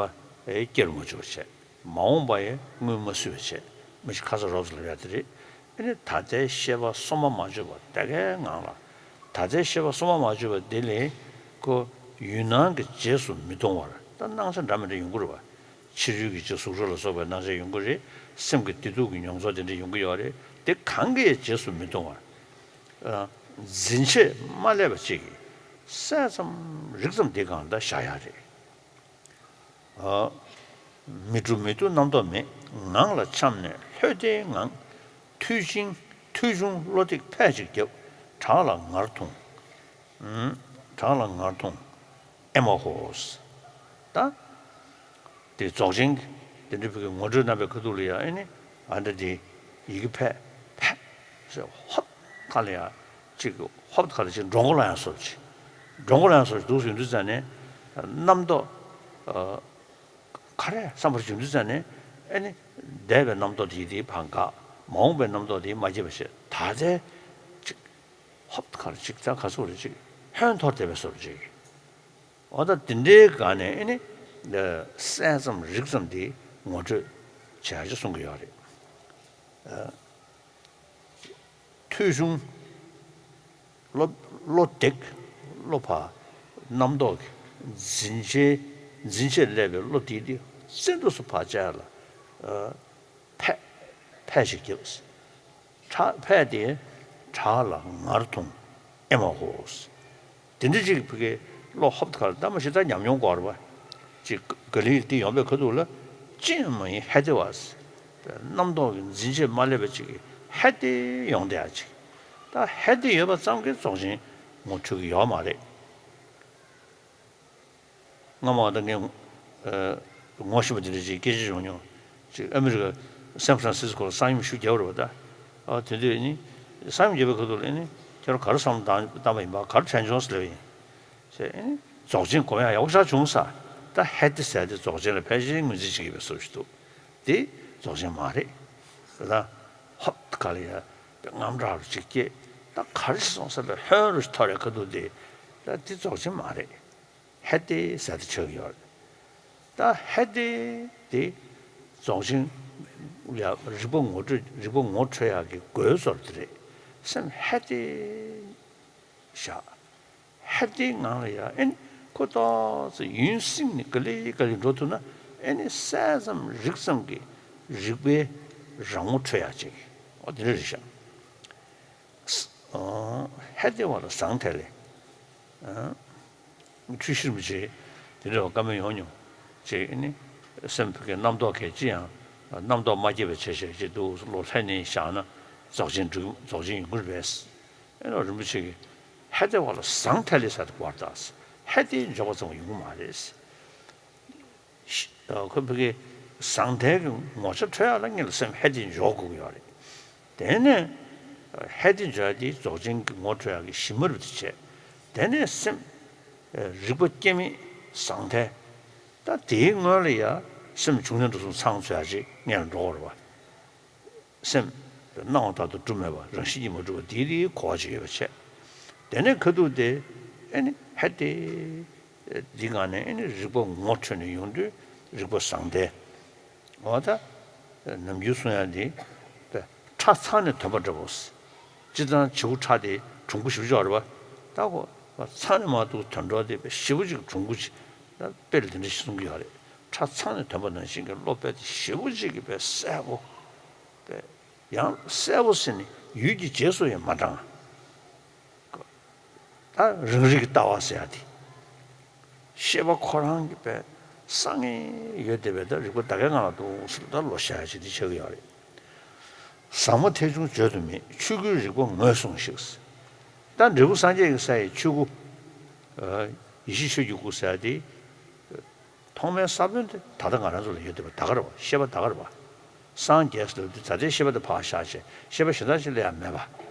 ཨེ་སྐྱེ་རུ་མ་བཅུག་པ་བྱས། མ་འོངས་པ་ཡི་སྔོན་མ་བསུས་པ་བྱས། མི་ཤི་ཁ་ས་རོབ་ཙམ་ལ་ཡ་དེ་རེད། ཨ་ནི་ད་ལྟའི་ཤེས་པ་སོ་མ་མ་བཅོས་པ་དེ་གའི་ངང་ལ། ད་ལྟའི་ཤེས་པ་སོ་མ་མ་བཅོས་པ་དེ་ལས་ཁོ་ཡུལ་སྣང་གི་རྗེས་སུ་མི་ལྟུང་བར་ད་སྣང་ཆ་འདྲ་མི་འདྲ་ཡོང་གི་རེད་བ། ཕྱི་རོལ་གྱི་ཅིག་གཟུགས་སྒྲ་ལ་སོགས་པའི་སྣང་ཆ་ཡོང་གི་རེད། སེམས་ཀྱི་བདེ་སྡུག་གི་མྱོང་ཚོར་དེ་འདྲ་ཡོང་གི་ཡོད་རེད། དེ་གང་གི་རྗེས་སུ་མི་ལྟུང་བར། འཛིན་བྱས་མ་བསླད་པ་ཅིག་གིས་གསལ་ཙམ་རིག་ཙམ་དེ་གང་ལྟར་བཞག་ཡག་རེད། མི་འགྲོ་མི་འདུ་རྣམ་རྟོག་མེད། ངང་ལ་འཁྱམས་ནས་ལྷོད་དེའི་ངང་། ཐོས་ཆུང་ཐོས་ཆུང་བློ་གཏད་ཕལ་ཅིག་བརྒྱབ། བྲག་ལ་ངར་ཐུང་། བྲག་ལ་ངར་ཐུང་ཨེ་མ་ཧོ། ད། དེ་རྫོགས་ཆེན་གྱི་དེ་འདྲ་བུ་གི་ངོ་སྤྲོད་རྣམ་པའི་ཁ་ཐུག་ལ་ཡང་ཨེ་ནི་ཨ་འདྲ་དེ་ཡི་གེ་ཕད་ཕད་ཟེར་ཧོབ་ཁ་ལ་ཡང་ཅིག་ཧོབ་ཁ་ལ་ཅིག་འགྲོ་མགོ་ལ་ཡང་སོར་ཅིག་འགྲོ་མགོ་ལ་ཡང་སོར་ཅིག་འདུག་ཟིན་དུས་ཙ་ནས་རྣམ་རྟོག་ག་རེ་བསམ་པར་བྱུང་དུས་ཙ་ནས་ཨེ་ནི་འདས་པའི་རྣམ་རྟོག་དེ་དེ་ཕར་འགག་མ་འོངས་པའི་རྣམ་རྟོག་དེ་མ་སྐྱེས་པ་བྱས་ད་ལྟའི་ཅིག་ཧོབ་ཁ་ལ་ཅིག་ད་ག་སོར་ཅིག་ཧོན་ཐོར་བསྡད་པའི་སོར་ཅིག་འོ་ད་དེ་འདྲའི་སྒང་ནས་ཨེ་ནི། གསལ་ཙམ་རིག་ཙམ་དེ་ངོ་སྤྲོད་བྱ་ཞེས་གསུང་གི་ཡོད་རེད། ཐོས་ཆུང་། བློ་བློ་འདེགས། བློ་ཕར་རྣམ་རྟོག་གི་འཛིན་བྱའི་འཛིན་བྱས་སླེབས་པའི་བློ་དེ་དེ་བཙན་དུ་སུ་ཕར་བཅད་ལ། ཕད་ཕད་ཞིག་བརྒྱབ། ཕྲ་ཕད་དེ་བྲག་ལ་ངར་ཐུང་ཨེ་མ་ཧོ། དེ་འདྲ་ཅིག་ཕ་གི་བློ་ཧོབ་ཁ་ལ་ད་མ་ཤི་ད་ཉམས་མྱོང་སྐོར་བ་ཅིག་ག་ལི་དེ་ཡོང་པའི་ཁ་ཐུག་ལ་ཅི་ཡང་མ་ཡིན་ཧད་དེ་བ། རྣམ་རྟོག་གི་འཛིན་བྱེད་མ་སླེབས་པ་ཅིག་གི་ཧད་དེ་ཡོང་བསྡད་ཡ་ཅིག་ད་ཧད་དེ་ཡོད་པ་ཙམ་གྱིས་རྫོགས་ཆེན་ངོ་འཕྲོད་ཀྱི་ཡོད་མ་རེད། སྔ་མ་ད་ངས་ངོ་ཤེས་པ་དེ་འདྲ་ཅིག་སྐད་ཆ་བྱུང་མྱོང་། ཅིག་ཨ་མི་རི་ཀ་སན་ཧྥ་རན་སིས་ཀོ་ལ་གསང་ཡུམ་ཞུ་རྒྱག་པ་རེད་པ་ད། ཨ་དེ་དུས་ནི་གསང་ཡུམ་རྒྱག་པའི་ཁ་ཐུག་ལ་ནི་ཁྱེད་རང་ག་རེ་བསམ་བློ་བཏང་བཏང་པ་ཡིན་པ་ག་རེ་དྲན་བྱུང་ཟེར་ལབ་ཡིན། ཟེར་ཨ་ནི་རྫོགས་ཆེན་སྒོམ་ཡག་ཡག་པོ་ཞེ་དྲག་བྱུང་ས། ད་ཧད་དེ་ཟེར་དེ་རྫོགས་ཆེན་ལ་ཕལ་ཆེར་ངོས་འཛིན་བྱེད་ཀྱི་ཡོད་པའི་བཟོ་ཞིག་འདུག་དེ་རྫོགས་ཆེན་མ་རེད། ད་ཧོབ་ག་ལ་ཡ་དངངས་སྐྲག་རུ་ཅིག་སྐྱེས། ད་ག་རེ་ཞིག་སོང་བསམ་པའི་ཧོན་རུ་ཐོར་རེ་ཁ་ཐུག་དེ་ད་དེ་རྫོགས་ཆེན་མ་རེད། ཧད་དེ་ཟེར་དེ་ཆགས་ཡོད། ད་ཧད་དེ་དེ་རྫོགས་ཆེན་ཡ་རིག་པ་ངོ་སྤྲོད་རིག་པ་ངོ་འཕྲོད་ཡག་གི་སྒོའི་ཟོར་དེ་རེད། སེམས་ཧད་དེ་བཞག་ཧད་དེའི་ངང་ལ་ཡ་ཨེ་ནི་ཁོ་ཏོག་ཙམ་ཡུན་བསྲིངས་ནས་ག་ལེ་ག་ལེ་འགྲོ་ཐུབ་ན་ཨེ་ནི་གསལ་ཙམ་རིག་ཙམ་གྱི་རིག་པའི་རང་ངོ་འཕྲོད་ཡག་ཅིག་འོ་དེ་འདྲ་རེད་ཤག་ཧད་དེ་བ་ལ་ཟང་ཐལ་ལེ། འཁྲུལ་ཞིག་མི་བྱེད། དེ་འདྲ་བ་བཀའ་མོལ་ཡོང་མྱོང་། ཅེས་ནི། སེམས་ཕུགས་ཀྱི་རྣམ་རྟོག་གལ་ཅི་ཡང་། རྣམ་རྟོག་མ་སྐྱེས་པའི་བྱེད་བྱེད་ཅེས་འདུག་བློ་ལྷན་ནེ་བཞག་ན་རྫོགས་ཆེན་འགྲུབ་རྫོགས་ཆེན་ཡོང་གི་རེད་པས། ཨེ་ནོ་རིན་པོ་ཆེ་གིས་ཧད་དེ་བ་ལ་ཟང་ཐལ་ལེ་ཟེར་དེ་བར་དག་ཧད་དེ་འཇོག་པ་ཙམ་ཡོང་གི་མ་རེད། ཁོ་ཕ་གི་ཟང་ཐལ་གྱི་ངོ་ཆ་འཕྲོད་ཡག་ལ་ངེད་ལ་སེམས་ཧད་དེ་འཇོག་དགོས་ཀྱི་ཡོད་རེད། དེ་ནས་ཧད་དེ་འཇོག་ཡག་དེ་རྫོགས་ཆེན་གྱི་ངོ་འཕྲོད་ཡག་གི་གཞི་མ་རུ་དེ་བྱས། དེ་ནས་སེམས་རིག་པ་སྐྱེ་མེད་ཟང་ཐལ། ད་དེའི་སྔོན་ལ་ཡ་སེམས་བྱུང་གནས་འགྲོ་གསུམ་ཚང་ཚུད་ཡག་ཅིག་ངེད་ལ་འགྲོ་དགོས་རེད་བ། སེམས་སྣང་བ་ལྟར་དུ་གྲུབ་མེད་པ་རང་བཞིན་གྱིས་མ་གྲུབ་པ་འདི་རིགས་གོ་བ་ཅིག་ཡོད་པ་བྱས། དེ་ནས་ཁ་ཐུག་དེ་ཨེ་ནི་ཧད་དེ་འདི་སྒང་ནས་ཨེ་ནི་རིག་པ་ངོ་འཕྲོད་ནས་ཡོང་དུས་རིག་པ་ཟང་ཐལ། འོ་ད་ནམ་རྒྱུན་གསུང་ཡག་འདི་ཁྲ་ཚང་ནས་ཐོན་པ་འདྲ་བོ། སྤྱིར་བཏང་བྱིའུ་ཁྲ་དེ་གྲུང་པོ་ཞེ་པོ་ཅིག་ཡོད་རེད་པ། ད་གོ་ཚང་ནས་མར་འདུག་ཐོན་འགྲོ་དེ་དཔེ་ཞེ་པོ་ཅིག་གྲུང་པོ་ཅིག་ད་དཔེ་ལ་དེ་འདྲ་ཞིག་གསུང་གི་ཡོད་རེད། ཁྲ་ཚང་ནས་ཐོན་པ་ནང་བཞིན་གྱི་བློ་དཔེ་དེ་ཞེ་པོ་ཅིག་གི་དཔེ་གསལ་པོ། དཔེ་ཡང་གསལ་པོ་ཟེར་ནས་ཡུལ་གྱི་རྗེས་སུ་ཡང་མ་འབྲང་། ད་རང་རིག་གི་ལྟ་བ་ཟེར་ཡ་དེ། ཤེས་པ་ཁོ་རང་གི་པས་གསང་ངེ་ཡོད་བསྡད་པའི་ད་རིག་པ་ད་གའི་ངང་ལ་འདུག་ཟེར་ད་ལོ་ཤ་ཡ་ཅིག་དེ་ཆགས་ཀྱི་ཡོད་རེད། ཟབ་མོ་ཐེག་ཆུང་བརྗོད་དུ་མེད། ཆོས་སྐུའི་རིག་པ་ངོས་བཟུང་ཞིག། ད་འབྲས་བུ་སངས་རྒྱས་ཀྱི་ས་ཡི་ཆོས་སྐུ། ཡེ་ཤེས་ཆོས་ཀྱི་སྐུ་ཟེར་ཡ་དེ། ཐོག་མའི་ས་བོན་དེ་ད་ལྟ་ང་རང་ཚོ་ལ་ཡོད་བསྡད་པ་ད་ག་རེད་པ། ཤེས་པ་ད་ག་རེད་པ། སངས་རྒྱས་ཟེར་དུས་ད་ལྟའི་ཤེས་པ་དེ་ཕར་བཞག་བྱས་ཤེས་པ་གཞན་དག་ཅིག་སླེབས་ཡ་མེད་པ།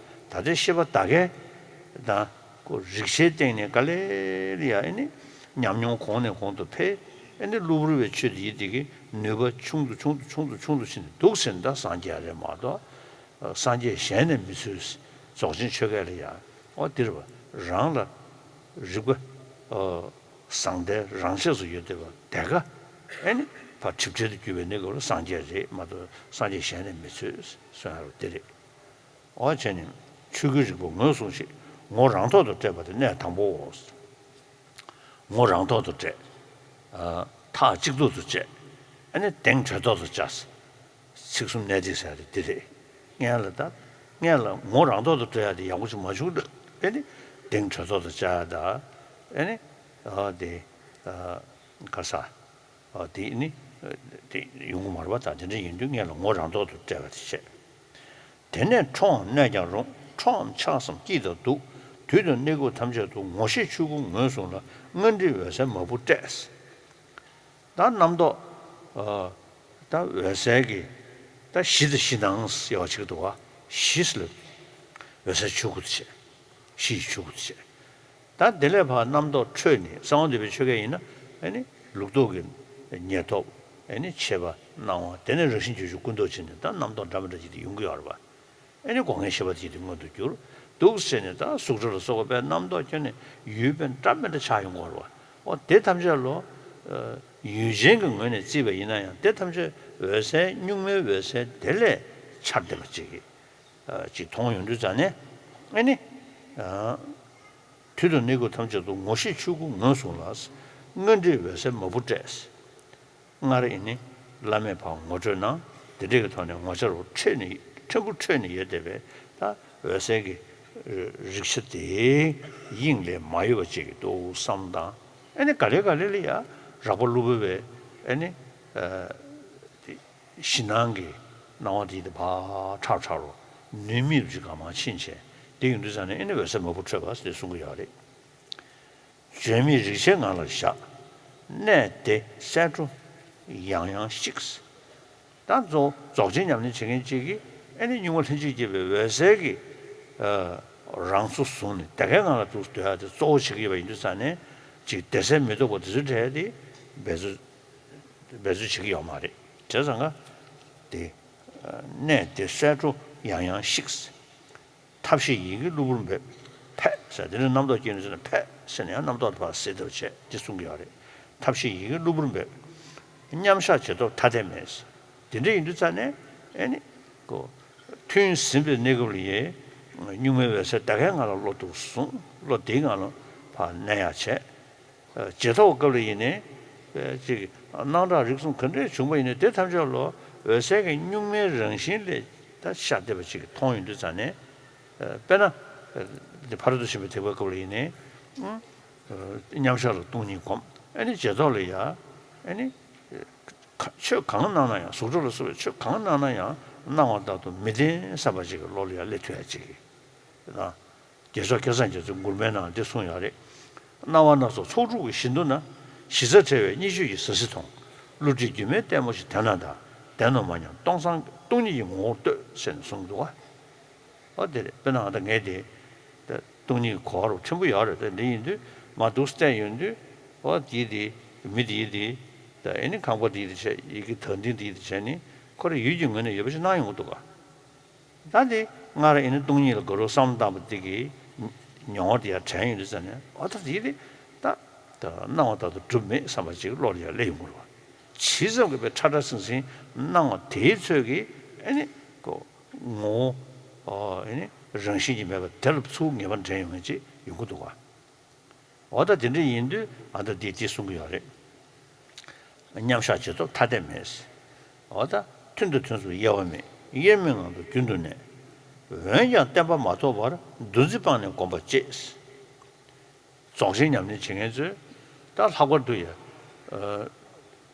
ད་ལྟའི་ཤེས་པ་ད་གའི་དང་ཁོ་རིག་བྱའི་སྟེང་ནས་ག་ལེ་ལེ་ཡ་ཨེ་ནི་ཉམས་མྱོང་གོང་ནས་གོང་དུ་འཕེལ། ཨེ་ནི་གློ་བུར་བའི་ཆོས་དེ་ཡི་དེ་གི་ནུས་པ་ཆུང་དུ་ཆུང་དུ་ཆུང་དུ་ཆུང་དུ་ཕྱིན་ནས་འདུག་ཟེར་ན་ད་སངས་རྒྱས་རེད་མ་གཏོགས། སངས་རྒྱས་གཞན་ནས་མི་ཚུལ། རྫོགས་ཆེན་ཆོས་སྐད་ལ་ཡ། ཨོ་འདིར་བ་རང་ལ་རིག་པ། ཨོ། བཟང་ལྟའི་རང་ཆས་སུ་ཡོད་བསྡད་པ་དེ་ག་ཨེ་ནི་ཕར་གྲིབ་བྲལ་དུ་གྱུར་པའི་གནས་སྐབས་ལ་སངས་རྒྱས་རེད་མ་གཏོགས་སངས་རྒྱས་གཞན་ནས་མི་ཚོད་གསུང་ཡ་རུ་དེ་རེད། ཨོ་བྱས་ནས་ཆོས་སྐུའི་རིག་པ་ངོས་བཟུང་ཞིག། ངོ་རང་ཐོག་ཏུ་སྤྲད་པ་དེ་གནད་དང་པོའོ། ངོ་རང་ཐོག་ཏུ་སྤྲད། ཐག་གཅིག་ཐོག་ཏུ་བཅད། ཨེ་ནི་གདེང་གྲོལ་ཐོག་ཏུ་བཅའ། ཚིག་གསུམ་གནད་བརྡེག་ཟེར་ཡ་དེ་འདི་རེད། སྔོན་ལ་ད། སྔོན་ལ་ངོ་རང་ཐོག་ཏུ་སྤྲད་ཡ་དེ་ཡག་པོ་ཞིག་མ་བྱུང་འདུག། ཨེ་ནི། གདེང་གྲོལ་ཐོག་ཏུ་བཅའ་ཡ་ད། ཨེ་ནི། ཨ་དེ། ཨ། ག་ས། ཨ་དེ་ནི། དེ་ཡོང་གི་མ་རེད་པ། ད་དེ་འདྲ་ཡིན་དུས་སྔོན་ལ་ངོ་རང་ཐོག་ཏུ་སྤྲད་པ་དེ་བྱས། དེ་ནས་ཁྲོའམ་གནོད་ཀྱང་རུང་། ཁྲོའམ་ཆགས་སམ་སྐྱིད་དང་སྡུག། དུས་དང་གནས་སྐབས་ཐམས་ཅད་དུ། ངོ་ཤེས་ཆོས་སྐུ་ངོས་བཟུང་ལ། སྔར་འདྲིས་འོད་གསལ་མ་བུ་སྤྲད། ད་རྣམ་རྟོག་ཨ། ད་འོད་གསལ་གྱི། ད་གཞི་དང་གཞི་སྣང་ཟེར་བ་ཅིག་འདུག་བ། གཞི་ཟེར་ལབ། འོད་གསལ་ཆོས་སྐུ་དེ་བྱས། གཞི་ཡི་ཆོས་སྐུ་དེ་བྱས། ད་དེ་ལས་ཕར་རྣམ་རྟོག་འཕྲོས་ནས་གསང་བ་འདུས་པའི་ཆོས་སྐད་ཡིན་ན་ཨེ་ནི་ལུགས་ལྡོག་གི་ཉེར་ཐོབ། ཨེ་ནི་མཆེད་པ་སྣང་བ་དེ་ནས་རང་བཞིན་བརྗོད་གཞི་ཀུན་རྟོག་བྱས་ནས་ད་རྣམ་རྟོག་འདྲ་མི་འདྲ་ཅིག་དེ་ཡོང་གི་ཡོད་རེད་པ། ཨེ་ནི་སྒོ་ལྔའི་ཤེས་པ་དེ་དེ་མངོན་དུ་གྱུར། འདུག་ཟེར་ནས་ད་གཟུགས་སྒྲ་ལ་སོགས་པའི་རྣམ་རྟོག་ཁྱོན་ནས་ཡུལ་དཔེ་འདྲ་མི་འདྲ་ཆགས་ཡོང་གི་ཡོད་རེད་པ། འོ་དེ་ཐམས་ཅད་ལོ། ཡུལ་ཅན་གྱི་ངོས་ནས་བརྩིས་པ་ཡིན་ན་ཡང་དེ་ཐམས་ཅད་འོད་གསལ་གཉུག་མའི་འོད་གསལ་དེ་ལས་འཆར་བསྡད་པ་ཅིག་གིས། ཅིག་མཐོང་ཡོང་དུས་ཙང་ནས་ཨེ་ནི། དུས་དང་གནས་སྐབས་ཐམས་ཅད་དུ་ངོ་ཤེས་ཆོས་སྐུ་ངོས་བཟུང་ལ། སྔར་འདྲིས་འོད་གསལ་མ་བུ་སྤྲད། སྔར་ཨེ་ནི་བླ་མས་ཕར་ངོ་སྤྲོད་གནང་། དེ་འདྲས་ཀྱི་ཐོག་ནས་ངོ་མཚར་བ་འཕྲོད་ནས་ཕྲན་བུ་འཕྲོད་ནས་ཡོད་བསྡད་པའི་ད་འོད་གསལ་གྱི་རིག་ཆ་དེའི་དབྱིངས་ལས་མ་གཡོས་པ་ཅིག་གི་འདུག་བསམ་དང་། ཨེ་ནི་ག་ལེ་ག་ལེ་ལ་ཡ་རགས་པ་གློ་བུར་བའི་ཨེ་ནི། གཞི་སྣང་གི་སྣང་བ་དེ་ཡི་དེ་ཕར་ཁྲག་ཁྲག་རུ་ནུས་མེད་རུ་ཅིག་གང་མང་ཕྱིན་བྱས་དེ་ཡོང་དུས་ཙང་ནས་ཨེ་ནི་འོད་གསལ་མ་བུ་འཕྲོད་པ་ཟེར་གསུང་གི་ཡོད་རེད། བརྗོད་མེད་རིག་བྱའི་ངང་ལ་བཞག། གནད་དེ་གསལ་འགྲོ་ཡང་ཡང་བཤིག། ད་རྫོགས་རྫོགས་ཆེན་ཉམས་ལེན་བྱེད་མཁན་གཅིག་གིས་ཨེ་ནི་གཉུག་མ་ལྷན་ཅིག་སྐྱེས་པའི་འོད་གསལ་གྱི་རང་གཟུགས་བཟུང་ནས་དེ་གའི་ངང་ལ་འདུག་སྡོད་ཡ་དེ་གཙོ་བོ་བྱེད་ཀྱི་ཡོད་པ་ཡིན་དུས་ཙང་ནས་ཅིག་བདེ་གསལ་མི་རྟོག་པ་དེ་ཚོའི་གྲས་དེ་འབད་རྩོལ་འབད་རྩོལ་བྱེད་ཀྱི་ཡོད་མ་རེད། བྱས་ཙང་ཀ་དེ། གནད་དེ་གསལ་འགྲོ་ཡང་ཡང་བཤིག། ཐབས་ཤེས་ཡི་གེ་གློ་བུར་འབེབས། ཕད་ཟེར་དེ་ནི་རྣམ་རྟོག་སྐྱེས་ནས་ཟེར་ན་ཕད་ཟེར་ནས་ཡང་རྣམ་རྟོག་དེ་ཕར་སེལ་ཐབས་བྱས་དེ་གསུང་གི་ཡོད་རེད། ཐབས་ཤེས་ཡི་གེ་གློ་བུར་འབེབས། མཉམ་བཞག་རྗེས་ཐོབ་ཐ་དད་མེད། དེ་འདྲ་ཡིན་དུས་ཙང་ནས་ཨེ་ནི་ཀོ། ཐུན་ཟིན་པའི་གནས་སྐབས་ལ་ཡེ། གཉུག་མའི་འོད་གསལ་ད་གའི་ངང་ལ་བློ་འདུག་བཟུང་། བློ་དེའི་ངང་ལ་ཕར་གནས་ཡག་བྱས། རྗེས་ཐོབ་སྐབས་ལ་ཡིན་ནའི། ཅིག་སྣང་གྲགས་རིག་གསུམ་ག་འདྲས་བྱུང་པ་ཡིན་ནའི་དེ་ཐམས་ཅད་ལོ་འོད་གསལ་གྱི་གཉུག་མའི་རང་བཞིན་ལས་ད་ཤར་བསྡད་པ་ཅིག་མཐོང་ཡོང་དུས་ཙང་ནས། དཔེར་ན། འདི་ཕ་རོལ་ཏུ་ཕྱིན་པའི་ཐེག་པའི་སྐབས་ལ་ཡིན་ནའི། མཉམ་བཞག་ལ་སྟོང་ཉིད་སྒོམ། ཨེ་ནི་རྗེས་ཐོབ་ལ་ཡ། ཨེ་ནི། ཆོས་གང་སྣང་ན་ཡང་གཟུགས་སྒྲ་ལ་སོགས་པའི་ཆོས་གང་སྣང་ན་ཡང་སྣང་བ་ལྟར་དུ་མི་བདེན་བསམ་པ་ཅིག་གི་བློ་ལ་ཡང་སླེབས་ཐུབ་ཡ་ཅིག་གི། རྒྱལ་མཆོག་སྐལ་བཟང་རྒྱ་མཚོས་མགུར་མའི་ནང་འདི་གསུངས་ཡོད་རེད། སྣང་བ་སྣ་ཚོགས་ཚོགས་དྲུག་གི་བཞི་མདོ་ན། གཞི་རྩ་བྲལ་བའི་གཉིས་ཆོས་ཀྱི་ཟང་ཟིང་མཐོང་། བསླུ་བྲིད་སྒྱུ་མའི་ལྟད་མོ་ཞིག་དེ་ན་གདའ། བདེན་ནོ་མ་སྙམ་སྟོང་སང་སྟོང་ཉིད་ཀྱི་ངོ་བོར་ལྟོས་ཟེར་ནས་གསུངས་འདུག་བ། ཨོ་དེ་རེད། དཔེར་ན་ད་ངས་དེ། ད་སྟོང་ཉིད་ཀྱི་གོ་བ་རུ་ཕྲན་བུ་ཡོད་རེད། ད་འདི་ཡིན་དུས་མ་འདུག་བལྟས་ཡོང་དུས་ཨོ་དེ་དེ་མི་དེ་དེ་ད་ཨེ་ནི་ཁང་པ་དེ་དེ་བྱས་ཡི་གེ་དག་འདི་འདི་དེ་བྱས་ནི་ཁོ་རང་ཡུལ་གྱི་ངོས་ནས་ཡོད་པ་ཞིག་སྣང་ཡོང་གི་འདུག་ག། ད་དེ་སྔར་ཨེ་ནི་སྟོང་ཉིད་ལ་དགའ་རབ་བསམ་བློ་བཏང་བ་དེ་གི་མྱོང་བ་དེ་ཡར་དྲན་ཡོང་དུས་ཙམ་ནས་ཨོ་ད་དེ་དེ་ད་ད་སྣང་བ་ལྟར་དུ་གྲུབ་མེད་བསམ་པ་ཅིག་བློ་ལ་ཡར་སླེབས་ཡོང་གི་རེད་བ། ཇི་ཙམ་གྱི་དཔེ་ཁྲ་ཁྲ་ཟིང་ཟིང་སྣང་བ་དེའི་ཚོད་ཀྱིས་ཨེ་ནི་ཀོ། ངོ་བོ། ཨ་ནི་རང་བཞིན་གྱིས་མེད་པ་དེ་ལ་ཚུར་ངེས་པ་འདྲེན་ཡོང་མཁན་ཅིག་ཡོང་གི་འདུག་ག། འོ་ད་དེ་འདྲ་ཡིན་དུས་ཨ་ད་འདི་འདི་གསུང་གི་ཡོད་རེད། མཉམ་བཞག་རྗེས་ཐོབ་ཐ་དད་མེད། འོ་ད་ཐུན་དང་ཐུན་མཚུངས་དབྱེ་བ་མེད། དབྱེར་མེད་ངང་དུ་རྒྱུན་དུ་གནས། འོན་ཀྱང་བརྟན་པ་མ་ཐོབ་བར་འདུ་འཛི་སྤངས་ནས་སྒོམ་པ་གཅེས། རྫོགས་ཆེན་ཉམས་ལེན་བྱེད་མཁན་ཚོས་ད་ལྷག་པར་དུ་ཡ། ཨ།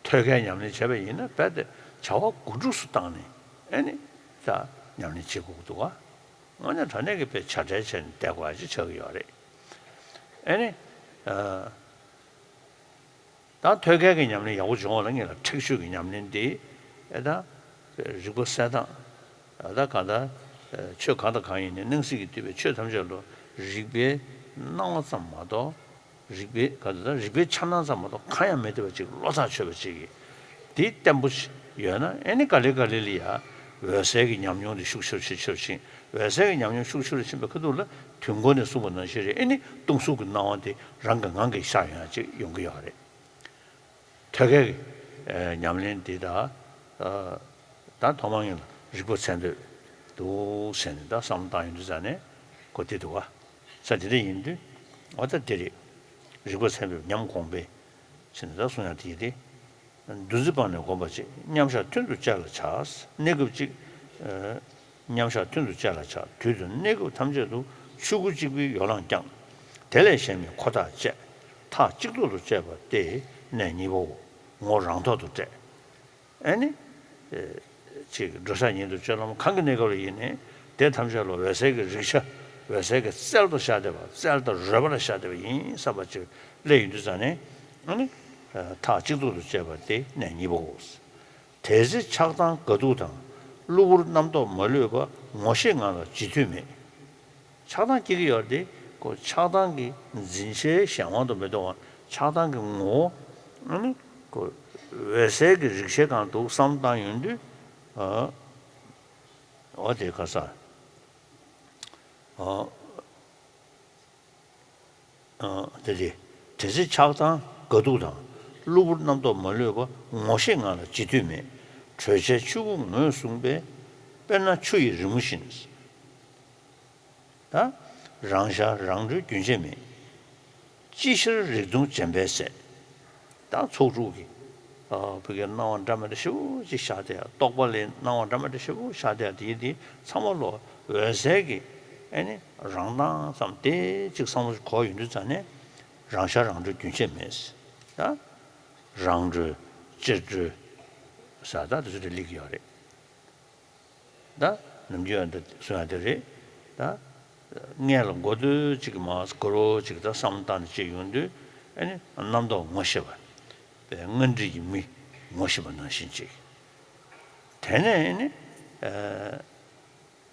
ཐོད་རྒལ་ཉམས་ལེན་བྱས་པ་ཡིན་ན་རྦད་དེ་བྱ་བ་དགུ་ཕྲུགས་སུ་བཏང་ནས་ཨེ་ནི་ད་ཉམས་ལེན་བྱེད་དགོས་ཀྱི་འདུག་ག། དངོས་གནས་དྲང་གནས་ཀྱི་དཔེ་བྱ་བྲལ་བྱས་ནས་བསྡད་དགོས་ཡ་ཅིག་ཆགས་ཀྱི་ཡོད་རེད། ཨེ་ནི། ཨ། ད་ཐོད་རྒལ་གྱི་ཉམས་ལེན་ཡག་པོ་བྱུང་བ་ལ་ངེད་ལ་ཁྲེགས་ཆོད་ཀྱི་ཉམས་ལེན་དེ་ཨེ་ད་རིག་པ་གསལ་ཐང་། ཨ་ད་གང་ལྟར་ཆོས་གང་དང་གང་ཡིན་ནའི་སྣང་སྲིད་ཀྱིས་བསྡུས་པའི་ཆོས་ཐམས་ཅད་ལ་རིག་པའི་སྣང་བ་ཙམ་མ་གཏོགས། རིག་པའི་གང་ལྟར་རིག་པའི་འཆར་སྣང་ཙམ་མ་གཏོགས་གང་ཡང་མེད་བསྡད་པ་ཅིག་བློ་ཐག་ཆོད་པ་ཅིག་གིས་དེ་བརྟན་པོ་ཞིག་ཡོད་ན་ཨེ་ནི་ག་ལེ་ག་ལེ་ལ་ཡ་འོད་གསལ་གྱི་ཉམས་མྱོང་དེ་ཤུགས་ཆེ་རུ་ཕྱིན་ཆེ་རུ་ཕྱིན། འོད་གསལ་གྱི་ཉམས་མྱོང་ཤུགས་ཆེ་རུ་ཕྱིན་པའི་ཁ་ཐུག་ལ་དུས་འཁོར་ནས་གསུངས་པ་ནང་བཞིན་རེད། ཨེ་ནི་སྟོང་གཟུགས་ཀྱི་སྣང་བ་དེ་རང་གི་ངང་གིས་ཤར་ཡོང་ཡ་ཅིག་ཡོང་གི་ཡོད་རེད། ཐོད་རྒལ་གྱི་ཨ་ཉམས་ལེན་འདི་དག་ཨ་ད་ཐོག་མར་ངེད་ལ་རིག་པ་ཚད་འདོད་འདུག་ཟེར་ནས་ད་བསམ་བློ་བཏང་ཡོང་དུས་ཙ་ནས་གོ་བདེ་འདུག་ག། ས་དེ་འདྲ་ཡིན་དུས་འོ་ད་འདི་རེད། རིག་པ་ཚད་འདོད་ཉམས་གོང་འཕེལ་ཟེར་ནས་ད་གསུང་ཡ་དེ་ཡིན་ཏེ། འདུ་འཛི་སྤངས་ནས་བསྒོམ་པ་གཅིག། མཉམ་བཞག་མཐུན་དུ་བཅས་ལ་བྱ། གནས་སྐབས་གཅིག། ཨ། མཉམ་བཞག་མཐུན་དུ་བཅས་ལ་བྱ། དུས་དང་གནས་སྐབས་ཐམས་ཅད་དུ་ཆོས་སྐུ་གཅིག་པུའི་ཡོ་ལངས་བསྐྱང་། དེ་ལས་གཞན་མིན་ཁོ་ཐག་བཅད། ཐག་གཅིག་ཏུ་བཅད་པ་སྟེ་གནས་གཉིས་པའོ། ངོ་རང་ཐོག་ཏུ་བསྒྲད། ཨེ་ནི། ཨེ། ཅིག་འགྲོ་བྱ་ཉིད་དུ་སྤྱོད་ལམ་གང་གི་གནས་སྐབས་ལ་ཡིན་ནའི་དེ་ཐམས་ཅད་ལ་འོད་གསལ་གྱི་རིག་ཆ། འོད་གསལ་གྱི་རྩལ་དུ་ཤར་བསྡད་པ། རྩལ་དང་རོལ་པ་ལ་ཤར་བསྡད་པ་ཡིན་བསམ་པ་ཅིག་སླེབས་ཡོང་དུས་ཙ་ནས། ཨ་ནི། ཐག་གཅིག་ཏུ་བཅད་པ་སྟེ་གནས་གཉིས་པའོ། དེ་ཚེ་ཆགས་སྡང་དགའ་སྡུག་དང་། གློ་བུར་རྣམ་རྟོག་མ་ལུས་པ། ངོ་ཤེས་ངང་ལ་བྱེད་མཐུ་མེད། ཆགས་སྡང་སྐྱེ་གི་ཡོད་རེད་དེ། ཁོ་ཆགས་སྡང་གི་འཛིན་བྱའི་གཞན་དབང་དུ་མི་གཏོང་བ། ཆགས་སྡང་གི་ངོ་བོ། ཨ་ནི། ཁོ་འོད་གསལ་གྱི་རིག་བྱེད་གང་འདུག་བསམ་བཏང་ཡོང་དུས། ཨ། འོ་དེ་ག་ས། ཨ། ཨ། དེ་དེ། དེ་ཚེ་ཆགས་སྡང་དགའ་སྡུག་དང་། གློ་བུར་རྣམ་རྟོག་མ་ལུས་པ། ངོ་ཤེས་ངང་ལ་བྱེད་མཐུ་མེད། གྲོལ་བྱའི་ཆོས་སྐུ་ངོས་བཟུང་བས། དཔེར་ན་ཆུ་ཡི་རི་མོ་བཞིན། ད། རང་ཤར་རང་གྲོལ་རྒྱུན་ཆད་མེད། ཅི་ཕྱིར་རིག་སྟོང་འཇེམས་པའི་ཟས། ད་ཚོགས་དྲུག་གི། ཨ། བོད་ཀྱི་སྣང་བ་འདྲ་མི་འདྲ་ཞེ་པོ་ཅིག་ཤར་བསྡད་ཡ། རྟོག་པ་ལས་སྣང་བ་འདྲ་མི་འདྲ་ཞེ་པོ་ཤར་བསྡད་ཡ་དེ་ཡི་དེ་ཚང་མ་ལོ་འོད་གསལ་གྱི་ཨེ་ནི་རང་མདངས་ཙམ་དེ་ཅིག་བསམ་བློ་ཞིག་འཁོར་ཡོང་དུས་ཙ་ནས་རང་ཤར་རང་གྲོལ་རྒྱུན་ཆད་མེད། ད་རང་གྲོལ་སྤྱིར་གྲོལ་ཟེར་ད་དེ་ཚོ་དེ་སླེབས་ཀྱི་ཡོད་རེད། ད་ནམ་རྒྱུན་ཡང་འདི་གསུང་ཡ་དེ་རེད། ད་སྔོན་ལ་འགོ་སྟོད་ཅིག་མ་འགོར་བོ་ཅིག་ད་བསམ་བློ་བཏང་ནས་བྱས་ཡོང་དུས་ཨེ་ནི་རྣམ་རྟོག་ངོ་ཤེས་པ། པའི་སྔ་འདྲིས་ཀྱི་མི་ངོ་ཤེས་པ་ནང་བཞིན་ཅིག། དེ་ནས་ཨེ་ནི། ཨ།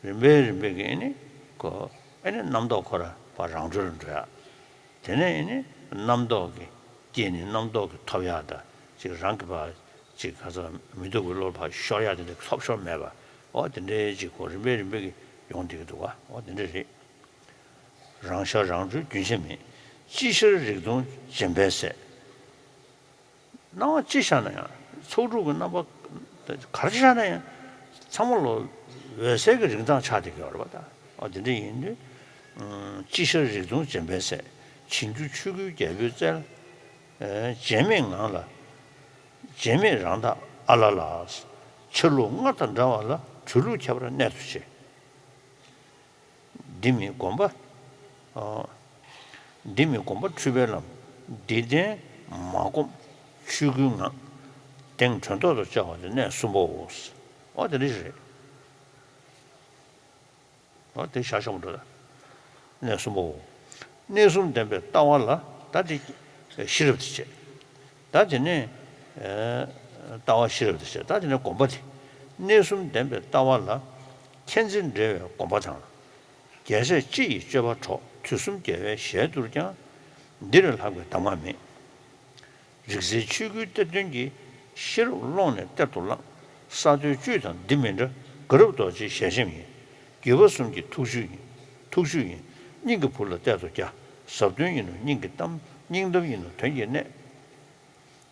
རིམ་པས་རིམ་པས་ཀྱིས་ཨེ་ནི་ཁོ་ཨེ་ནི་རྣམ་རྟོག་ཁོ་རང་ཕར་རང་གྲོལ་ལ་འགྲོ་ཡ། དེ་ནས་ཨེ་ནི་རྣམ་རྟོག་གི་སྐྱེས་ནས་རྣམ་རྟོག་གིས་ཐོབ་ཡག་དང་ཅིག་རང་གི་ཕར་ཅིག་ག་ཚོད་མི་སྡུག་པའི་བློ་ཕར་ཤོར་ཡག་དེ་འདྲ་ཐོབ་ཤོར་མེད་པ། འོ་དེ་འདྲའི་ཅིག་ཁོ་རིམ་པས་རིམ་པས་ཀྱིས་ཡོང་བསྡད་ཀྱི་འདུག་ག། འོ་དེ་འདྲ་རེད། རང་ཤར་རང་གྲོལ་རྒྱུན་ཆད་མེད། ཅི་ཕྱིར་རིག་སྟོང་འཇེམས་པའི་ཟས། སྣང་བ་ཅི་ཤར་ན་ཡང་ཚོགས་དྲུག་གི་རྣམ་པ་ག་རེ་ཤར་ན་ཡང་ཚང་མ་ལོ་འོད་གསལ་གྱི་རིག་མདངས་ཆགས་བསྡད་ཀྱི་ཡོད་རེད་པ། ད་འོ་དེ་འདྲ་ཡིན་དུས། ཨ། ཅི་ཕྱིར་རིག་སྟོང་འཇེམས་པའི་ཟས། བྱིང་རྒྱུ་ཆོས་སྐུའི་རྒྱལ་པོའི་རྩལ། ཨ། བརྗེད་མེད་ངང་ལ། བརྗེད་མེད་རང་དག་ཨ་ལ་ལ། ཆ་ལུགས་སྔར་དང་འདྲ་བ་ལ། གྲོལ་ལུགས་ཁྱད་པར་གནད་དུ་བྱས། འདི་མིན་སྒོམ་པ། ཨ། འདི་མིན་སྒོམ་པ་འཁྲུལ་པའི་ལམ། འདི་བདེན་མ་སྒོམ་ཆོས་སྐུའི་ངང་། གདེང་དོན་ཐོག་ཏུ་བཅའ་བ་དེ་གནས་གསུམ་པའོ། འོ་དེ་འདྲ་ཞིག་རེད། འོ་དེ་བཞག་ཤོག་མ་འགྲོ་ད། གནས་གསུམ་པའོ། གནས་གསུམ་བདེན་པའི་ལྟ་བ་ལ་ད་དེ་ཤེས་རབ་དེ་བྱས། ད་དེ་ནས། ཨ། ལྟ་བ་ཤེས་རབ་དེ་བྱས། ད་དེ་ནས་སྒོམ་པ་དེ། གནས་གསུམ་བདེན་པའི་ལྟ་བ་ལ། མཁྱེན་བརྩེ་འབྲེལ་བའི་སྒོམ་པ་དང་། རྒྱལ་སྲས་སྤྱི་ཡི་སྤྱོད་པ་གྲོགས། དུས་གསུམ་རྒྱལ་བའི་ཞལ་བསྡུར་ཀྱང་། འདི་ལས་ལྷག་པའི་གདམས་ངག་མེད། རིག་འཛིན་ཆོས་སྐུའི་གཏེར་སྟོན་གྱི། ཤེས་རབ་ཀློང་ནས་གཏེར་དུ་བླངས། ས་བརྟོལ་བཅུད་དང་འདི་མི་འདྲ། དགའ་རབ་རྡོ་རྗེའི་ཞལ་ཆེམས་ཡིན། བརྒྱུད་པ་གསུམ་གྱི་ཐུགས་བཅུད་ཡིན། ཐུགས་བཅུད་ཡིན། སྙིང་གི་བུ་ལ་གཏད་དོ་རྒྱ། ཟབ་དོན་ཡིན་ནོ་སྙིང་གི་གཏམ། སྙིང་གཏམ་ཡིན་ནོ་དོན་གྱི་གནད།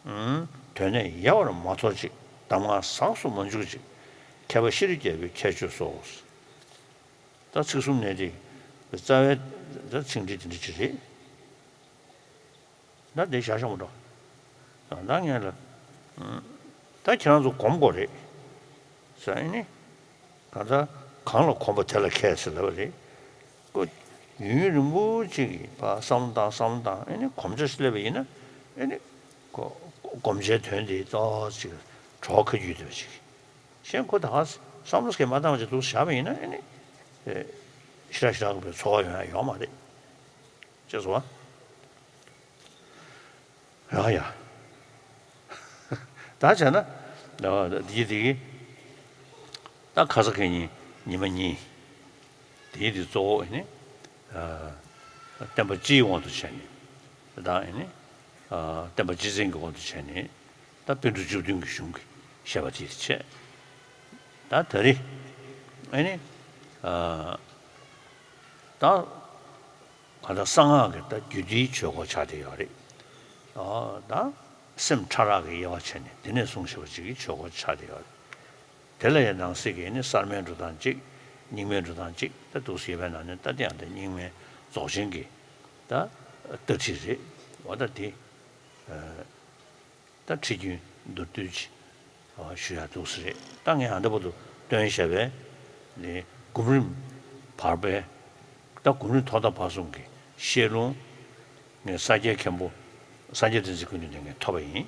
ཨུམ། དོན་གནད་ཡལ་བར་མ་དོར་ཅིག། གདམས་ངག་ཟགས་སུ་མ་འཇུག་ཅིག། མཁས་པ་ཤེས་རིག་རྒྱལ་པོའི་ཁྱད་ཆོས་སོ། ད་ཚིག་གསུམ་ནས་དེ། རྩ་བའི་ད་ཚིག་འགྲེལ་དེ་འདྲ་ཅིག་རེད། ད་འདི་བཞག་ཤོག་མ་འགྲོ། ད་ངས་ལ། ཨུམ། ད་ཁྱེད་རང་ཚོ་གོམས་དགོས་རེད། ཟེར་ཨེ་ནི། གང་ལྟར་གང་ལ་གོམས་པ་དེ་ལ་མཁས་ཟེར་ལབ་པ་རེད། ཀོ། ཡུན་རིང་པོ་ཅིག་གི་བསམ་བློ་བཏང་བསམ་བློ་བཏང་ཨེ་ནི་གོམས་འདྲིས་སླེབས་པ་ཡིན་ན་ཨེ་ནི་གོ་སྒོམ་བྱའི་དོན་དེ་ཏོག་ཙམ་གྲོགས་ཁ་རྒྱུས་དེ་ཅིག་གཞན་ཁོ་ད་ག་བསམ་བློ་སྐྱེ་མ་བཏང་བ་ཅིག་འདུག་བཞག་པ་ཡིན་ན་ཨེ་ནི་ཞི་དྲག་ཞི་དྲག་གི་ཚོར་བ་ཡོང་ཡ་ཡོད་མ་རེད། ཅེས་སོ། ཡ་ཡ། ད་བྱས་ན། འདི་འདི་གི་ད་ཁ་ས་ཁེ་ཉིན་ཉི་མ་གཉིས། དེའི་དེ་གཙོ་བོ་ནི། བསྟན་པ་སྤྱིའི་དབང་དུ་བྱས་ནས། ད་ནི། བསྟན་པ་སྤྱི་བཙན་གྱི་དབང་དུ་བྱས་ནས། ད་པཎ་གྲུབ་བཅུ་བདུན་གྱི་གཞུང་གི་བཤད་པ་དེ་བྱས། ད་ད་རེས། ཨ་ནི། ད། གང་ལྟར་གསང་སྔགས་ཀྱི་ད་རྒྱུད་སྡེའི་ཆོས་སྐོར་ཆགས་བསྡད་ཡོད་རེད། ཨོ་ད་སེམས་ཕྲ་རགས་ཀྱི་དབྱེ་བ་ཕྱེ་ནས་དེ་ནས་གསུངས་བཞག་པ་ཅིག་གི་ཆོས་སྐོར་ཆགས་བསྡད་ཡོད་རེད། དེ་ལ་ཡང་ནང་གསེས་ཀྱི་ནི་གསར་མའི་འགྲོ་སྟངས་གཅིག་རྙིང་མའི་འགྲོ་སྟངས་གཅིག་ད་འདུག་སེ་ཡོད་པའི་ནང་ནས་ད་དེ་ཡང་ད་རྙིང་མའི་རྫོགས་ཆེན་གྱི་ད་ལྟ་ཁྲིད་རེད། འོ་ད་དེ། ད་ཁྲིད་རྒྱུན་མདོར་བསྡུས་ཅིག་ཞུ་ཡག་འདུག་སེ་རེད། ད་ངས་ཨ་འདྲ་པོ་དུ་སྟོན་བཞག་པའི་ནི་སྒོམ་རིམ་བར་པའི་ད་སྒོམ་རིམ་ཐོག་མཐའ་བར་གསུམ་གྱི་ཤེས་ལུང་ངས་ས་སྐྱའི་མཁན་པོ་སངས་རྒྱས་བསྟན་འཛིན་སྐུ་མདུན་ནས་ངས་ཐོབ་པ་ཡིན།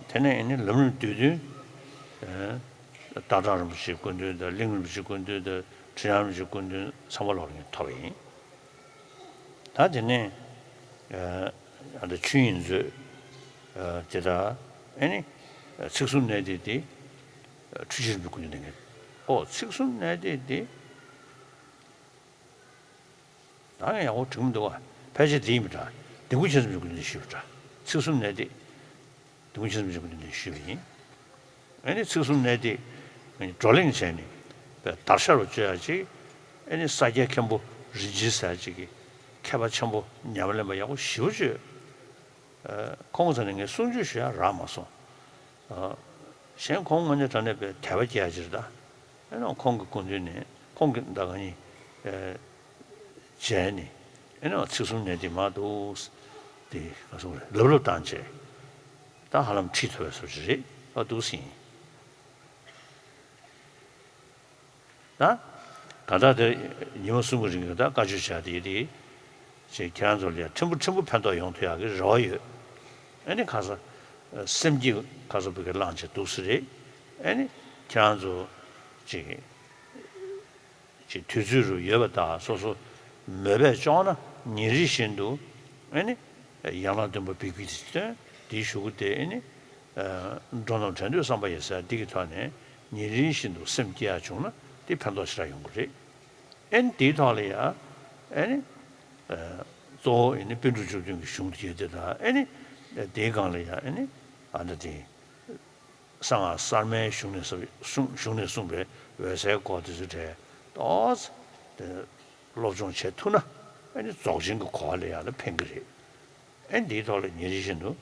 དེ་ནས་ནི་ལམ་རིམ་བསྡུས་དོན། སྟག་བྲག་རིན་པོ་ཆེའི་སྐུ་མདུན་དང་གླིང་རིན་པོ་ཆེའི་སྐུ་མདུན་དང་ཁྲི་བྱང་རིན་པོ་ཆེའི་སྐུ་མདུན་ཚང་མ་ལོག་ངས་ཐོབ་པ་ཡིན། ད་དེ་ནས་ཨ་ད་ཆོས་དབྱིངས་མཛོད་དེ་དག་ཨེ་ནི་ཚིག་གསུམ་གནད་བརྡེགས་དེ་འཁྲུལ་ཞིག་རིན་པོའི་སྐུ་མདུན་ནས་ངས་ཨོ་ཚིག་གསུམ་གནད་བརྡེགས་དེ་ད་ངས་ཡག་པོ་དྲན་མི་འདུག་བ། ཕལ་ཆེར་དེ་ཡིན་པ་འདྲ། ལྡེ་གུང་ཆེན་བཟང་མའི་སྐུ་མདུན་ནས་ཞུས་པ་འདྲ། ཚིག་གསུམ་གནད་བརྡེགས། ལྡེ་གུང་ཆེན་བཟང་མའི་སྐུ་མདུན་ནས་ཞུས་པ་ཡིན། ཨེ་ནི་ཚིག་གསུམ་གནད་བརྡེགས་བགྲོ་གླེང་བྱས་ནས་བརྡར་ཤ་རུ་གཅོད་ཡ་ཅིག་ཨེ་ནི་ས་སྐྱའི་མཁན་པོ་རིན་ཆེན་ཟེར་ཡ་ཅིག་གིས་མཁས་པ་ཆེན་པོ་ཉམས་ལེན་པ་ཡག་པོ་ཞེ་པོ་བྱོས། ཁོང་ཚོ་ནས་ངས་གསུང་ཆོས་ཞུ་ཡ་རག་མ་སོང་། གཞན་ཁོང་དངོས་གནས་དྲང་གནས་པའི་དད་པ་སྐྱེ་ཡ་ཅིག་རེད་ད། ཨེ་ནི་ཁོང་གི་སྐུ་མདུན་ནས་ཁོང་གི་ད་ག་ནི། མཇལ་ནས་ཨེ་ནི་ཚིག་གསུམ་གནད་བརྡེགས་མ་འདུག་དེ་ག་སོང་རེད་ལབ་ལབ་བཏང་བྱས། ད་ཧ་ལམ་ཁྲིད་ཐུབ་པའི་བཟོ་ཅིག་རེད་ཨ་འདུག་སེ་ཡིན། ད། གང་ལྟར་དེ་ཉི་མ་གསུམ་གྱི་རིང་གི་ད་བཀའ་ཆོས་བྱ་དེ་དེ། ཅེས་ཁྱེད་རང་ཚོ་ལ་ཡང་ཕྲན་བུ་ཕྲན་བུ་ཕན་ཐོགས་ཡོང་ཐུབ་ཡག་གི་རེ་བ་ཡོད། ཨེ་ནི་ཁ་ས། སེམས་ཀྱི་ཁ་ས་བུ་གའི་བླངས་བྱས་འདུག་སེ་རེད། ཨེ་ནི་ཁྱེད་རང་ཚོ་ཅིག་ཅིག་དུས་ཚོད་རུ་ཡོད་པ་དང་སོ་སོ་མོས་པས་སྐྱོང་ན་ཉིན་རེ་བཞིན་དུ་ཨེ་ནི་ཡན་ལག་བདུན་པ་བི་བི་དེ་སྟོན་དེའི་གཞུག་གུ་དེ་ཨེ་ནི། འགྲོ་རྣམས་དྲན་འདོད་བསམ་པ་ཡིས་ཟེར་འདི་གི་ཐོག་ནས་ཉིན་རེ་བཞིན་དུ་སེམས་བསྐྱེད་ཡག་བྱུང་ན་དེ་ཕན་ཐོགས་ཞེ་དྲག་ཡོང་གི་རེད། ཨེ་ནི་དེའི་ཐོག་ལ་ཡང་ཨེ་ནི། གཙོ་བོ་ཨེ་ནི་པཎ་གྲུབ་བཅུ་བདུན་གྱི་གཞུང་དེ་དེ་དང་ཨེ་ནི། དེའི་སྒང་ལ་ཡང་ཨེ་ནི། ཨ་ནི་དེ། གསང་སྔགས་གསར་མའི་གཞུང་ནས་གསུངས་གཞུང་ནས་གསུངས་པའི་འོད་གསལ་སྐོར་དེ་ཚོ་གྲས་ཏོག་ཙམ་སློབ་སྦྱོང་བྱེད་ཐུབ་ན་ཨེ་ནི་རྫོགས་ཆེན་གྱི་གོ་བ་ལ་ཡང་ལ་ཕན་གྱི་རེད། ཨེ་ནི་འདིའི་ཐོག་ལ་ཉིན་རེ་བཞིན་དུ་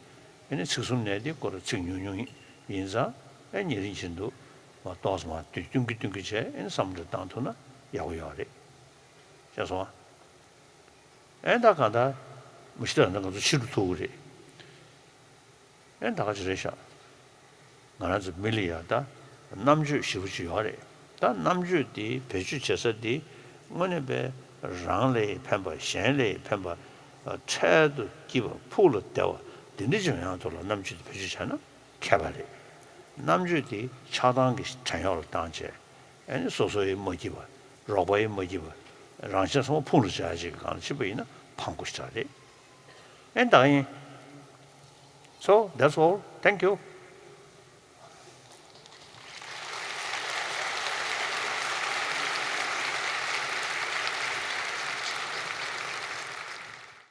ཨེ་ནི་ཚིག་གསུམ་གནད་བརྡེགས་སྐོར་ཚིག་ཉུང་ཉུང་ཡིན་ཙང་ཨེ་ཉིན་རེ་བཞིན་དུ་མ་ཏོག་ཙམ་མ་བསྟུན་བསྟུན་གྱིན་བསྟུན་གྱིན་བྱས་ཨེ་ནི་བསམ་བློ་བཏང་ཐུབ་ན་ཡག་པོ་ཡོད་རེད། ཤེས་སོང་ཨ། ཨེ་ད་གང་ལྟར་མི་ཤི་ད་ང་ཚོ་ཕྱི་རུ་ཐུག་གི་རེད། ཨེ་ད་ག་ཅི་རེད་ཤག་ང་རང་ཚོ་མི་ལ་ཡ་ད་རྣམ་དཔྱོད་ཞེ་པོ་ཅིག་ཡོད་རེད། ད་རྣམ་དཔྱོད་དེ་བེད་སྤྱོད་བྱེད་ས་དེ་དངོས་གནས་པའི་རང་ལ་ཕན་པ་གཞན་ལ་ཕན་པ། འཕྲལ་དུ་སྐྱིད་པ་ཕུགས་ལ་བདེ་བ་དེ་འདྲ་ཅིག་ཡོང་ཡག་ཐོག་ལ་རྣམ་དཔྱོད་དེ་བེད་སྤྱོད་བྱས་ན་མཁས་པ་རེད། རྣམ་དཔྱོད་དེ་ཆགས་སྡང་གི་བྲན་གཡོག་ལ་བཏང་བྱས་ཨེ་ནི་སོ་སོ་ཡིས་མ་སྐྱིད་པ་རོགས་པ་ཡིས་མ་སྐྱིད་པ་རང་གཞན་ཚང་མ་ཕུང་དུ་བྱ་ཡག་ཅིག་གི་སྒང་ལ་ཕྱིན་པ་ཡིན་ན་ཕངས་པོ་ཞེ་དྲག་རེད། ཨེ་ད་ག་ཡིན། So that's all. Thank you.